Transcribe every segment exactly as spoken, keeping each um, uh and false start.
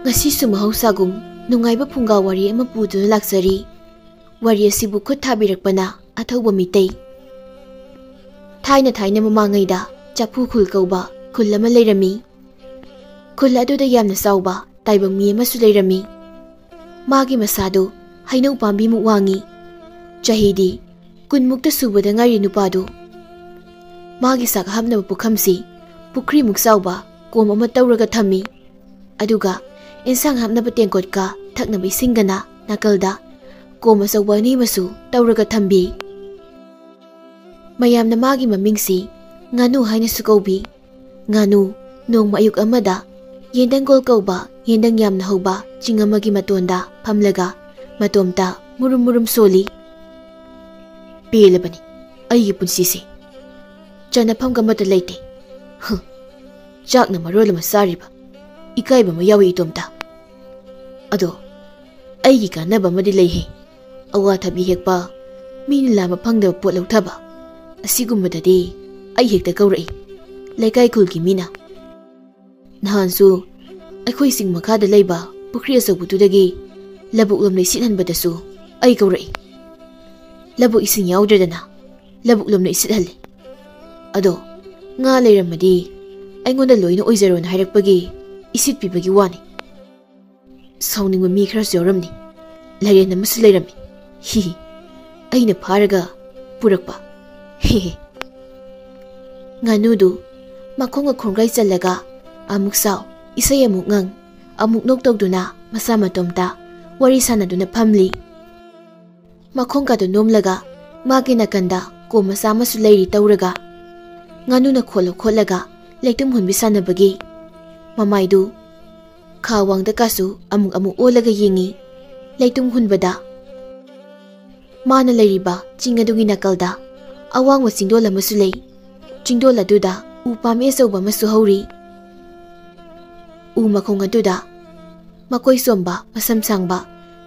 ꯉꯁꯤꯁꯨ ꯃꯍꯧꯁꯥꯒꯨꯝ ꯅꯨꯡꯉꯥꯏꯕ ꯐꯨꯡꯒꯥ ꯋꯥꯔꯤ ꯑꯃ ꯄꯨꯗꯨꯅ ꯂꯥꯛꯆꯔꯤ꯫ ꯋꯥꯔꯤ ꯑꯁꯤꯕꯨ ꯈꯨꯠ ꯊꯥꯕꯤꯔꯛꯄꯅ ꯑꯊꯧꯕ ꯃꯤꯇꯩ꯫ ꯊꯥꯏꯅ ꯊꯥꯏꯅ ꯃꯃꯥꯡꯉꯩꯗ ꯆꯐꯨ ꯈꯨꯜ ꯀꯧꯕ ꯈꯨꯜ ꯑꯃ ꯂꯩꯔꯝꯃꯤ꯫ ꯈꯨꯜ ꯑꯗꯨꯗ ꯌꯥꯝꯅ ꯆꯥꯎꯕ ꯇꯥꯏꯕꯪ ꯃꯤ ꯑꯃꯁꯨ ꯂꯩꯔꯝꯃꯤ꯫ ꯃꯥꯒꯤ ꯃꯁꯥꯗꯨ ꯍꯩꯅꯧ ꯄꯥꯝꯕꯤꯃꯨꯛ ꯋꯥꯡꯉꯤ꯫ ꯆꯍꯤꯗꯤ ꯀꯨꯟꯃꯨꯛꯇ ꯁꯨꯕꯗ ꯉꯥꯏꯔꯤ ꯅꯨꯄꯥꯗꯨ꯫ ꯃꯥꯒꯤ ꯆꯥꯛ ꯍꯥꯞꯅꯕ ꯄꯨꯈꯝꯁꯤ ꯄꯨꯈ꯭ꯔꯤꯃꯨꯛ ꯆꯥꯎꯕ ꯀꯣꯝ ꯑꯃ ꯇꯧꯔꯒ ꯊꯝꯃꯤ꯫ ꯑꯗꯨꯒ ꯏꯟꯁꯥꯡ ꯍꯥꯞꯅꯕ ꯇꯦꯡꯀꯣꯠꯀ ꯊꯛꯅꯕ ꯏꯁꯤꯡꯒꯅ ꯅꯥꯀꯜꯗ ꯀꯣꯝ ꯑꯆꯧꯕ ꯑꯅꯤ ꯑꯃꯁꯨ ꯇꯧꯔꯒ ꯊꯝꯕꯤ꯫ ꯃꯌꯥꯝꯅ ꯃꯥꯒꯤ ꯃꯃꯤꯡꯁꯤ ꯉꯥꯅꯨ ꯍꯥꯏꯅꯁꯨ ꯀꯧꯕꯤ꯫ ꯉꯥꯅꯨ ꯅꯣꯡꯃ ꯑꯌꯨꯛ ꯑꯃꯗ ꯌꯦꯟꯗꯪꯒꯣꯜ ꯀꯧꯕ ꯌꯦꯟꯗꯪ ꯌꯥꯝꯅ ꯍꯧꯕ ꯆꯤꯡ ꯑꯃꯒꯤ ꯃꯇꯣꯟꯗ ꯐꯝꯂꯒ ꯃꯇꯣꯝꯇ ꯃꯨꯔꯨꯝ ꯃꯨꯔꯨꯝ ꯁꯣꯜꯂꯤ꯫ "ꯄꯦꯜꯂꯕꯅꯤ ꯑꯩꯒꯤ ꯄꯨꯟꯁꯤꯁꯦ꯫ ꯆꯟꯅꯐꯝꯒ ꯑꯃꯠꯇ ꯂꯩꯇꯦ꯫ ꯍꯨꯝ, ꯆꯥꯛꯅ ꯃꯔꯣꯜ ꯑꯃ ꯆꯥꯔꯤꯕ꯫ ꯏꯀꯥꯏꯕ ꯑꯃ ꯌꯥꯎꯏ ꯏꯇꯣꯝꯇ꯫ ꯑꯗꯣ ꯑꯩꯒꯤ ꯀꯥꯟꯅꯕ ꯑꯃꯗꯤ ꯂꯩꯍꯦ꯫ ꯑꯋꯥꯊꯕꯤ ꯍꯦꯛꯄ, ꯃꯤꯅ ꯂꯥꯝꯕ ꯐꯪꯗꯕ ꯄꯣꯠ ꯂꯧꯊꯕ, ꯑꯁꯤꯒꯨꯝꯕꯗꯗꯤ ꯑꯩ ꯍꯦꯛꯇ ꯀꯧꯔꯛꯏ, ꯂꯩꯀꯥꯏ ꯈꯨꯜꯒꯤ ꯃꯤꯅ꯫ ꯅꯍꯥꯟꯁꯨ ꯑꯩꯈꯣꯏ ꯆꯤꯡ ꯃꯈꯥꯗ ꯂꯩꯕ ꯄꯨꯈ꯭ꯔꯤ ꯑꯆꯧꯕꯗꯨꯗꯒꯤ ꯂꯧꯕꯨꯛ ꯂꯣꯝꯗ ꯏꯁꯤꯠ ꯍꯟꯕꯗꯁꯨ ꯑꯩ ꯀꯧꯔꯛꯏ꯫ ꯂꯧꯕꯨꯛ ꯏꯁꯤꯡ ꯌꯥꯎꯗ꯭ꯔꯦꯗꯅ, ꯂꯧꯕꯨꯛ ꯂꯣꯝꯗ ꯏꯁꯤꯠ ꯍꯜꯂꯤ꯫ ꯑꯗꯣ ꯉꯥ ꯂꯩꯔꯝꯃꯗꯤ ꯑꯩꯉꯣꯟꯗ ꯂꯣꯏꯅ ꯑꯣꯏꯖꯔꯣꯅ ꯍꯥꯏꯔꯛꯄꯒꯤ ꯏꯁꯤꯠꯄꯤꯕꯒꯤ ꯋꯥꯅꯤ꯫ ꯁꯥꯎꯅꯤꯡꯕ ꯃꯤ ꯈꯔꯁꯨ ꯌꯥꯎꯔꯝꯅꯤ꯫ ꯂꯥꯏꯔꯦꯟ ꯑꯃꯁꯨ ꯂꯩꯔꯝꯃꯤ꯫ ꯍꯤ ꯍꯤ꯫ ꯑꯩꯅ ꯐꯥꯔꯒ ꯄꯨꯔꯛꯄ꯫ ꯍꯤ ꯍꯤ꯫ ꯉꯥꯅꯨꯗꯨ ꯃꯈꯣꯡꯒ ꯈꯣꯡꯒ꯭ꯔꯥꯏ ꯆꯜꯂꯒ ꯑꯃꯨꯛ ꯁꯥꯎ, ꯏꯁꯩ ꯑꯃꯨꯛ ꯉꯪ, ꯑꯃꯨꯛ ꯅꯣꯛ ꯇꯧꯗꯨꯅ ꯃꯁꯥ ꯃꯇꯣꯝꯇ ꯋꯥꯔꯤ ꯁꯥꯟꯅꯗꯨꯅ ꯐꯝꯂꯤ꯫ ꯃꯈꯣꯡꯒꯗꯨ ꯅꯣꯝꯂꯒ ꯃꯥꯒꯤ ꯅꯥꯀꯟꯗ ꯀꯣꯝ ꯃꯆꯥ ꯑꯃꯁꯨ ꯂꯩꯔꯤ ꯇꯧꯔꯒ ꯉꯥꯅꯨꯅ ꯈꯣꯠꯂ ꯈꯣꯠꯂꯒ ꯂꯩꯇꯨꯝ ꯍꯨꯟꯕꯤ ꯁꯥꯟꯅꯕꯒꯤ ꯃꯃꯥꯏꯗꯨ ꯈꯥ ꯋꯥꯡꯗꯀꯥꯁꯨ ꯑꯃꯨꯛ ꯑꯃꯨꯛ ꯑꯣꯜꯂꯒ ꯌꯦꯡꯉꯤ꯫ ꯂꯩꯇꯨꯝ ꯍꯨꯟꯕꯗ ꯃꯥꯅ ꯂꯩꯔꯤꯕ ꯆꯤꯡ ꯑꯗꯨꯒꯤ ꯅꯥꯀꯜꯗ ꯑꯋꯥꯡꯕ ꯆꯤꯡꯗꯣꯜ ꯑꯃꯁꯨ ꯂꯩ꯫ ꯆꯤꯡꯗꯣꯜ ꯑꯗꯨꯗ ꯎ ꯄꯥꯝꯕꯤ ꯑꯆꯧꯕ ꯑꯃꯁꯨ ꯍꯧꯔꯤ꯫ ꯎ ꯃꯈꯣꯡ ꯑꯗꯨꯗ ꯃꯀꯣꯏ ꯆꯣꯝꯕ ꯃꯁꯝ ꯁꯥꯡꯕ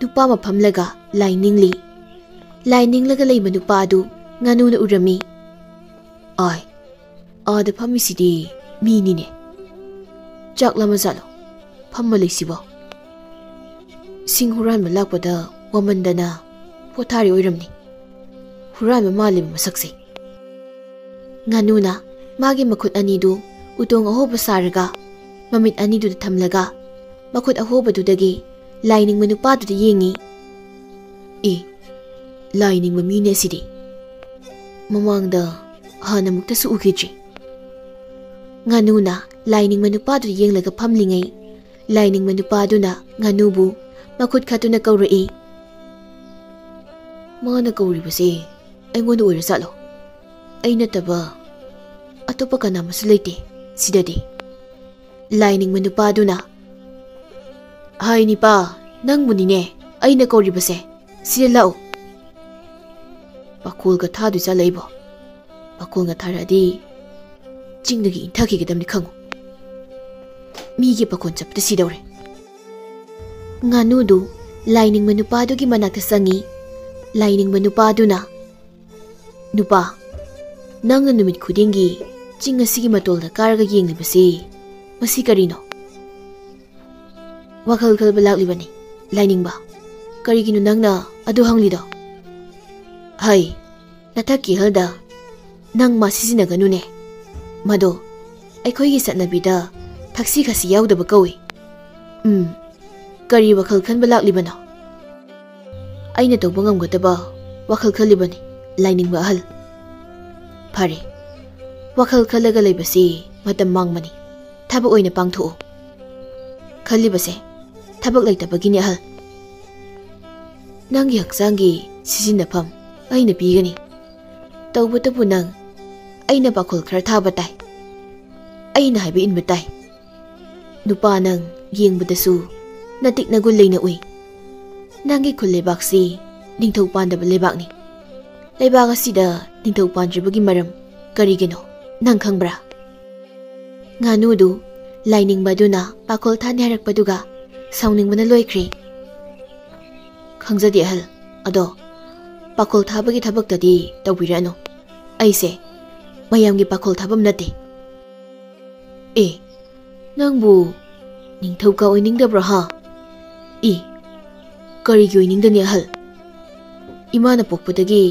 ꯅꯨꯄꯥ ꯑꯃ ꯐꯝꯂꯒ ꯂꯥꯏ ꯅꯤꯡꯂꯤ꯫ ꯂꯥꯏ ꯅꯤꯡꯂꯒ ꯂꯩꯕ ꯅꯨꯄꯥ ꯑꯗꯨ ꯉꯥꯅꯨꯅ ꯎꯔꯝꯃꯤ꯫ "ꯑꯥꯏ, ꯑꯥꯗ ꯐꯝꯃꯤꯁꯤꯗꯤ ꯃꯤꯅꯤꯅꯦ꯫ ꯆꯥꯛ ꯂꯥꯝꯃꯖꯥꯠꯂꯣ? ꯐꯝꯃ ꯂꯩꯁꯤꯕꯣ? ꯁꯤꯡ ꯍꯨꯔꯥꯟꯕ ꯂꯥꯛꯄꯗ ꯋꯥꯃꯟꯗꯅ ꯄꯣꯊꯥꯔꯤ ꯑꯣꯏꯔꯝꯅꯤ꯫ ꯍꯨꯔꯥꯟꯕ ꯃꯥꯜꯂꯤꯕ ꯃꯁꯛꯁꯦ꯫ ꯉꯥꯅꯨꯅ ꯃꯥꯒꯤ ꯃꯈꯨꯠ ꯑꯅꯤꯗꯨ ꯎꯇꯣꯡ ꯑꯍꯣꯕ ꯁꯥꯔꯒ ꯃꯃꯤꯠ ꯑꯅꯤꯗꯨꯗ ꯊꯝꯂꯒ ꯃꯈꯨꯠ ꯑꯍꯣꯕꯗꯨꯗꯒꯤ ꯂꯥꯏ ꯅꯤꯡꯕ ꯅꯨꯄꯥꯗꯨꯗ ꯌꯦꯡꯉꯤ꯫ "ꯑꯦ, ꯂꯥꯏ ꯅꯤꯡꯕ ꯃꯤꯅꯦ ꯁꯤꯗꯤ꯫ ꯃꯃꯥꯡꯗ ꯍꯥꯟꯅꯃꯨꯛꯇꯁꯨ ꯎꯈꯤꯗ꯭ꯔꯤ꯫" ꯉꯥꯅꯨꯅ ꯂꯥꯏ ꯅꯤꯡꯕ ꯅꯨꯄꯥꯗꯨꯗ ꯌꯦꯡꯂꯒ ꯐꯝꯂꯤꯉꯩ, ꯂꯥꯏ ꯅꯤꯡꯕ ꯅꯨꯄꯥꯗꯨꯅ ꯉꯥꯅꯨꯕꯨ ꯃꯈꯨꯠ ꯈꯠꯇꯨꯅ ꯀꯧꯔꯛꯏ꯫ "ꯃꯥꯅ ꯀꯧꯔꯤꯕꯁꯦ ꯑꯩꯉꯣꯟꯗ ꯑꯣꯏꯔꯖꯥꯠꯂꯣ? ꯑꯩ ꯅꯠꯇꯕ ꯑꯇꯣꯞꯄ ꯀꯅꯥ ꯑꯃꯁꯨ ꯂꯩꯇꯦ ꯁꯤꯗꯗꯤ꯫" ꯂꯥꯏ ꯅꯤꯡꯕ ꯅꯨꯄꯥꯗꯨꯅ, "ꯍꯥꯏ ꯅꯤꯄꯥ, ꯅꯪꯕꯨꯅꯤꯅꯦ ꯑꯩꯅ ꯀꯧꯔꯤꯕꯁꯦ꯫ ꯁꯤꯗ ꯂꯥꯛꯎ꯫" ꯄꯥꯈꯣꯜꯒ ꯊꯥꯗꯣꯏ ꯆꯠꯂꯛꯏꯕꯣ? ꯄꯥꯈꯣꯜꯒ ꯊꯥꯔꯛꯑꯗꯤ ꯆꯤꯡꯗꯒꯤ ꯏꯟꯊꯈꯤꯒꯗꯕꯅꯤ ꯈꯪꯉꯨ꯫ ꯃꯤꯒꯤ ꯄꯥꯈꯣꯜ ꯆꯠꯄꯗ ꯁꯤꯗꯧꯔꯦ꯫ ꯉꯥꯅꯨꯗꯨ ꯂꯥꯏꯅꯤꯡꯕ ꯅꯨꯄꯥꯗꯨꯒꯤ ꯃꯅꯥꯛꯇ ꯆꯪꯉꯤ꯫ ꯂꯥꯏꯅꯤꯡꯕ ꯅꯨꯄꯥꯗꯨꯅ, "ꯅꯨꯄꯥ, ꯅꯪꯅ ꯅꯨꯃꯤꯠ ꯈꯨꯗꯤꯡꯒꯤ ꯆꯤꯡ ꯑꯁꯤꯒꯤ ꯃꯇꯣꯜꯗ ꯀꯥꯔꯒ ꯌꯦꯡꯂꯤꯕꯁꯤ ꯃꯁꯤ ꯀꯔꯤꯅꯣ?" "ꯋꯥꯈꯜ ꯈꯜꯕ ꯂꯥꯛꯂꯤꯕꯅꯤ, ꯂꯥꯏꯅꯤꯡꯕ꯫ ꯀꯔꯤꯒꯤꯅꯣ ꯅꯪꯅ ꯑꯗꯨ ꯍꯪꯂꯤꯗꯣ?" "ꯍꯩ, ꯅꯊꯛꯀꯤ ꯑꯍꯜꯗ ꯅꯪ ꯃꯥ ꯁꯤꯖꯤꯟꯅꯒꯅꯨꯅꯦ꯫ ꯃꯗꯣ ꯑꯩꯈꯣꯏꯒꯤ ꯆꯠꯅꯕꯤꯗ ꯊꯛꯁꯤ ꯈꯥꯁꯤ ꯌꯥꯎꯗꯕ ꯀꯧꯏ꯫" "ꯎꯝ, ꯀꯔꯤ ꯋꯥꯈꯜ ꯈꯟꯕ ꯂꯥꯛꯂꯤꯕꯅꯣ?" "ꯑꯩꯅ ꯇꯧꯕ ꯉꯝꯒꯗꯕ ꯋꯥꯈꯜ ꯈꯜꯂꯤꯕꯅꯤ, ꯂꯥꯏꯅꯤꯡꯕ ꯑꯍꯜ꯫" "ꯐꯔꯦ, ꯋꯥꯈꯜ ꯈꯜꯂꯒ ꯂꯩꯕꯁꯤ ꯃꯇꯝ ꯃꯥꯡꯕꯅꯤ꯫ ꯊꯕꯛ ꯑꯣꯏꯅ ꯄꯥꯡꯊꯣꯛꯎ꯫" "ꯈꯜꯂꯤꯕꯁꯦ ꯊꯕꯛ ꯂꯩꯇꯕꯒꯤꯅꯤ ꯑꯍꯜ꯫ ꯅꯪꯒꯤ ꯍꯛꯆꯥꯡꯒꯤ ꯁꯤꯖꯤꯟꯅꯐꯝ ꯑꯩꯅ ꯄꯤꯒꯅꯤ꯫ ꯇꯧꯕꯇꯕꯨ ꯅꯪ ꯑꯩꯅ ꯄꯥꯈꯣꯜ ꯈꯔ ꯊꯥꯕ ꯇꯥꯏ꯫ ꯑꯩꯅ ꯍꯥꯏꯕ ꯏꯟꯕ ꯇꯥꯏ꯫ ꯅꯨꯄꯥ ꯅꯪ ꯌꯦꯡꯕꯗꯁꯨ ꯅꯇꯤꯛ ꯅꯒꯨꯟ ꯂꯩꯅ ꯎꯏ꯫ ꯅꯪꯒꯤ ꯈꯨꯜ ꯂꯩꯕꯥꯛꯁꯤ ꯅꯤꯡꯊꯧ ꯄꯥꯟꯗꯕ ꯂꯩꯕꯥꯛꯅꯤ꯫ ꯂꯩꯕꯥꯛ ꯑꯁꯤꯗ ꯅꯤꯡꯊꯧ ꯄꯥꯟꯗ꯭ꯔꯤꯕꯒꯤ ꯃꯔꯝ ꯀꯔꯤꯒꯤꯅꯣ ꯅꯪ ꯈꯪꯕ꯭ꯔꯥ?" ꯉꯥꯅꯨꯗꯨ ꯂꯥꯏꯅꯤꯡꯕ ꯑꯗꯨꯅ ꯄꯥꯈꯣꯜ ꯊꯥꯅꯤ ꯍꯥꯏꯔꯛꯄꯗꯨꯒ ꯁꯥꯎꯅꯤꯡꯕꯅ ꯂꯣꯏꯈ꯭ꯔꯦ꯫ "ꯈꯪꯖꯗꯦ ꯑꯍꯜ, ꯑꯗꯣ ꯄꯥꯈꯣꯜ ꯊꯥꯕꯒꯤ ꯊꯕꯛꯇꯗꯤ ꯇꯧꯕꯤꯔꯛꯑꯅꯨ꯫ ꯑꯩꯁꯦ ꯃꯌꯥꯝꯒꯤ ꯄꯥꯈꯣꯜ ꯊꯥꯐꯝ ꯅꯠꯇꯦ꯫" "ꯑꯦ, ꯅꯪꯕꯨ ꯅꯤꯡꯊꯧꯀ ꯑꯣꯏꯅꯤꯡꯗꯕ꯭ꯔꯣ ꯍꯥ? ꯏ, ꯀꯔꯤꯒꯤ ꯑꯣꯏꯅꯤꯡꯗꯅꯤ ꯑꯍꯜ? ꯏꯃꯥꯅ ꯄꯣꯛꯄꯗꯒꯤ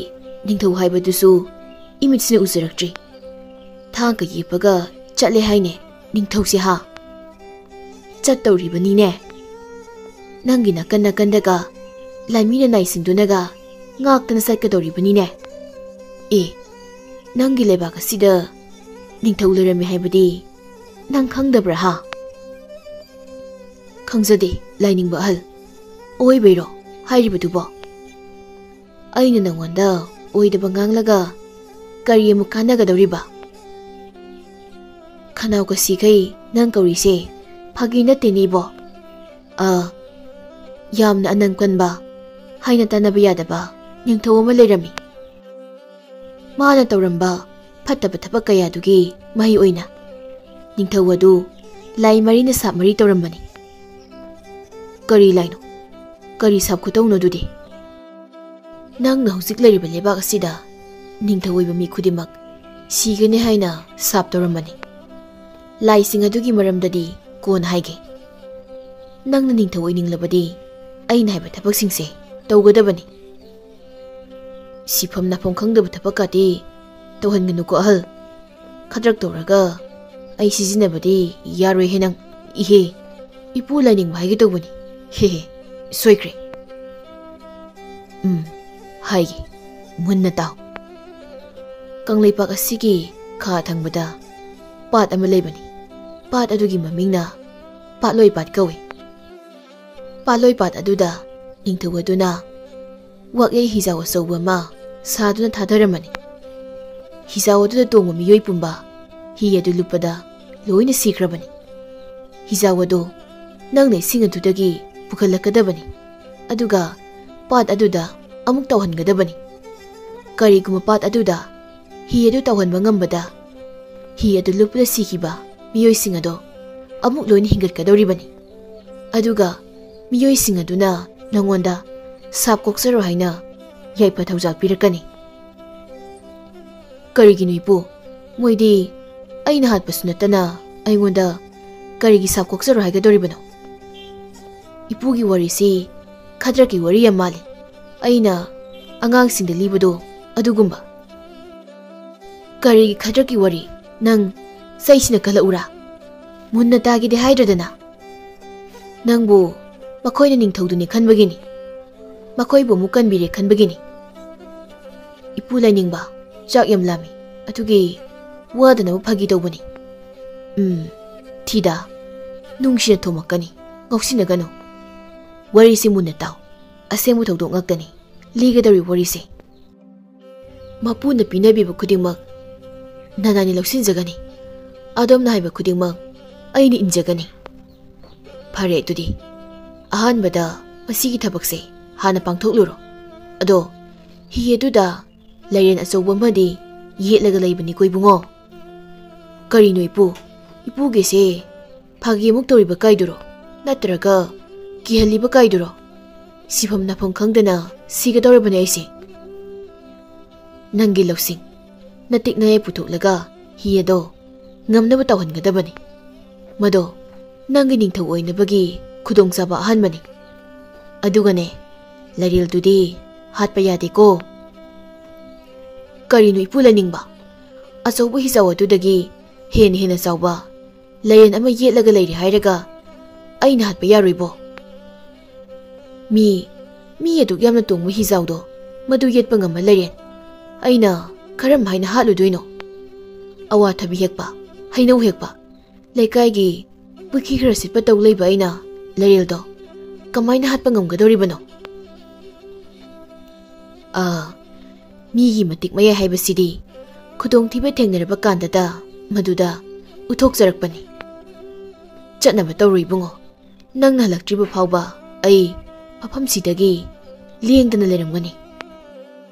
ꯅꯤꯡꯊꯧ ꯍꯥꯏꯕꯗꯨꯁꯨ ꯏꯃꯤꯠꯁꯤꯅ ꯎꯖꯔꯛꯇ꯭ꯔꯤ꯫ ꯊꯥꯡꯒ ꯌꯦꯞꯄꯒ ꯆꯠꯂꯦ ꯍꯥꯏꯅꯦ ꯅꯤꯡꯊꯧꯁꯦ ꯍꯥ? ꯆꯠꯇꯧꯔꯤꯕꯅꯤꯅꯦ꯫ ꯅꯪꯒꯤ ꯅꯥꯀꯟ ꯅꯥꯀꯟꯗꯒ ꯂꯥꯟꯃꯤ ꯂꯅꯥꯏꯁꯤꯡꯗꯨꯅꯒ ꯉꯥꯛꯇꯅ ꯆꯠꯀꯗꯧꯔꯤꯕꯅꯤꯅꯦ꯫ ꯑꯦ, ꯅꯪꯒꯤ ꯂꯩꯕꯥꯛ ꯑꯁꯤꯗ ꯅꯤꯡꯊꯧ ꯂꯩꯔꯝꯃꯤ ꯍꯥꯏꯕꯗꯤ ꯅꯪ ꯈꯪꯗꯕ꯭ꯔꯥ ꯍꯥ? ꯈꯪꯖꯗꯦ, ꯂꯥꯏꯅꯤꯡꯕ ꯑꯍꯜ꯫ ꯑꯣꯏꯕꯩꯔꯣ ꯍꯥꯏꯔꯤꯕꯗꯨꯕꯣ? ꯑꯩꯅ ꯅꯪꯉꯣꯟꯗ ꯑꯣꯏꯗꯕ ꯉꯥꯡꯂꯒ ꯀꯔꯤ ꯑꯃꯨꯛ ꯀꯥꯟꯅꯒꯗꯧꯔꯤꯕ? ꯈꯅꯥꯎ ꯀꯁꯤꯈꯩ ꯅꯪ ꯀꯧꯔꯤꯁꯦ ꯐꯥꯒꯤ ꯅꯠꯇꯦꯅꯦ ꯏꯕꯣ꯫ ꯑ, ꯌꯥꯝꯅ ꯑꯅꯪ ꯀꯟꯕ, ꯍꯥꯏꯅ ꯇꯥꯟꯅꯕ ꯌꯥꯗꯕ ꯅꯤꯡꯊꯧ ꯑꯃ ꯂꯩꯔꯝꯃꯤ꯫ ꯃꯥꯅ ꯇꯧꯔꯝꯕ ꯐꯠꯇꯕ ꯊꯕꯛ ꯀꯌꯥꯗꯨꯒꯤ ꯃꯍꯩ ꯑꯣꯏꯅ ꯅꯤꯡꯊꯧ ꯑꯗꯨ ꯂꯥꯏ ꯃꯔꯤꯅ ꯁꯥꯞ ꯃꯔꯤ ꯇꯧꯔꯝꯕꯅꯤ꯫ ꯀꯔꯤ ꯂꯥꯏꯅꯣ? ꯀꯔꯤ ꯁꯥꯞ ꯈꯨꯇꯧꯅꯣ ꯑꯗꯨꯗꯤ? ꯅꯪꯅ ꯍꯧꯖꯤꯛ ꯂꯩꯔꯤꯕ ꯂꯩꯕꯥꯛ ꯑꯁꯤꯗ ꯅꯤꯡꯊꯧ ꯑꯣꯏꯕ ꯃꯤ ꯈꯨꯗꯤꯡꯃꯛ ꯁꯤꯒꯅꯤ ꯍꯥꯏꯅ ꯁꯥꯞ ꯇꯧꯔꯝꯕꯅꯤ꯫ ꯂꯥꯏꯁꯤꯡ ꯑꯗꯨꯒꯤ ꯃꯔꯝꯗꯗꯤ ꯀꯣꯟꯅ ꯍꯥꯏꯒꯦ꯫ ꯅꯪꯅ ꯅꯤꯡꯊꯧ ꯑꯣꯏꯅꯤꯡꯂꯕꯗꯤ ꯑꯩꯅ ꯍꯥꯏꯕ ꯊꯕꯛꯁꯤꯡꯁꯦ ꯇꯧꯒꯗꯕꯅꯤ꯫ ꯁꯤꯐꯝ ꯅꯥꯐꯝ ꯈꯪꯗꯕ ꯊꯕꯛꯀꯗꯤ ꯇꯧꯍꯟꯒꯅꯨꯀꯣ ꯑꯍꯜ꯫ ꯈꯗ꯭ꯔꯛ ꯇꯧꯔꯒ ꯑꯩ ꯁꯤꯖꯤꯟꯅꯕꯗꯤ ꯌꯥꯔꯣꯏꯍꯦ ꯅꯪ꯫ ꯏꯍꯦ, ꯏꯄꯨ ꯂꯥꯏꯅꯤꯡꯕ ꯍꯥꯏꯒꯦ ꯇꯧꯕꯅꯤ꯫ ꯍꯦ ꯍꯦ, ꯁꯣꯏꯈ꯭ꯔꯦ꯫ ꯎꯝ, ꯍꯥꯏꯒꯦ, ꯃꯨꯟꯅ ꯇꯥꯎ꯫ ꯀꯪꯂꯩꯄꯥꯛ ꯑꯁꯤꯒꯤ ꯈꯥ ꯊꯪꯕꯗ ꯄꯥꯠ ꯑꯃ ꯂꯩꯕꯅꯤ꯫ ꯄꯥꯠ ꯑꯗꯨꯒꯤ ꯃꯃꯤꯡꯅ ꯄꯥꯠꯂꯣꯏ ꯄꯥꯠ ꯀꯧꯏ꯫ ꯄꯥꯠꯂꯣꯏ ꯄꯥꯠ ꯑꯗꯨꯗ ꯅꯤꯡꯊꯧ ꯑꯗꯨꯅ ꯋꯥꯛꯌꯩ ꯍꯤꯖꯥꯎ ꯑꯆꯧꯕ ꯑꯃ ꯁꯥꯗꯨꯅ ꯊꯥꯗꯔꯝꯃꯅꯤ꯫ ꯍꯤꯖꯥꯎ ꯑꯗꯨꯗ ꯇꯣꯡꯕ ꯃꯤꯑꯣꯏ ꯄꯨꯝꯕ ꯍꯤ ꯑꯗꯨ ꯂꯨꯞꯄꯗ ꯂꯣꯏꯅ ꯁꯤꯈ꯭ꯔꯕꯅꯤ꯫ ꯍꯤꯖꯥꯎ ꯑꯗꯨ ꯅꯪꯅ ꯏꯁꯤꯡ ꯑꯗꯨꯗꯒꯤ ꯄꯨꯈꯠꯂꯛꯀꯗꯕꯅꯤ, ꯑꯗꯨꯒ ꯄꯥꯠ ꯑꯗꯨꯗ ꯑꯃꯨꯛ ꯇꯧꯍꯟꯒꯗꯕꯅꯤ꯫ ꯀꯔꯤꯒꯨꯝꯕ ꯄꯥꯠ ꯑꯗꯨꯗ ꯍꯤ ꯑꯗꯨ ꯇꯧꯍꯟꯕ ꯉꯝꯕꯗ, ꯍꯤ ꯑꯗꯨ ꯂꯨꯞꯄꯗ ꯁꯤꯈꯤꯕ ꯃꯤꯑꯣꯏꯁꯤꯡ ꯑꯗꯣ ꯑꯃꯨꯛ ꯂꯣꯏꯅ ꯍꯤꯡꯒꯠꯀꯗꯧꯔꯤꯕꯅꯤ꯫ ꯑꯗꯨꯒ ꯃꯤꯑꯣꯏꯁꯤꯡ ꯑꯗꯨꯅ ꯅꯉꯣꯟꯗ ꯁꯥꯞ ꯀꯣꯛꯆꯔꯣ ꯍꯥꯏꯅ ꯌꯥꯏꯐ ꯊꯧꯖꯥꯜ ꯄꯤꯔꯛꯀꯅꯤ꯫ ꯀꯔꯤꯒꯤꯅꯣ ꯏꯄꯨ? ꯃꯣꯏꯗꯤ ꯑꯩꯅ ꯍꯥꯠꯄꯁꯨ ꯅꯠꯇꯅ ꯑꯩꯉꯣꯟꯗ ꯀꯔꯤꯒꯤ ꯁꯥꯎꯀꯣꯛꯆꯔꯣ ꯍꯥꯏꯒꯗꯧꯔꯤꯕꯅꯣ? ꯏꯄꯨꯒꯤ ꯋꯥꯔꯤꯁꯤ ꯈꯗ꯭ꯔꯛꯀꯤ ꯋꯥꯔꯤ ꯌꯥꯝ ꯃꯥꯜꯂꯤ꯫ ꯑꯩꯅ ꯑꯉꯥꯡꯁꯤꯡꯗ ꯂꯤꯕꯗꯣ ꯑꯗꯨꯒꯨꯝꯕ꯫ ꯀꯔꯤꯒꯤ ꯈꯗ꯭ꯔꯛꯀꯤ ꯋꯥꯔꯤ? ꯅꯪ ꯆꯩꯁꯤꯅ ꯀꯜꯂꯛꯎꯔꯥ? ꯃꯨꯟꯅ ꯇꯥꯒꯦꯗꯤ ꯍꯥꯏꯗ꯭ꯔꯗꯅ꯫ ꯅꯪꯕꯨ ꯃꯈꯣꯏꯅ ꯅꯤꯡꯊꯧꯗꯨꯅꯤ ꯈꯟꯕꯒꯤꯅꯤ꯫ ꯃꯈꯣꯏꯕꯨ ꯑꯃꯨꯛ ꯀꯟꯕꯤꯔꯦ ꯈꯟꯕꯒꯤꯅꯤ꯫ ꯏꯄꯨ ꯂꯥꯏꯅꯤꯡꯕ, ꯆꯥꯛ ꯌꯥꯝ ꯂꯥꯝꯃꯤ꯫ ꯑꯗꯨꯒꯤ ꯋꯥꯗꯅꯕ ꯐꯥꯒꯤ ꯇꯧꯕꯅꯤ꯫ ꯎꯝ, ꯊꯤꯗꯥ, ꯅꯨꯡꯁꯤꯅ ꯊꯣꯝꯃꯛꯀꯅꯤ꯫ ꯉꯥꯎꯁꯤꯟꯅꯒꯅꯨ꯫ ꯋꯥꯔꯤꯁꯤ ꯃꯨꯟꯅ ꯇꯥꯎ꯫ ꯑꯁꯦꯡꯕ ꯊꯧꯗꯣꯛ ꯉꯥꯛꯇꯅꯤ ꯂꯤꯒꯗꯧꯔꯤ ꯋꯥꯔꯤꯁꯦ꯫ ꯃꯄꯨꯅ ꯄꯤꯅꯕꯤꯕ ꯈꯨꯗꯤꯡꯃꯛ ꯅꯅꯥꯏꯅ ꯂꯧꯁꯤꯟꯖꯒꯅꯤ꯫ ꯑꯗꯣꯝꯅ ꯍꯥꯏꯕ ꯈꯨꯗꯤꯡꯃꯛ ꯑꯩꯅ ꯏꯟꯖꯒꯅꯤ꯫ ꯐꯔꯦ ꯑꯗꯨꯗꯤ, ꯑꯍꯥꯟꯕꯗ ꯃꯁꯤꯒꯤ ꯊꯕꯛꯁꯦ ꯍꯥꯟꯅ ꯄꯥꯡꯊꯣꯛꯂꯨꯔꯣ꯫ ꯑꯗꯣ ꯍꯤ ꯑꯗꯨꯗ ꯂꯩꯔꯦꯟ ꯑꯆꯧꯕ ꯑꯃꯗꯤ ꯌꯦꯠꯂꯒ ꯂꯩꯕꯅꯤꯀꯣ ꯏꯕꯨꯡꯉꯣ꯫ ꯀꯔꯤꯅꯣ ꯏꯄꯨ? ꯏꯄꯨꯒꯤꯁꯦ ꯐꯥꯒꯤ ꯑꯃꯨꯛ ꯇꯧꯔꯤꯕ ꯀꯥꯏꯗꯨꯔꯣ? ꯅꯠꯇ꯭ꯔꯒ ꯀꯤꯍꯜꯂꯤꯕ ꯀꯥꯏꯗꯨꯔꯣ? ꯁꯤꯐꯝ ꯅꯥꯐꯝ ꯈꯪꯗꯅ ꯁꯤꯒꯗꯧꯔꯕꯅꯦ ꯑꯩꯁꯦ꯫ ꯅꯪꯒꯤ ꯂꯧꯁꯤꯡ, ꯅꯇꯤꯛ ꯅꯌꯥꯏ ꯄꯨꯊꯣꯛꯂꯒ ꯍꯤ ꯑꯗꯣ ꯉꯝꯅꯕ ꯇꯧꯍꯟꯒꯗꯕꯅꯤ꯫ ꯃꯗꯣ ꯅꯪꯒꯤ ꯅꯤꯡꯊꯧ ꯑꯣꯏꯅꯕꯒꯤ ꯈꯨꯗꯣꯡꯆꯥꯕ ꯑꯍꯥꯟꯕꯅꯤ꯫ ꯑꯗꯨꯒꯅꯦ, ꯂꯩꯔꯦꯜꯗꯨꯗꯤ ꯍꯥꯠꯄ ꯌꯥꯗꯦꯀꯣ꯫ ꯀꯔꯤꯅꯣ ꯏꯄꯨ ꯂꯩꯅꯤꯡꯕ? ꯑꯆꯧꯕ ꯍꯤꯖꯥꯎ ꯑꯗꯨꯗꯒꯤ ꯍꯦꯟꯅ ꯍꯦꯟꯅ ꯆꯥꯎꯕ ꯂꯩꯔꯦꯟ ꯑꯃ ꯌꯦꯠꯂꯒ ꯂꯩꯔꯦ ꯍꯥꯏꯔꯒ ꯑꯩꯅ ꯍꯥꯠꯄ ꯌꯥꯔꯣꯏꯕꯣ? ꯃꯤ, ꯃꯤ ꯑꯗꯨꯛ ꯌꯥꯝꯅ ꯇꯣꯡꯕ ꯍꯤꯖꯥꯎꯗꯣ ꯃꯗꯨ ꯌꯦꯠꯄ ꯉꯝꯕ ꯂꯩꯔꯦꯟ ꯑꯩꯅ ꯀꯔꯝ ꯍꯥꯏꯅ ꯍꯥꯠꯂꯨꯗꯣꯏꯅꯣ? ꯑꯋꯥꯊꯕꯤ ꯍꯦꯛꯄ, ꯍꯩꯅꯧ ꯍꯦꯛꯄ, ꯂꯩꯀꯥꯏꯒꯤ ꯄꯨꯈ꯭ꯔꯤ ꯈꯔ ꯁꯤꯠꯄ ꯇꯧ ꯂꯩꯕ ꯑꯩꯅ ꯂꯩꯔꯦꯜꯗꯣ ꯀꯃꯥꯏꯅ ꯍꯥꯠꯄ ꯉꯝꯒꯗꯧꯔꯤꯕꯅꯣ? ꯑꯥ, ꯃꯤꯒꯤ ꯃꯇꯤꯛ ꯃꯌꯥꯏ ꯍꯥꯏꯕꯁꯤꯗꯤ ꯈꯨꯗꯣꯡꯊꯤꯕ ꯊꯦꯡꯅꯔꯕ ꯀꯥꯟꯗꯇ ꯃꯗꯨꯗ ꯎꯠꯊꯣꯛꯆꯔꯛꯄꯅꯤ꯫ ꯆꯠꯅꯕ ꯇꯧꯔꯣ ꯏꯕꯨꯡꯉꯣ꯫ ꯅꯪꯅ ꯍꯜꯂꯛꯇ꯭ꯔꯤꯕ ꯐꯥꯎꯕ ꯑꯩ ꯃꯐꯝꯁꯤꯗꯒꯤ ꯂꯦꯡꯗꯅ ꯂꯩꯔꯝꯒꯅꯤ꯫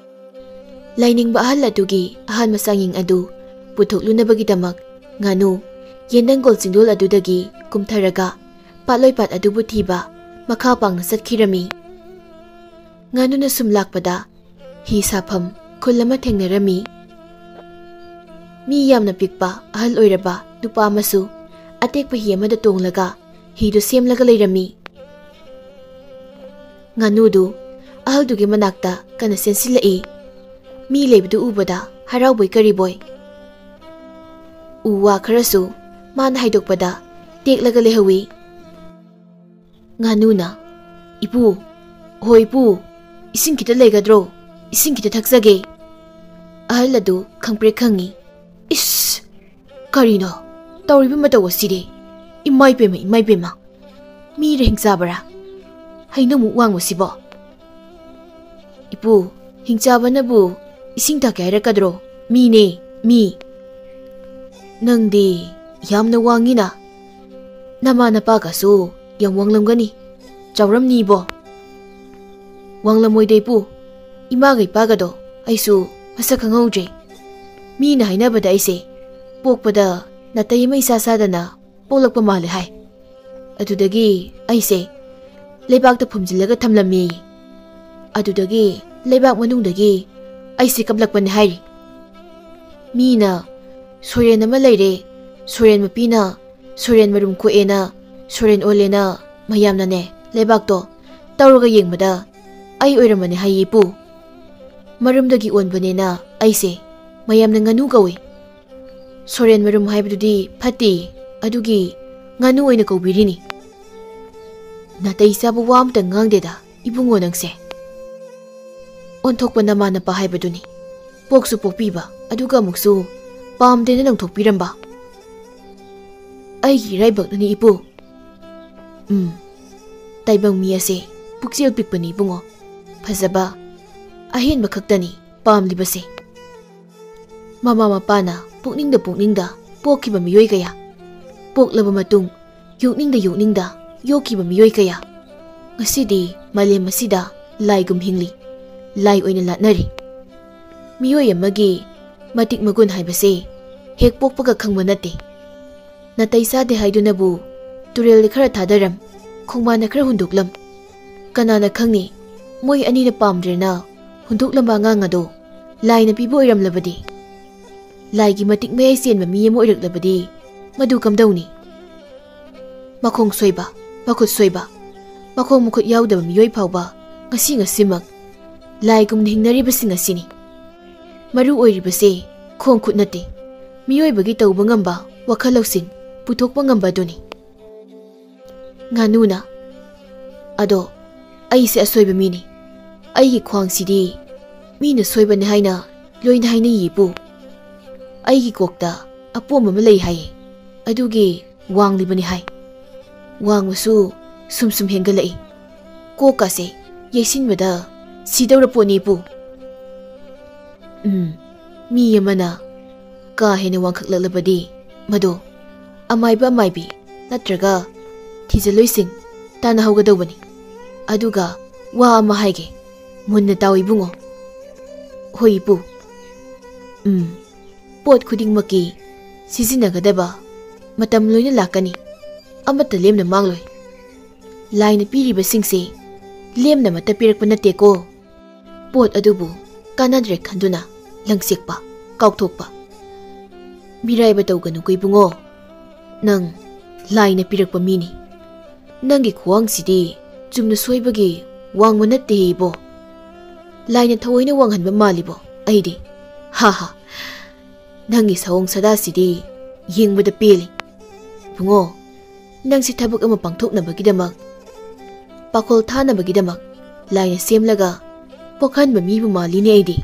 ꯂꯥꯏꯅꯤꯡꯕ ꯑꯍꯜ ꯑꯗꯨꯒꯤ ꯑꯍꯥꯟꯕ ꯆꯥꯡꯌꯦꯡ ꯑꯗꯨ ꯄꯨꯊꯣꯛꯂꯨꯅꯕꯒꯤꯗꯃꯛ ꯉꯥꯅꯨ ꯌꯦꯟꯗꯪꯒꯣꯜ ꯆꯤꯡꯗꯣꯜ ꯑꯗꯨꯗꯒꯤ ꯀꯨꯝꯊꯔꯒ ꯄꯥꯠꯂꯣꯏꯄꯥꯠ ꯑꯗꯨꯕꯨ ꯊꯤꯕ ꯃꯈꯥ ꯄꯥꯡꯅ ꯆꯠꯈꯤꯔꯝꯃꯤ꯫ ꯉꯥꯅꯨꯅ ꯁꯨꯝ ꯂꯥꯛꯄꯗ ꯍꯤ ꯁꯥꯐꯝ ꯈꯨꯜ ꯑꯃ ꯊꯦꯡꯅꯔꯝꯃꯤ꯫ ꯃꯤ ꯌꯥꯝꯅ ꯄꯤꯛꯄ ꯑꯍꯜ ꯑꯣꯏꯔꯕ ꯅꯨꯄꯥ ꯑꯃꯁꯨ ꯑꯇꯦꯛꯄ ꯍꯤ ꯑꯃꯗ ꯇꯣꯡꯂꯒ ꯍꯤꯗꯨ ꯁꯦꯝꯂꯒ ꯂꯩꯔꯝꯃꯤ꯫ ꯉꯥꯅꯨꯗꯨ ꯑꯍꯜꯗꯨꯒꯤ ꯃꯅꯥꯛꯇ ꯀꯟꯅ ꯆꯦꯟꯁꯤꯜꯂꯛꯏ꯫ ꯃꯤ ꯂꯩꯕꯗꯨ ꯎꯕꯗ ꯍꯔꯥꯎꯕꯣꯏ ꯀꯔꯤꯕꯣꯏ꯫ ꯎ ꯋꯥ ꯈꯔꯁꯨ ꯃꯥꯅ ꯍꯥꯏꯗꯣꯛꯄꯗ ꯇꯦꯛꯂꯒ ꯂꯩꯍꯧꯏ꯫ ꯉꯥꯅꯨꯅ, "ꯏꯄꯨ, ꯍꯣ ꯏꯄꯨ, ꯏꯁꯤꯡ ꯈꯤꯇ ꯂꯩꯒꯗ꯭ꯔꯣ? ꯏꯁꯤꯡ ꯈꯤꯇ ꯊꯛꯆꯒꯦ꯫" ꯑꯍꯜ ꯑꯗꯨ ꯈꯪꯄ꯭ꯔꯦꯛ ꯈꯪꯉꯤ꯫ "ꯏꯁ! ꯀꯔꯤꯅꯣ ꯇꯧꯔꯤꯕ ꯃꯇꯧ ꯑꯁꯤꯗꯤ? ꯏꯃꯥꯏ ꯄꯦꯝꯃ, ꯏꯃꯥꯏ ꯄꯦꯝꯃ! ꯃꯤꯔ ꯍꯤꯡꯆꯥꯕꯔꯥ? ꯍꯩꯅꯧꯃꯨꯛ ꯋꯥꯡꯕꯁꯤꯕꯣ?" "ꯏꯄꯨ, ꯍꯤꯡꯆꯥꯕꯅꯕꯨ ꯏꯁꯤꯡ ꯊꯛꯀꯦ ꯍꯥꯏꯔꯛꯀꯗ꯭ꯔꯣ? ꯃꯤꯅꯦ, ꯃꯤ!" "ꯅꯪꯗꯤ ꯌꯥꯝꯅ ꯋꯥꯡꯉꯤꯅ꯫ ꯅꯃꯥ ꯅꯄꯥꯒꯁꯨ ꯌꯥꯝ ꯋꯥꯡꯂꯝꯒꯅꯤ, ꯆꯥꯎꯔꯝꯅꯤꯕꯣ?" "ꯋꯥꯡꯂꯝꯃꯣꯏꯗ ꯏꯄꯨ, ꯏꯃꯥꯒ ꯏꯄꯥꯒꯗꯣ ꯑꯩꯁꯨ ꯃꯁꯛ ꯈꯪꯍꯧꯗ꯭ꯔꯦ꯫ ꯃꯤꯅ ꯍꯥꯏꯅꯕꯗ ꯑꯩꯁꯦ ꯄꯣꯛꯄꯗ ꯅꯥꯇꯩ ꯑꯃ ꯏꯆꯥ ꯆꯥꯗꯅ ꯄꯣꯛꯂꯛꯄ ꯃꯥꯜꯂꯦ ꯍꯥꯏ꯫ ꯑꯗꯨꯗꯒꯤ ꯑꯩꯁꯦ ꯂꯩꯕꯥꯛꯇ ꯐꯨꯝꯖꯤꯜꯂꯒ ꯊꯝꯂꯝꯃꯤ꯫ ꯑꯗꯨꯗꯒꯤ ꯂꯩꯕꯥꯛ ꯃꯅꯨꯡꯗꯒꯤ ꯑꯩꯁꯦ ꯀꯞꯂꯛꯄꯅꯦ ꯍꯥꯏꯔꯤ꯫ ꯃꯤꯅ ꯁꯣꯔꯦꯟ ꯑꯃ ꯂꯩꯔꯦ, ꯁꯣꯔꯦꯟ ꯃꯄꯤꯅ ꯁꯣꯔꯦꯟ ꯃꯔꯨꯝ ꯀꯣꯛꯑꯦꯅ, ꯁꯣꯔꯦꯟ ꯑꯣꯜꯂꯦꯅ ꯃꯌꯥꯝꯅꯅꯦ ꯂꯩꯕꯥꯛꯇꯣ ꯇꯧꯔꯒ ꯌꯦꯡꯕꯗ ꯑꯩ ꯑꯣꯏꯔꯝꯕꯅꯦ ꯍꯥꯏꯌꯦ ꯏꯄꯨ꯫ ꯃꯔꯨꯝꯗꯒꯤ ꯑꯣꯟꯕꯅꯦꯅ ꯑꯩꯁꯦ ꯃꯌꯥꯝꯅ ꯉꯥꯅꯨ ꯀꯧꯏ꯫ ꯁꯣꯔꯦꯟ ꯃꯔꯨꯝ ꯍꯥꯏꯕꯗꯨꯗꯤ ꯐꯠꯇꯦ, ꯑꯗꯨꯒꯤ ꯉꯥꯅꯨ ꯑꯣꯏꯅ ꯀꯧꯕꯤꯔꯤꯅꯤ꯫" "ꯅꯥꯇꯩ ꯆꯥꯕ ꯋꯥ ꯑꯃꯇ ꯉꯥꯡꯗꯦꯗ ꯏꯕꯨꯡꯉꯣ ꯅꯪꯁꯦ꯫ ꯑꯣꯟꯊꯣꯛꯄ ꯅꯃꯥ ꯅꯄꯥ ꯍꯥꯏꯕꯗꯨꯅꯤ꯫ ꯄꯣꯛꯁꯨ ꯄꯣꯛꯄꯤꯕ, ꯑꯗꯨꯒ ꯑꯃꯨꯛꯁꯨ ꯄꯥꯝꯗꯦꯅ ꯂꯪꯊꯣꯛꯄꯤꯔꯝꯕ꯫ ꯑꯩꯒꯤ ꯏꯔꯥꯏꯕꯛꯅꯅꯤ ꯏꯄꯨ꯫ ꯎꯝ, ꯇꯥꯏꯕꯪ ꯃꯤ ꯑꯁꯦ ꯄꯨꯛꯆꯦꯜ ꯄꯤꯛꯄꯅꯤ ꯏꯕꯨꯡꯉꯣ꯫ ꯐꯖꯕ, ꯑꯍꯦꯟꯕ ꯈꯛꯇꯅꯤ ꯄꯥꯝꯂꯤꯕꯁꯦ꯫ ꯃꯃꯥ ꯃꯄꯥꯅ ꯄꯨꯛꯅꯤꯡꯗ ꯄꯨꯛꯅꯤꯡꯗ ꯄꯣꯛꯈꯤꯕ ꯃꯤꯑꯣꯏ ꯀꯌꯥ, ꯄꯣꯛꯂꯕ ꯃꯇꯨꯡ ꯌꯣꯛꯅꯤꯡꯗ ꯌꯣꯛꯅꯤꯡꯗ ꯌꯣꯛꯈꯤꯕ ꯃꯤꯑꯣꯏ ꯀꯌꯥ ꯉꯁꯤꯗꯤ ꯃꯥꯂꯦꯝ ꯑꯁꯤꯗ ꯂꯥꯏꯒꯨꯝ ꯍꯤꯡꯂꯤ, ꯂꯥꯏ ꯑꯣꯏꯅ ꯂꯥꯠꯅꯔꯤ꯫ ꯃꯤꯑꯣꯏ ꯑꯃꯒꯤ ꯃꯇꯤꯛ ꯃꯒꯨꯟ ꯍꯥꯏꯕꯁꯦ ꯍꯦꯛ ꯄꯣꯛꯄꯒ ꯈꯪꯕ ꯅꯠꯇꯦ꯫ ꯅꯥꯇꯩ ꯆꯥꯗꯦ ꯍꯥꯏꯗꯨꯅꯕꯨ ꯇꯨꯔꯦꯜꯗ ꯈꯔ ꯊꯥꯗꯔꯝ, ꯈꯣꯡꯕꯥꯟꯗ ꯈꯔ ꯍꯨꯟꯗꯣꯛꯂꯝ, ꯀꯅꯥꯅ ꯈꯪꯅꯤ? ꯃꯣꯏ ꯑꯅꯤꯅ ꯄꯥꯝꯗ꯭ꯔꯦꯅ ꯍꯨꯟꯗꯣꯛꯂꯝꯕ ꯑꯉꯥꯡ ꯑꯗꯣ ꯂꯥꯏꯅ ꯄꯤꯕ ꯑꯣꯏꯔꯝꯂꯕꯗꯤ? ꯂꯥꯏꯒꯤ ꯃꯇꯤꯛ ꯃꯌꯥꯏ ꯆꯦꯟꯕ ꯃꯤ ꯑꯃ ꯑꯣꯏꯔꯛꯂꯕꯗꯤ ꯃꯗꯨ ꯀꯝꯗꯧꯅꯤ? ꯃꯈꯣꯡ ꯁꯣꯏꯕ, ꯃꯈꯨꯠ ꯁꯣꯏꯕ, ꯃꯈꯣꯡ ꯃꯈꯨꯠ ꯌꯥꯎꯗꯕ ꯃꯤꯑꯣꯏ ꯐꯥꯎꯕ ꯉꯁꯤ ꯉꯁꯤꯃꯛ ꯂꯥꯏꯒꯨꯝꯅ ꯍꯤꯡꯅꯔꯤꯕꯁꯤꯡ ꯑꯁꯤꯅꯤ꯫ ꯃꯔꯨ ꯑꯣꯏꯔꯤꯕꯁꯦ ꯈꯣꯡ ꯈꯨꯠ ꯅꯠꯇꯦ, ꯃꯤꯑꯣꯏꯕꯒꯤ ꯇꯧꯕ ꯉꯝꯕ ꯋꯥꯈꯜ ꯂꯧꯁꯤꯡ ꯄꯨꯊꯣꯛꯄ ꯉꯝꯕ ꯑꯗꯨꯅꯤ꯫ ꯉꯥꯅꯨꯅ, "ꯑꯗꯣ ꯑꯩꯁꯦ ꯑꯁꯣꯏꯕ ꯃꯤꯅꯤ꯫ ꯑꯩꯒꯤ ꯈ꯭ꯋꯥꯡꯁꯤꯗꯤ ꯃꯤꯅ ꯁꯣꯏꯕꯅꯤ ꯍꯥꯏꯅ ꯂꯣꯏꯅ ꯍꯥꯏꯅꯩꯌꯦ ꯏꯄꯨ꯫ ꯑꯩꯒꯤ ꯀꯣꯛꯇ ꯑꯄꯣꯝꯕ ꯑꯃ ꯂꯩ ꯍꯥꯏꯌꯦ, ꯑꯗꯨꯒꯤ ꯋꯥꯡꯂꯤꯕꯅꯤ ꯍꯥꯏ꯫ ꯋꯥꯡꯕꯁꯨ ꯁꯨꯝ ꯁꯨꯝ ꯍꯦꯟꯒꯠꯂꯛꯏ꯫ ꯀꯣꯛꯀꯁꯦ ꯌꯩꯁꯤꯟꯕꯗ ꯁꯤꯗꯧꯔ ꯄꯣꯠꯅꯤ ꯏꯄꯨ꯫" ꯎꯝ, ꯃꯤ ꯑꯃꯅ ꯀꯥ ꯍꯦꯟꯅ ꯋꯥꯡꯈꯠꯂꯛꯂꯕꯗꯤ ꯃꯗꯨ ꯑꯃꯥꯏꯕ ꯑꯃꯥꯏꯕꯤ ꯅꯠꯇ꯭ꯔꯒ ꯊꯤꯖꯜꯂꯣꯏꯁꯤꯡ ꯇꯥꯟꯅꯍꯧꯒꯗꯧꯕꯅꯤ꯫ ꯑꯗꯨꯒ ꯋꯥ ꯑꯃ ꯍꯥꯏꯒꯦ, ꯃꯨꯟꯅ ꯇꯥꯎ ꯏꯕꯨꯡꯉꯣ꯫ ꯍꯣꯏ ꯏꯄꯨ꯫ ꯎꯝ, ꯄꯣꯠ ꯈꯨꯗꯤꯡꯃꯛꯀꯤ ꯁꯤꯖꯤꯟꯅꯒꯗꯕ ꯃꯇꯝ ꯂꯣꯏꯅ ꯂꯥꯛꯀꯅꯤ꯫ ꯑꯃꯠꯇ ꯂꯦꯝꯅ ꯃꯥꯡꯂꯣꯏ꯫ ꯂꯥꯏꯅ ꯄꯤꯔꯤꯕꯁꯤꯡꯁꯦ ꯂꯦꯝꯅꯃꯠꯇ ꯄꯤꯔꯛꯄ ꯅꯠꯇꯦꯀꯣ꯫ ꯄꯣꯠ ꯑꯗꯨꯕꯨ ꯀꯥꯟꯅꯗ꯭ꯔꯦ ꯈꯟꯗꯨꯅ ꯂꯪꯁꯦꯛꯄ, ꯀꯥꯎꯊꯣꯛꯄ꯫ ꯃꯤꯔꯥꯏꯕ ꯇꯧꯒꯅꯨꯀꯣ ꯏꯕꯨꯡꯉꯣ꯫ ꯅꯪ ꯂꯥꯏꯅ ꯄꯤꯔꯛꯄ ꯃꯤꯅꯤ꯫ ꯅꯪꯒꯤ ꯈꯨꯋꯥꯡꯁꯤꯗꯤ ꯆꯨꯝꯅ ꯁꯣꯏꯕꯒꯤ ꯋꯥꯡꯕ ꯅꯠꯇꯦ ꯏꯕꯣ꯫ ꯂꯥꯏꯅ ꯊꯑꯣꯏꯅ ꯋꯥꯡꯍꯟꯕ ꯃꯥꯜꯂꯤꯕꯣ ꯑꯩꯗꯤ꯫ ꯍꯥ ꯍꯥ꯫ ꯅꯪꯒꯤ ꯁꯑꯣꯡ ꯁꯥꯗꯥꯁꯤꯗꯤ ꯌꯦꯡꯕꯗ ꯄꯦꯜꯂꯤ꯫ ꯏꯕꯨꯡꯉꯣ, ꯅꯪꯁꯤ ꯊꯕꯛ ꯑꯃ ꯄꯥꯡꯊꯣꯛꯅꯕꯒꯤꯗꯃꯛ, ꯄꯥꯈꯣꯜ ꯊꯥꯅꯕꯒꯤꯗꯃꯛ ꯂꯥꯏꯅ ꯁꯦꯝꯂꯒ ꯄꯣꯛꯍꯟꯕ ꯃꯤꯕꯨ ꯃꯥꯜꯂꯤꯅꯦ ꯑꯩꯗꯤ꯫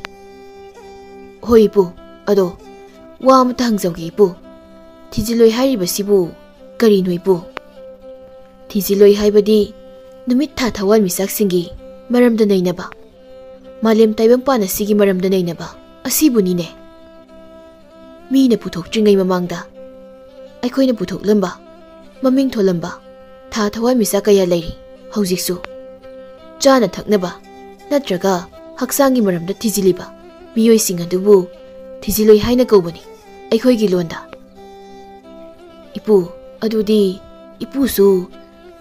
ꯍꯣꯏ ꯏꯄꯨ, ꯑꯗꯣ ꯋꯥ ꯑꯃꯇ ꯍꯪꯖꯧꯒꯦ ꯏꯄꯨ꯫ ꯊꯤꯖꯤꯜꯂꯣꯏ ꯍꯥꯏꯔꯤꯕꯁꯤꯕꯨ ꯀꯔꯤꯅꯣ ꯏꯄꯨ? ꯊꯤꯖꯤꯜꯂꯣꯏ ꯍꯥꯏꯕꯗꯤ ꯅꯨꯃꯤꯠ ꯊꯥ ꯊꯋꯥꯟꯃꯤꯆꯥꯛꯁꯤꯡꯒꯤ ꯃꯔꯝꯗ ꯅꯩꯅꯕ, ꯃꯥꯂꯦꯝ ꯇꯥꯏꯕꯪꯄꯥꯟ ꯑꯁꯤꯒꯤ ꯃꯔꯝꯗ ꯅꯩꯅꯕ ꯑꯁꯤꯕꯨꯅꯤꯅꯦ꯫ ꯃꯤꯅ ꯄꯨꯊꯣꯛꯇ꯭ꯔꯤꯉꯩ ꯃꯃꯥꯡꯗ ꯑꯩꯈꯣꯏꯅ ꯄꯨꯊꯣꯛꯂꯝꯕ, ꯃꯃꯤꯡ ꯊꯣꯜꯂꯝꯕ ꯊꯥ ꯊꯋꯥꯟꯃꯤꯆꯥꯛ ꯀꯌꯥ ꯂꯩꯔꯤ ꯍꯧꯖꯤꯛꯁꯨ꯫ ꯆꯥꯅ ꯊꯛꯅꯕ ꯅꯠꯇ꯭ꯔꯒ ꯍꯛꯆꯥꯡꯒꯤ ꯃꯔꯝꯗ ꯊꯤꯖꯤꯜꯂꯤꯕ ꯃꯤꯑꯣꯏꯁꯤꯡ ꯑꯗꯨꯕꯨ ꯊꯤꯖꯤꯜꯂꯣꯏ ꯍꯥꯏꯅ ꯀꯧꯕꯅꯤ ꯑꯩꯈꯣꯏꯒꯤ ꯂꯣꯟꯗ꯫ ꯏꯄꯨ, ꯑꯗꯨꯗꯤ ꯏꯄꯨꯁꯨ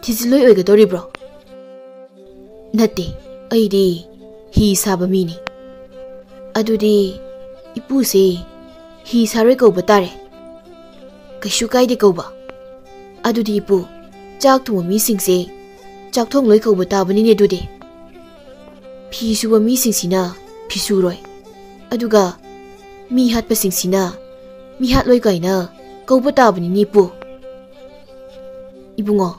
ꯊꯤꯖꯤꯜꯂꯣꯏ ꯑꯣꯏꯒꯗꯧꯔꯤꯕ꯭ꯔꯣ? ꯅꯠꯇꯦ, ꯑꯩꯗꯤ ꯍꯤ ꯁꯥꯕ ꯃꯤꯅꯤ꯫ ꯑꯗꯨꯗꯤ ꯏꯄꯨꯁꯦ ꯍꯤ ꯁꯥꯔꯣꯏ ꯀꯧꯕ ꯇꯥꯔꯦ꯫ ꯀꯩꯁꯨ ꯀꯥꯏꯗꯦ ꯀꯧꯕ꯫ ꯑꯗꯨꯗꯤ ꯏꯄꯨ, ꯆꯥꯛ ꯊꯣꯡꯕ ꯃꯤꯁꯤꯡꯁꯦ ꯆꯥꯛꯊꯣꯡꯂꯣꯏ ꯀꯧꯕ ꯇꯥꯕꯅꯤꯅꯦ ꯑꯗꯨꯗꯤ꯫ ꯐꯤ ꯁꯨꯕ ꯃꯤꯁꯤꯡꯁꯤꯅ ꯐꯤꯁꯨꯔꯣꯏ, ꯑꯗꯨꯒ ꯃꯤ ꯍꯥꯠꯄꯁꯤꯡꯁꯤꯅ ꯃꯤꯍꯥꯠꯂꯣꯏ ꯀꯥꯏꯅ ꯀꯧꯕ ꯇꯥꯕꯅꯤꯅꯦ ꯏꯄꯨ꯫ ꯏꯕꯨꯡꯉꯣ,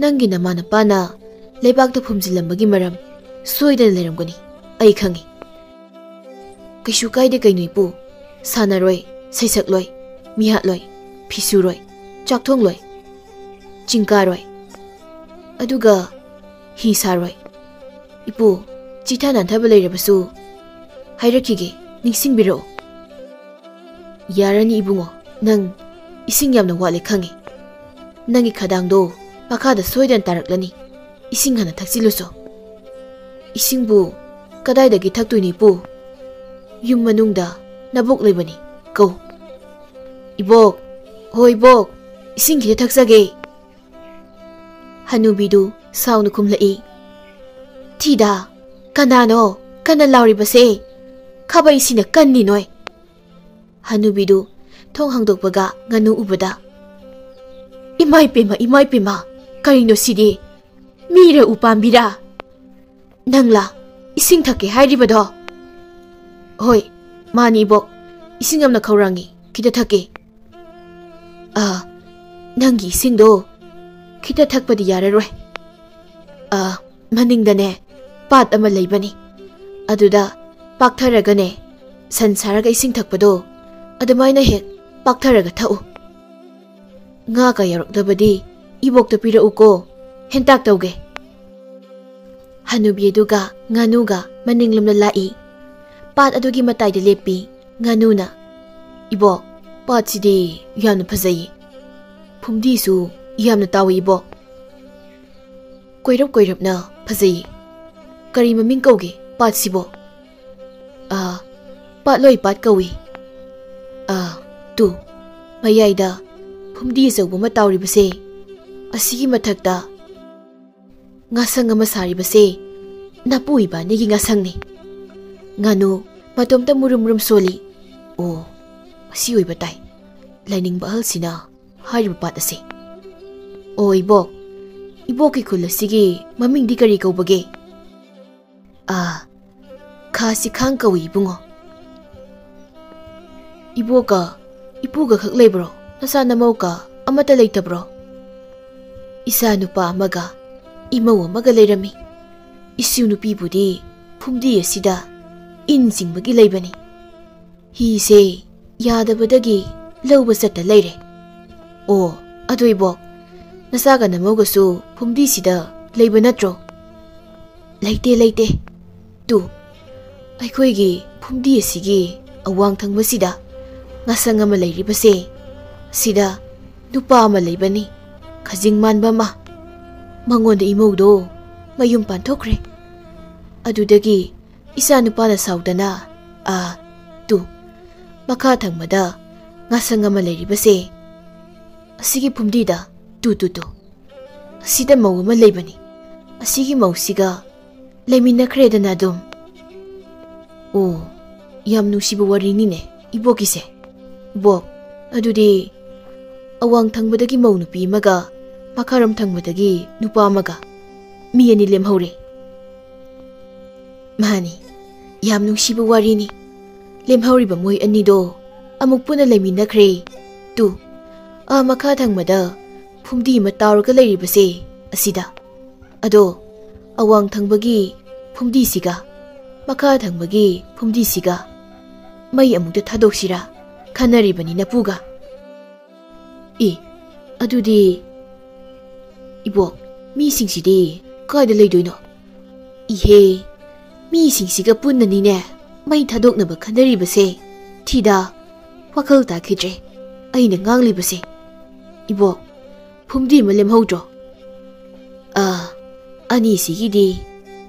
ꯅꯪꯒꯤ ꯅꯃꯥ ꯅꯄꯥꯅ ꯂꯩꯕꯥꯛꯇ ꯐꯨꯝꯖꯤꯜꯂꯝꯕꯒꯤ ꯃꯔꯝ ꯁꯣꯏꯗꯅ ꯂꯩꯔꯝꯒꯅꯤ, ꯑꯩ ꯈꯪꯏ꯫ ꯀꯩꯁꯨ ꯀꯥꯏꯗꯦ ꯀꯩꯅꯣ ꯏꯄꯨ, ꯁꯥꯟꯅꯔꯣꯏ, ꯁꯩꯁꯛꯂꯣꯏ, ꯃꯤꯍꯥꯠꯂꯣꯏ, ꯐꯤꯁꯨꯔꯣꯏ, ꯆꯥꯛꯊꯣꯡꯂꯣꯏ, ꯆꯤꯡ ꯀꯥꯔꯣꯏ, ꯑꯗꯨꯒ ꯍꯤ ꯁꯥꯔꯣꯏ꯫ ꯏꯄꯨ, ꯆꯤꯊ ꯅꯥꯟꯊꯕ ꯂꯩꯔꯕꯁꯨ ꯍꯥꯏꯔꯛꯈꯤꯒꯦ, ꯅꯤꯡꯁꯤꯡꯕꯤꯔꯛꯎ꯫ ꯌꯥꯔꯅꯤ ꯏꯕꯨꯡꯉꯣ, ꯅꯪ ꯏꯁꯤꯡ ꯌꯥꯝꯅ ꯋꯥꯠꯂꯦ ꯈꯪꯉꯤ꯫ ꯅꯪꯒꯤ ꯈꯗꯥꯡꯗꯣ ꯃꯈꯥꯗ ꯁꯣꯏꯗꯅ ꯇꯥꯔꯛꯂꯅꯤ꯫ ꯏꯁꯤꯡ ꯍꯥꯟꯅ ꯊꯛꯆꯤꯜꯂꯨꯆꯣ꯫ ꯏꯁꯤꯡꯕꯨ ꯀꯗꯥꯏꯗꯒꯤ ꯊꯛꯇꯣꯏꯅꯣ ꯏꯄꯨ? ꯌꯨꯝ ꯃꯅꯨꯡꯗ ꯅꯕꯣꯛ ꯂꯩꯕꯅꯤ, ꯀꯧ꯫ ꯏꯕꯣꯛ, ꯍꯣ ꯏꯕꯣꯛ, ꯏꯁꯤꯡ ꯈꯤꯇ ꯊꯛꯆꯒꯦ꯫ ꯍꯅꯨꯕꯤꯗꯨ ꯁꯥꯎꯅ ꯈꯨꯝꯂꯛꯏ, ꯊꯤꯗꯥ, ꯀꯅꯥꯅꯣ ꯀꯟꯅ ꯂꯥꯎꯔꯤꯕꯁꯦ? ꯈꯥꯕꯩꯁꯤꯅ ꯀꯟꯅꯤ ꯅꯣꯏ꯫ ꯍꯅꯨꯕꯤꯗꯨ ꯊꯣꯡ ꯍꯥꯡꯗꯣꯛꯄꯒ ꯉꯥꯅꯨ ꯎꯕꯗ, ꯏꯃꯥꯏ ꯄꯦꯝꯃ, ꯏꯃꯥꯏ ꯄꯦꯝꯃ, ꯀꯔꯤꯅꯣ ꯁꯤꯗꯤ? ꯃꯤꯔ ꯎꯄꯥꯝꯕꯤꯔ? ꯅꯪꯂꯥ ꯏꯁꯤꯡ ꯊꯛꯀꯦ ꯍꯥꯏꯔꯤꯕꯗꯣ? ꯍꯣꯏ, ꯃꯥꯅꯤ ꯏꯕꯣꯛ, ꯏꯁꯤꯡ ꯌꯥꯝꯅ ꯈꯧꯔꯥꯡꯉꯤ, ꯈꯤꯇ ꯊꯛꯀꯦ꯫ ꯑꯥ, ꯅꯪꯒꯤ ꯏꯁꯤꯡꯗꯣ ꯈꯤꯇ ꯊꯛꯄꯗꯤ ꯌꯥꯔꯔꯣꯏ꯫ ꯑꯥ, ꯃꯅꯤꯡꯗꯅꯦ ꯄꯥꯠ ꯑꯃ ꯂꯩꯕꯅꯤ, ꯑꯗꯨꯗ ꯄꯥꯛꯊꯔꯒꯅꯦ ꯁꯟ ꯁꯥꯔꯒ ꯏꯁꯤꯡ ꯊꯛꯄꯗꯣ ꯑꯗꯨꯃꯥꯏꯅ ꯍꯦꯛ ꯄꯥꯛꯊꯔꯒ ꯊꯛꯎ꯫ ꯉꯥꯒ ꯌꯥꯎꯔꯛꯂꯕꯗꯤ ꯏꯕꯣꯛꯇ ꯄꯤꯔꯛꯎꯀꯣ, ꯍꯦꯟꯇꯥꯛ ꯇꯧꯒꯦ꯫ ꯍꯅꯨꯕꯤ ꯑꯗꯨꯒ ꯉꯥꯅꯨꯒ ꯃꯅꯤꯡꯂꯣꯝꯗ ꯂꯥꯛꯏ꯫ ꯄꯥꯠ ꯑꯗꯨꯒꯤ ꯃꯇꯥꯏꯗ ꯂꯦꯞꯄꯤ ꯉꯥꯅꯨꯅ꯫ ꯏꯕꯣꯛ, ꯄꯥꯠꯁꯤꯗꯤ ꯌꯥꯝꯅ ꯐꯖꯩꯌꯦ꯫ ꯐꯨꯝꯗꯤꯁꯨ ꯌꯥꯝꯅ ꯇꯥꯎꯏ ꯏꯕꯣꯛ꯫ ꯀꯣꯏꯔꯞ ꯀꯣꯏꯔꯞꯅ ꯐꯖꯩꯌꯦ꯫ ꯀꯔꯤ ꯃꯃꯤꯡ ꯀꯧꯒꯦ ꯄꯥꯠꯁꯤꯕꯣ? ꯑꯥ, ꯄꯥꯠꯂꯣꯏ ꯄꯥꯠ ꯀꯧꯏ꯫ ꯑꯥ, ꯇꯨ, ꯃꯌꯥꯏꯗ ꯐꯨꯝꯗꯤ ꯑꯆꯧꯕ ꯑꯃ ꯇꯥꯎꯔꯤꯕꯁꯦ, ꯑꯁꯤꯒꯤ ꯃꯊꯛꯇ ꯉꯥꯁꯪ ꯑꯃ ꯁꯥꯔꯤꯕꯁꯦ ꯅꯄꯨ ꯏꯕꯥꯅꯤꯒꯤ ꯉꯥꯁꯪꯅꯤ꯫ ꯉꯥꯅꯨ ꯃꯇꯣꯝꯇ ꯃꯨꯔꯨꯝ ꯃꯨꯔꯨꯝ ꯁꯣꯜꯂꯤ꯫ ꯑꯣ, ꯑꯁꯤ ꯑꯣꯏꯕ ꯇꯥꯏ ꯂꯥꯏꯅꯤꯡꯕ ꯑꯍꯜꯁꯤꯅ ꯍꯥꯏꯔꯤꯕ ꯄꯥꯠ ꯑꯁꯤ꯫ ꯑꯣ ꯏꯕꯣꯛ, ꯏꯕꯣꯛꯀꯤ ꯈꯨꯜ ꯑꯁꯤꯒꯤ ꯃꯃꯤꯡꯗꯤ ꯀꯔꯤ ꯀꯧꯕꯒꯦ? ꯑꯥ, ꯈꯥ ꯁꯤꯈꯥꯡ ꯀꯧꯏ ꯏꯕꯨꯡꯉꯣ꯫ ꯏꯕꯣꯛꯀ ꯏꯄꯨꯒ ꯈꯛ ꯂꯩꯕ꯭ꯔꯣ? ꯅꯆꯥ ꯅꯃꯧꯀ ꯑꯃꯠꯇ ꯂꯩꯇꯕ꯭ꯔꯣ? ꯏꯆꯥ ꯅꯨꯄꯥ ꯑꯃꯒ ꯏꯃꯧ ꯑꯃꯒ ꯂꯩꯔꯝꯃꯤ꯫ ꯏꯁꯨ ꯅꯨꯄꯤꯕꯨꯗꯤ ꯐꯨꯝꯗꯤ ꯑꯁꯤꯗ ꯏꯟ ꯆꯤꯡꯕꯒꯤ ꯂꯩꯕꯅꯤ꯫ ꯍꯤꯁꯦ ꯌꯥꯗꯕꯗꯒꯤ ꯂꯧꯕ ꯆꯠꯇ ꯂꯩꯔꯦ꯫ ꯑꯣ, ꯑꯗꯨ ꯏꯕꯣꯛ, ꯅꯆꯥꯒ ꯅꯃꯧꯒꯁꯨ ꯐꯨꯝꯗꯤꯁꯤꯗ ꯂꯩꯕ ꯅꯠꯇ꯭ꯔꯣ? ꯂꯩꯇꯦ, ꯂꯩꯇꯦ꯫ ꯇꯨ, ꯑꯩꯈꯣꯏꯒꯤ ꯐꯨꯝꯗꯤ ꯑꯁꯤꯒꯤ ꯑꯋꯥꯡ ꯊꯪꯕꯁꯤꯗ ꯉꯁꯪ ꯑꯃ ꯂꯩꯔꯤꯕꯁꯦ, ꯁꯤꯗ ꯅꯨꯄꯥ ꯑꯃ ꯂꯩꯕꯅꯤ, ꯈꯖꯤꯡ ꯃꯥꯟꯕ ꯑꯃ꯫ ꯃꯉꯣꯟꯗ ꯏꯃꯧꯗꯣ ꯃꯌꯨꯝ ꯄꯥꯟꯊꯣꯛꯈ꯭ꯔꯦ꯫ ꯑꯗꯨꯗꯒꯤ ꯏꯆꯥ ꯅꯨꯄꯥꯅ ꯁꯥꯎꯗꯅ, ꯑꯥ, ꯇꯨ, ꯃꯈꯥ ꯊꯪꯕꯗ ꯉꯁꯪ ꯑꯃ ꯂꯩꯔꯤꯕꯁꯦ, ꯑꯁꯤꯒꯤ ꯐꯨꯝꯗꯤꯗ, ꯇꯨ, ꯇꯨ, ꯇꯨ, ꯑꯁꯤꯗ ꯃꯧ ꯑꯃ ꯂꯩꯕꯅꯤ꯫ ꯑꯁꯤꯒꯤ ꯃꯧꯁꯤꯒ ꯂꯩꯃꯤꯟꯅꯈ꯭ꯔꯦꯗꯅ ꯑꯗꯨꯝ꯫ ꯑꯣ, ꯌꯥꯝ ꯅꯨꯡꯁꯤꯕ ꯋꯥꯔꯤꯅꯤꯅꯦ ꯏꯕꯣꯛꯀꯤꯁꯦ꯫ ꯏꯕꯣꯛ, ꯑꯗꯨꯗꯤ ꯑꯋꯥꯡ ꯊꯪꯕꯗꯒꯤ ꯃꯧ ꯅꯨꯄꯤ ꯑꯃꯒ ꯃꯈꯥꯔꯣꯝ ꯊꯪꯕꯗꯒꯤ ꯅꯨꯄꯥ ꯑꯃꯒ, ꯃꯤ ꯑꯅꯤ ꯂꯦꯝꯍꯧꯔꯦ꯫ ꯃꯥꯅꯤ, ꯌꯥꯝ ꯅꯨꯡꯁꯤꯕ ꯋꯥꯔꯤꯅꯤ꯫ ꯂꯦꯝꯍꯧꯔꯤꯕ ꯃꯣꯏ ꯑꯅꯤꯗꯣ ꯑꯃꯨꯛ ꯄꯨꯟꯅ ꯂꯩꯃꯤꯟꯅꯈ꯭ꯔꯦ꯫ ꯇꯨ, ꯑꯥ ꯃꯈꯥ ꯊꯪꯕꯗ ꯐꯨꯝꯗꯤ ꯑꯃ ꯇꯥꯎꯔꯒ ꯂꯩꯔꯤꯕꯁꯦ ꯑꯁꯤꯗ꯫ ꯑꯗꯣ ꯑꯋꯥꯡ ꯊꯪꯕꯒꯤ ꯐꯨꯝꯗꯤꯁꯤꯒ ꯃꯈꯥ ꯊꯪꯕꯒꯤ ꯐꯨꯝꯗꯤꯁꯤꯒ ꯃꯩ ꯑꯃꯨꯛꯇ ꯊꯥꯗꯣꯛꯁꯤꯔꯥ ꯈꯟꯅꯔꯤꯕꯅꯤ ꯅꯄꯨꯒ꯫ ꯑꯦ, ꯑꯗꯨꯗꯤ ꯏꯕꯣꯛ, ꯃꯤꯁꯤꯡꯁꯤꯗꯤ ꯀꯥꯏꯗ ꯂꯩꯗꯣꯏꯅꯣ? ꯏꯍꯦ, ꯃꯤꯁꯤꯡꯁꯤꯒ ꯄꯨꯟꯅꯅꯤꯅꯦ ꯃꯩ ꯊꯥꯗꯣꯛꯅꯕ ꯈꯟꯅꯔꯤꯕꯁꯦ꯫ ꯊꯤꯗ, ꯋꯥꯈꯜ ꯇꯥꯈꯤꯗ꯭ꯔꯦ ꯑꯩꯅ ꯉꯥꯡꯂꯤꯕꯁꯦ꯫ ꯏꯕꯣꯛ, ꯐꯨꯝꯗꯤ ꯑꯃ ꯂꯦꯝꯍꯧꯗ꯭ꯔꯣ? ꯑꯥ, ꯑꯅꯤꯁꯤꯒꯤꯗꯤ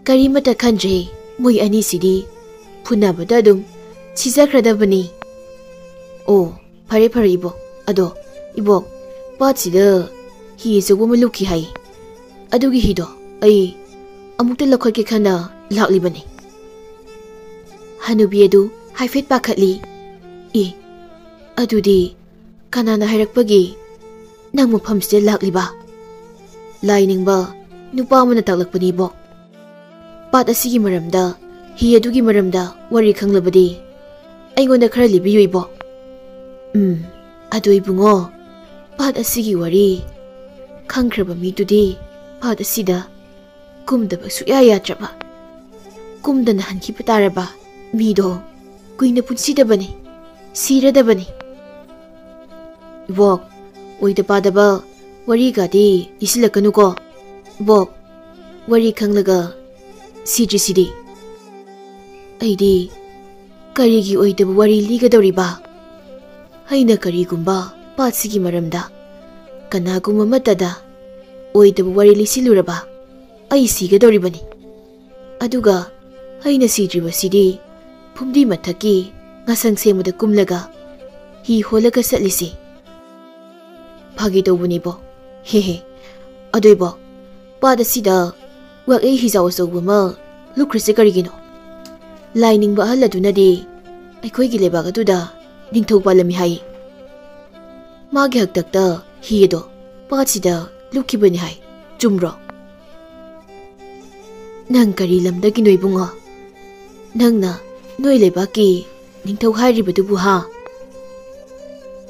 ꯀꯔꯤꯃꯠꯇ ꯈꯟꯗ꯭ꯔꯦ꯫ ꯃꯣꯏ ꯑꯅꯤꯁꯤꯗꯤ ꯐꯨꯅꯕꯗ ꯑꯗꯨꯝ ꯁꯤꯖꯈ꯭ꯔꯗꯕꯅꯤ꯫ ꯑꯣ, ꯐꯔꯦ ꯐꯔꯦ ꯏꯕꯣꯛ꯫ ꯑꯗꯣ ꯏꯕꯣꯛ, ꯄꯥꯠꯁꯤꯗ ꯍꯤ ꯑꯆꯧꯕ ꯑꯃ ꯂꯨꯞꯈꯤ ꯍꯥꯏ꯫ ꯑꯗꯨꯒꯤ ꯍꯤꯗꯣ ꯑꯩ ꯑꯃꯨꯛꯇ ꯂꯧꯈꯠꯀꯦ ꯈꯟꯅ ꯂꯥꯛꯂꯤꯕꯅꯤ꯫ ꯍꯅꯨꯕꯤ ꯑꯗꯨ ꯍꯥꯏꯐꯦꯠ ꯄꯥꯈꯠꯂꯤ꯫ ꯑꯦ, ꯑꯗꯨꯗꯤ ꯀꯅꯥꯅ ꯍꯥꯏꯔꯛꯄꯒꯤ ꯅꯪ ꯃꯐꯝꯁꯤꯗ ꯂꯥꯛꯂꯤꯕ? ꯂꯥꯏꯅꯤꯡꯕ ꯅꯨꯄꯥ ꯑꯃꯅ ꯇꯥꯛꯂꯛꯄꯅꯤ ꯏꯕꯣꯛ꯫ ꯄꯥꯠ ꯑꯁꯤꯒꯤ ꯃꯔꯝꯗ, ꯍꯤ ꯑꯗꯨꯒꯤ ꯃꯔꯝꯗ ꯋꯥꯔꯤ ꯈꯪꯂꯕꯗꯤ ꯑꯩꯉꯣꯟꯗ ꯈꯔ ꯂꯤꯕꯤꯌꯨ ꯏꯕꯣꯛ꯫ ꯎꯝ, ꯑꯗꯨ ꯏꯕꯨꯡꯉꯣ, ꯄꯥꯠ ꯑꯁꯤꯒꯤ ꯋꯥꯔꯤ ꯈꯪꯈ꯭ꯔꯕ ꯃꯤꯗꯨꯗꯤ ꯄꯥꯠ ꯑꯁꯤꯗ ꯀꯨꯝꯗꯕ ꯁꯨꯛꯌꯥ ꯌꯥꯗ꯭ꯔꯕ, ꯀꯨꯝꯗꯅ ꯍꯟꯈꯤꯕ ꯇꯥꯔꯕ ꯃꯤꯗꯣ ꯀꯨꯏꯅ ꯄꯨꯟꯁꯤꯗꯕꯅꯤ, ꯁꯤꯔꯗꯕꯅꯤ꯫ ꯏꯕꯣꯛ, ꯑꯣꯏꯗ ꯄꯥꯗꯕ ꯋꯥꯔꯤꯒꯗꯤ ꯂꯤꯁꯤꯜꯂꯛꯀꯅꯨꯀꯣ꯫ ꯏꯕꯣꯛ, ꯋꯥꯔꯤ ꯈꯪꯂꯒ ꯁꯤꯗ꯭ꯔꯤꯁꯤꯗꯤ꯫ ꯑꯩꯗꯤ ꯀꯔꯤꯒꯤ ꯑꯣꯏꯗꯕ ꯋꯥꯔꯤ ꯂꯤꯒꯗꯧꯔꯤꯕ? ꯑꯩꯅ ꯀꯔꯤꯒꯨꯝꯕ ꯄꯥꯠꯁꯤꯒꯤ ꯃꯔꯝꯗ ꯀꯅꯥꯒꯨꯝꯕ ꯑꯃꯠꯇꯗ ꯑꯣꯏꯗꯕ ꯋꯥꯔꯤ ꯂꯤꯁꯤꯜꯂꯨꯔꯕ, ꯑꯩ ꯁꯤꯒꯗꯧꯔꯤꯕꯅꯤ꯫ ꯑꯗꯨꯒ ꯑꯩꯅ ꯁꯤꯗ꯭ꯔꯤꯕꯁꯤꯗꯤ ꯐꯨꯝꯗꯤ ꯃꯊꯛꯀꯤ ꯉꯁꯪ ꯁꯦꯡꯕꯗ ꯀꯨꯝꯂꯒ ꯍꯤ ꯍꯣꯜꯂꯒ ꯆꯠꯂꯤꯁꯤ꯫ ꯐꯥꯒꯤ ꯇꯧꯕꯅꯤꯕꯣ꯫ ꯍꯦ ꯍꯦ꯫ ꯑꯗꯨꯏꯕꯣ, ꯄꯥꯠ ꯑꯁꯤꯗ ꯋꯥꯛꯂꯩ ꯍꯤꯖꯥꯎ ꯑꯆꯧꯕ ꯑꯃ ꯂꯨꯞꯈ꯭ꯔꯤꯁꯤ ꯀꯔꯤꯒꯤꯅꯣ? ꯂꯥꯏꯅꯤꯡꯕ ꯑꯍꯜ ꯑꯗꯨꯅꯗꯤ ꯑꯩꯈꯣꯏꯒꯤ ꯂꯩꯕꯥꯛ ꯑꯗꯨꯗ ꯅꯤꯡꯊꯧ ꯄꯥꯜꯂꯝꯃꯤ ꯍꯥꯏ꯫ ꯃꯥꯒꯤ ꯍꯥꯛꯇꯛꯇ ꯍꯤ ꯑꯗꯣ ꯄꯥꯠꯁꯤꯗ ꯂꯨꯞꯈꯤꯕꯅꯤ ꯍꯥꯏ꯫ ꯆꯨꯝꯕ꯭ꯔꯣ? ꯅꯪ ꯀꯔꯤ ꯂꯝꯗꯒꯤꯅꯣ ꯏꯕꯨꯡꯉꯣ? ꯅꯪꯅ ꯅꯣꯏ ꯂꯩꯕꯥꯛꯀꯤ ꯅꯤꯡꯊꯧ ꯍꯥꯏꯔꯤꯕꯗꯨꯕꯨ ꯍꯥ?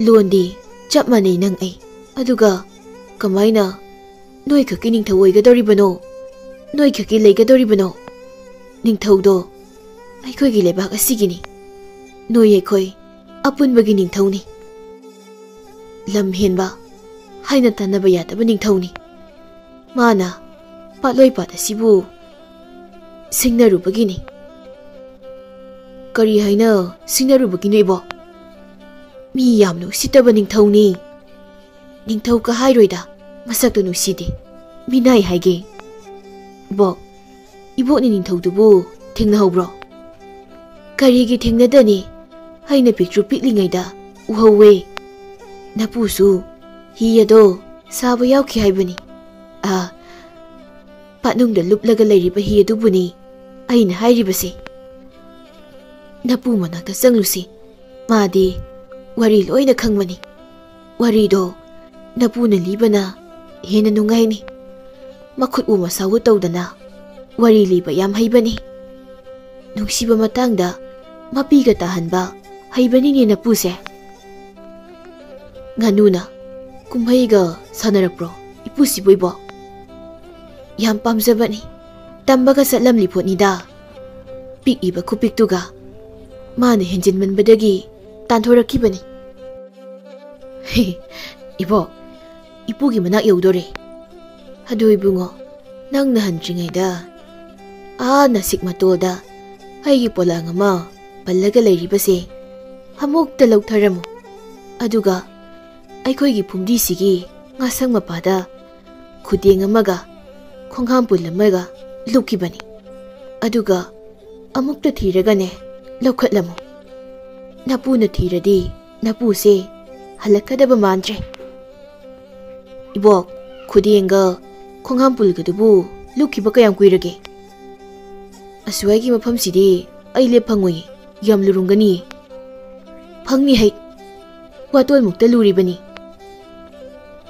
ꯂꯣꯟꯗꯤ ꯆꯞ ꯃꯥꯟꯅꯩ ꯅꯪ ꯑꯩ꯫ ꯑꯗꯨꯒ ꯀꯃꯥꯏꯅ ꯅꯣꯏꯈꯛꯀꯤ ꯅꯤꯡꯊꯧ ꯑꯣꯏꯒꯗꯧꯔꯤꯕꯅꯣ? ꯅꯣꯏꯈꯛꯀꯤ ꯂꯩꯒꯗꯧꯔꯤꯕꯅꯣ? ꯅꯤꯡꯊꯧꯗꯣ ꯑꯩꯈꯣꯏꯒꯤ ꯂꯩꯕꯥꯛ ꯑꯁꯤꯒꯤꯅꯤ꯫ ꯅꯣꯏ ꯑꯩꯈꯣꯏ ꯑꯄꯨꯟꯕꯒꯤ ꯅꯤꯡꯊꯧꯅꯤ꯫ ꯂꯝ ꯍꯦꯟꯕ ꯍꯥꯏꯅ ꯇꯥꯟꯅꯕ ꯌꯥꯗꯕ ꯅꯤꯡꯊꯧꯅꯤ꯫ ꯃꯥꯅ ꯄꯥꯠꯂꯣꯏ ꯄꯥꯠ ꯑꯁꯤꯕꯨ ꯁꯤꯡꯅꯔꯨꯕꯒꯤꯅꯤ꯫ ꯀꯔꯤ ꯍꯥꯏꯅ ꯁꯤꯡꯅꯔꯨꯕꯒꯤꯅꯣ ꯏꯕꯣ? ꯃꯤ ꯌꯥꯝꯅ ꯎꯁꯤꯠꯇꯕ ꯅꯤꯡꯊꯧꯅꯤ꯫ ꯅꯤꯡꯊꯧ ꯀ ꯍꯥꯏꯔꯣꯏꯗ, ꯃꯁꯛꯇꯣ ꯅꯨꯡꯁꯤꯗꯦ꯫ ꯃꯤꯅꯥꯏ ꯍꯥꯏꯒꯦ꯫ ꯕꯣꯛ, ꯏꯕꯣꯛꯅꯤ ꯅꯤꯡꯊꯧꯗꯨꯕꯨ ꯊꯦꯡꯅꯍꯧꯕ꯭ꯔꯣ? ꯀꯔꯤꯒꯤ ꯊꯦꯡꯅꯗꯅꯤ? ꯑꯩꯅ ꯄꯤꯛꯇ꯭ꯔꯨ ꯄꯤꯛꯂꯤꯉꯩꯗ ꯎꯍꯧꯋꯦ꯫ ꯅꯄꯨꯁꯨ ꯍꯤ ꯑꯗꯣ ꯁꯥꯕ ꯌꯥꯎꯈꯤ ꯍꯥꯏꯕꯅꯤ꯫ ꯑꯥ, ꯄꯥꯠꯅꯨꯡꯗ ꯂꯨꯞꯂꯒ ꯂꯩꯔꯤꯕ ꯍꯤ ꯑꯗꯨꯕꯨꯅꯤ ꯑꯩꯅ ꯍꯥꯏꯔꯤꯕꯁꯦ꯫ ꯅꯄꯨ ꯃꯅꯥꯛꯇ ꯆꯪꯂꯨꯁꯤ꯫ ꯃꯥꯗꯤ ꯋꯥꯔꯤ ꯂꯣꯏꯅ ꯈꯪꯕꯅꯤ꯫ ꯋꯥꯔꯤꯗꯣ ꯅꯄꯨꯅ ꯂꯤꯕꯅ ꯍꯦꯟꯅ ꯅꯨꯡꯉꯥꯏꯅꯤ꯫ ꯃꯈꯨꯠ ꯎ ꯃꯁꯥꯎ ꯇꯧꯗꯅ ꯋꯥꯔꯤ ꯂꯤꯕ ꯌꯥꯝ ꯍꯩꯕꯅꯤ꯫ ꯅꯨꯡꯁꯤꯕ ꯃꯇꯥꯡꯗ ꯃꯄꯤꯒ ꯇꯥꯍꯟꯕ ꯍꯩꯕꯅꯤꯅꯦ ꯅꯄꯨꯁꯦ꯫ ꯉꯥꯅꯨꯅ, "ꯀꯨꯝꯍꯩꯒ ꯁꯥꯟꯅꯔꯛꯄ꯭ꯔꯣ ꯏꯄꯨꯁꯤꯕꯨ ꯏꯕꯣꯛ?" "ꯌꯥꯝ ꯄꯥꯝꯖꯕꯅꯤ꯫ ꯇꯝꯕꯒ ꯆꯠꯂꯝꯂꯤ ꯄꯣꯠꯅꯤꯗ꯫ ꯄꯤꯛꯏꯕ ꯈꯨꯄꯤꯛꯇꯨꯒ ꯃꯥꯅ ꯍꯦꯟꯖꯤꯟꯃꯟꯕꯗꯒꯤ ꯇꯥꯟꯊꯣꯔꯛꯈꯤꯕꯅꯤ꯫" "ꯏꯕꯣꯛ, ꯏꯄꯨꯒꯤ ꯃꯅꯥꯛ ꯌꯧꯗꯣꯔꯦ꯫ ꯑꯗꯨ ꯏꯕꯨꯡꯉꯣ, ꯅꯪꯅ ꯍꯟꯗ꯭ꯔꯤꯉꯩꯗ ꯑꯥ ꯅꯥꯁꯤꯛ ꯃꯇꯣꯜꯗ ꯑꯩꯒꯤ ꯄꯣꯂꯥꯡ ꯑꯃ ꯄꯜꯂꯒ ꯂꯩꯔꯤꯕꯁꯦ ꯑꯃꯨꯛꯇ ꯂꯧꯊꯔꯝꯃꯨ꯫ ꯑꯗꯨꯒ ꯑꯩꯈꯣꯏꯒꯤ ꯐꯨꯝꯗꯤꯁꯤꯒꯤ ꯉꯥꯁꯪ ꯃꯄꯥꯗ ꯈꯨꯗꯦꯡ ꯑꯃꯒ ꯈꯣꯡꯍꯥꯝꯄꯨꯜ ꯑꯃꯒ ꯂꯨꯞꯈꯤꯕꯅꯤ꯫ ꯑꯗꯨꯒ ꯑꯃꯨꯛꯇ ꯊꯤꯔꯒꯅꯦ ꯂꯧꯈꯠꯂꯝꯃꯨ꯫ ꯅꯄꯨꯅ ꯊꯤꯔꯗꯤ ꯅꯄꯨꯁꯦ ꯍꯜꯂꯛꯀꯗꯕ ꯃꯥꯟꯗ꯭ꯔꯦ꯫" "ꯏꯕꯣꯛ, ꯈꯨꯗꯦꯡꯒ ꯈꯣꯡꯍꯥꯝꯄꯨꯜꯒꯗꯨꯕꯨ ꯂꯨꯞꯈꯤꯕ ꯀꯌꯥꯝ ꯀꯨꯏꯔꯒꯦ?" "ꯑꯁ꯭ꯋꯥꯏꯒꯤ ꯃꯐꯝꯁꯤꯗꯤ ꯑꯩ ꯂꯦꯞ ꯐꯪꯉꯣꯏꯌꯦ, ꯌꯥꯝ ꯂꯨꯔꯝꯒꯅꯤꯌꯦ꯫" "ꯐꯪꯅꯤ ꯍꯩ, ꯋꯥꯇꯣꯜꯃꯨꯛꯇ ꯂꯨꯔꯤꯕꯅꯤ꯫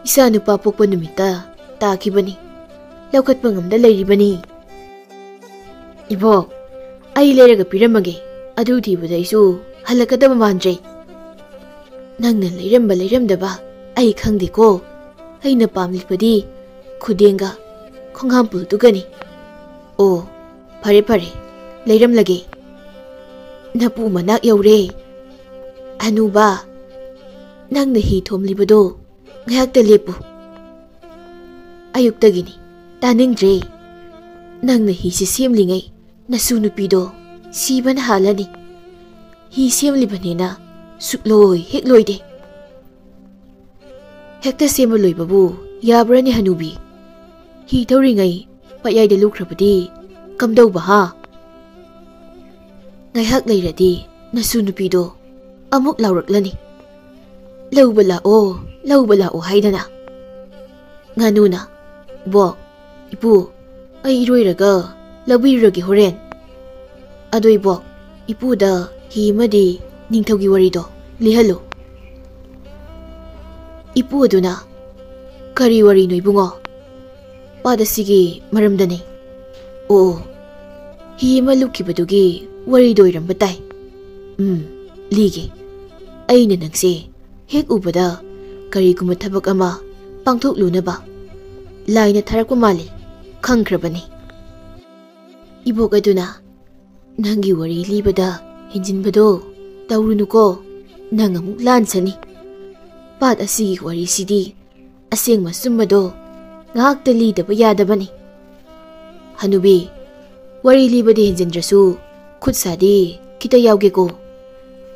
ꯏꯆꯥ ꯅꯨꯄꯥ ꯄꯣꯛꯄ ꯅꯨꯃꯤꯠꯇ ꯇꯥꯈꯤꯕꯅꯤ, ꯂꯧꯈꯠꯄ ꯉꯝꯗ ꯂꯩꯔꯤꯕꯅꯤ꯫" "ꯏꯕꯣꯛ, ꯑꯩ ꯂꯩꯔꯒ ꯄꯤꯔꯝꯃꯒꯦ, ꯑꯗꯨ ꯊꯤꯕꯗ ꯑꯩꯁꯨ ꯍꯜꯂꯛꯀꯗꯕ ꯃꯥꯟꯗ꯭ꯔꯦ꯫" "ꯅꯪꯅ ꯂꯩꯔꯝꯕ ꯂꯩꯔꯝꯗꯕ ꯑꯩ ꯈꯪꯗꯦꯀꯣ, ꯑꯩꯅ ꯄꯥꯝꯂꯤꯕꯗꯤ ꯈꯨꯗꯦꯡꯒ ꯈꯣꯡꯍꯥꯝꯄꯨꯜꯗꯨꯒꯅꯤ꯫" "ꯑꯣ, ꯐꯔꯦ ꯐꯔꯦ, ꯂꯩꯔꯝꯂꯒꯦ꯫" "ꯅꯄꯨ ꯃꯅꯥꯛ ꯌꯧꯔꯦ꯫ ꯍꯅꯨꯕ, ꯅꯪꯅ ꯍꯤ ꯊꯣꯝꯂꯤꯕꯗꯣ ꯉꯥꯏꯍꯥꯛꯇ ꯂꯦꯞꯄꯨ꯫ ꯑꯌꯨꯛꯇꯒꯤꯅꯤ, ꯇꯥꯅꯤꯡꯗ꯭ꯔꯦ꯫ ꯅꯪꯅ ꯍꯤꯁꯦ ꯁꯦꯝꯂꯤꯉꯩ ꯅꯁꯨ ꯅꯨꯄꯤꯗꯣ ꯁꯤꯕꯅ ꯍꯥꯜꯂꯅꯤ꯫ ꯍꯤ ꯁꯦꯝꯂꯤꯕꯅꯤꯅ ꯁꯨꯛꯂꯣꯏ ꯍꯦꯛ ꯂꯣꯏꯗꯦ꯫" "ꯍꯦꯛꯇ ꯁꯦꯝꯕ ꯂꯣꯏꯕꯕꯨ ꯌꯥꯕ꯭ꯔꯅꯦ ꯍꯅꯨꯕꯤ? ꯍꯤ ꯊꯧꯔꯤꯉꯩ ꯄꯠꯌꯥꯏꯗ ꯂꯨꯞꯈ꯭ꯔꯕꯗꯤ ꯀꯝꯗꯧꯕ ꯍꯥ?" "ꯉꯥꯏꯍꯥꯛ ꯂꯩꯔꯗꯤ ꯅꯁꯨ ꯅꯨꯄꯤꯗꯣ ꯑꯃꯨꯛ ꯂꯥꯎꯔꯛꯂꯅꯤ, ꯂꯧꯕ ꯂꯥꯛꯑꯣ, ꯂꯧꯕ ꯂꯥꯛꯑꯣ ꯍꯥꯏꯗꯅ꯫" ꯉꯥꯅꯨꯅ, "ꯕꯣꯛ, ꯏꯄꯨ, ꯑꯩ ꯏꯔꯣꯏꯔꯒ ꯂꯧꯕꯤꯔꯨꯔꯒꯦ ꯍꯣꯔꯦꯟ꯫ ꯑꯗꯣ ꯏꯕꯣꯛ, ꯏꯄꯨꯗ ꯍꯤ ꯑꯃꯗꯤ ꯅꯤꯡꯊꯧꯒꯤ ꯋꯥꯔꯤꯗꯣ ꯂꯤꯍꯜꯂꯨ꯫" ꯏꯄꯨ ꯑꯗꯨꯅ, "ꯀꯔꯤ ꯋꯥꯔꯤꯅꯣ ꯏꯕꯨꯡꯉꯣ?" ꯄꯥꯠ ꯑꯁꯤꯒꯤ ꯃꯔꯝꯗꯅꯤ꯫ ꯑꯣ, ꯍꯤ ꯑꯃ ꯂꯨꯞꯈꯤꯕꯗꯨꯒꯤ ꯋꯥꯔꯤꯗꯣ ꯑꯣꯏꯔꯝꯕ ꯇꯥꯏ꯫ ꯎꯝ, ꯂꯤꯒꯦ꯫ ꯑꯩꯅ ꯅꯪꯁꯦ ꯍꯦꯛ ꯎꯕꯗ ꯀꯔꯤꯒꯨꯝꯕ ꯊꯕꯛ ꯑꯃ ꯄꯥꯡꯊꯣꯛꯂꯨꯅꯕ ꯂꯥꯏꯅ ꯊꯥꯔꯛꯄ ꯃꯥꯜꯂꯤ, ꯈꯪꯈ꯭ꯔꯕꯅꯤ꯫ ꯏꯕꯣꯛ ꯑꯗꯨꯅ, "ꯅꯪꯒꯤ ꯋꯥꯔꯤ ꯂꯤꯕꯗ ꯍꯦꯟꯖꯤꯟꯕꯗꯣ ꯇꯧꯔꯨꯅꯨꯀꯣ, ꯅꯪ ꯑꯃꯨꯛ ꯂꯥꯟꯁꯅꯤ꯫ ꯄꯥꯠ ꯑꯁꯤꯒꯤ ꯋꯥꯔꯤꯁꯤꯗꯤ ꯑꯁꯦꯡꯕ ꯑꯆꯨꯝꯕꯗꯣ ꯉꯥꯏꯍꯥꯛꯇ ꯂꯤꯗꯕ ꯌꯥꯗꯕꯅꯤ꯫ ꯍꯅꯨꯕꯤ, ꯋꯥꯔꯤ ꯂꯤꯕꯗꯤ ꯍꯦꯟꯖꯤꯟꯗ꯭ꯔꯁꯨ ꯈꯨꯠ ꯁꯥꯗꯤ ꯈꯤꯇ ꯌꯥꯎꯒꯦꯀꯣ,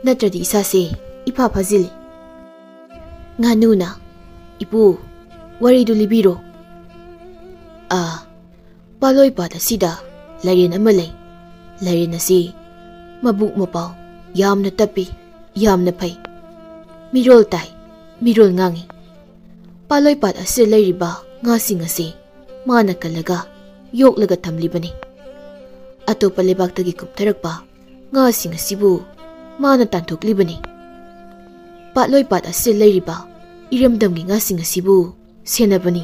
ꯅꯠꯇ꯭ꯔꯗꯤ ꯏꯁꯥꯁꯦ ꯏꯐꯥ ꯐꯥꯖꯤꯜꯂꯤ꯫" ꯉꯥꯅꯨꯅ, "ꯏꯄꯨ, ꯋꯥꯔꯤꯗꯨ ꯂꯤꯕꯤꯔꯣ꯫" "ꯑꯥ, ꯄꯥꯠꯂꯣꯏ ꯄꯥꯠ ꯑꯁꯤꯗ ꯂꯥꯏꯔꯦꯟ ꯑꯃ ꯂꯩ꯫ ꯂꯥꯏꯔꯦꯟ ꯑꯁꯤ ꯃꯕꯨꯛ ꯃꯄꯥꯎ ꯌꯥꯝꯅ ꯇꯞꯄꯤ, ꯌꯥꯝꯅ ꯐꯩ꯫ ꯃꯤꯔꯣꯜ ꯇꯥꯏ, ꯃꯤꯔꯣꯜ ꯉꯥꯡꯏ꯫ ꯄꯥꯠꯂꯣꯏ ꯄꯥꯠ ꯑꯁꯤꯗ ꯂꯩꯔꯤꯕ ꯉꯥꯁꯤꯡ ꯑꯁꯤ ꯃꯥꯅ ꯀꯜꯂꯒ ꯌꯣꯛꯂꯒ ꯊꯝꯂꯤꯕꯅꯤ꯫ ꯑꯇꯣꯞꯄ ꯂꯩꯕꯥꯛꯇꯒꯤ ꯀꯨꯝꯊꯔꯛꯄ ꯉꯥꯁꯤꯡ ꯑꯁꯤꯕꯨ ꯃꯥꯅ ꯇꯥꯟꯊꯣꯛꯂꯤꯕꯅꯤ꯫ ꯄꯥꯠꯂꯣꯏ ꯄꯥꯠ ꯑꯁꯤꯗ ꯂꯩꯔꯤꯕ ꯏꯔꯝꯗꯝꯒꯤ ꯉꯥꯁꯤꯡ ꯑꯁꯤꯕꯨ ꯁꯦꯟꯅꯕꯅꯤ꯫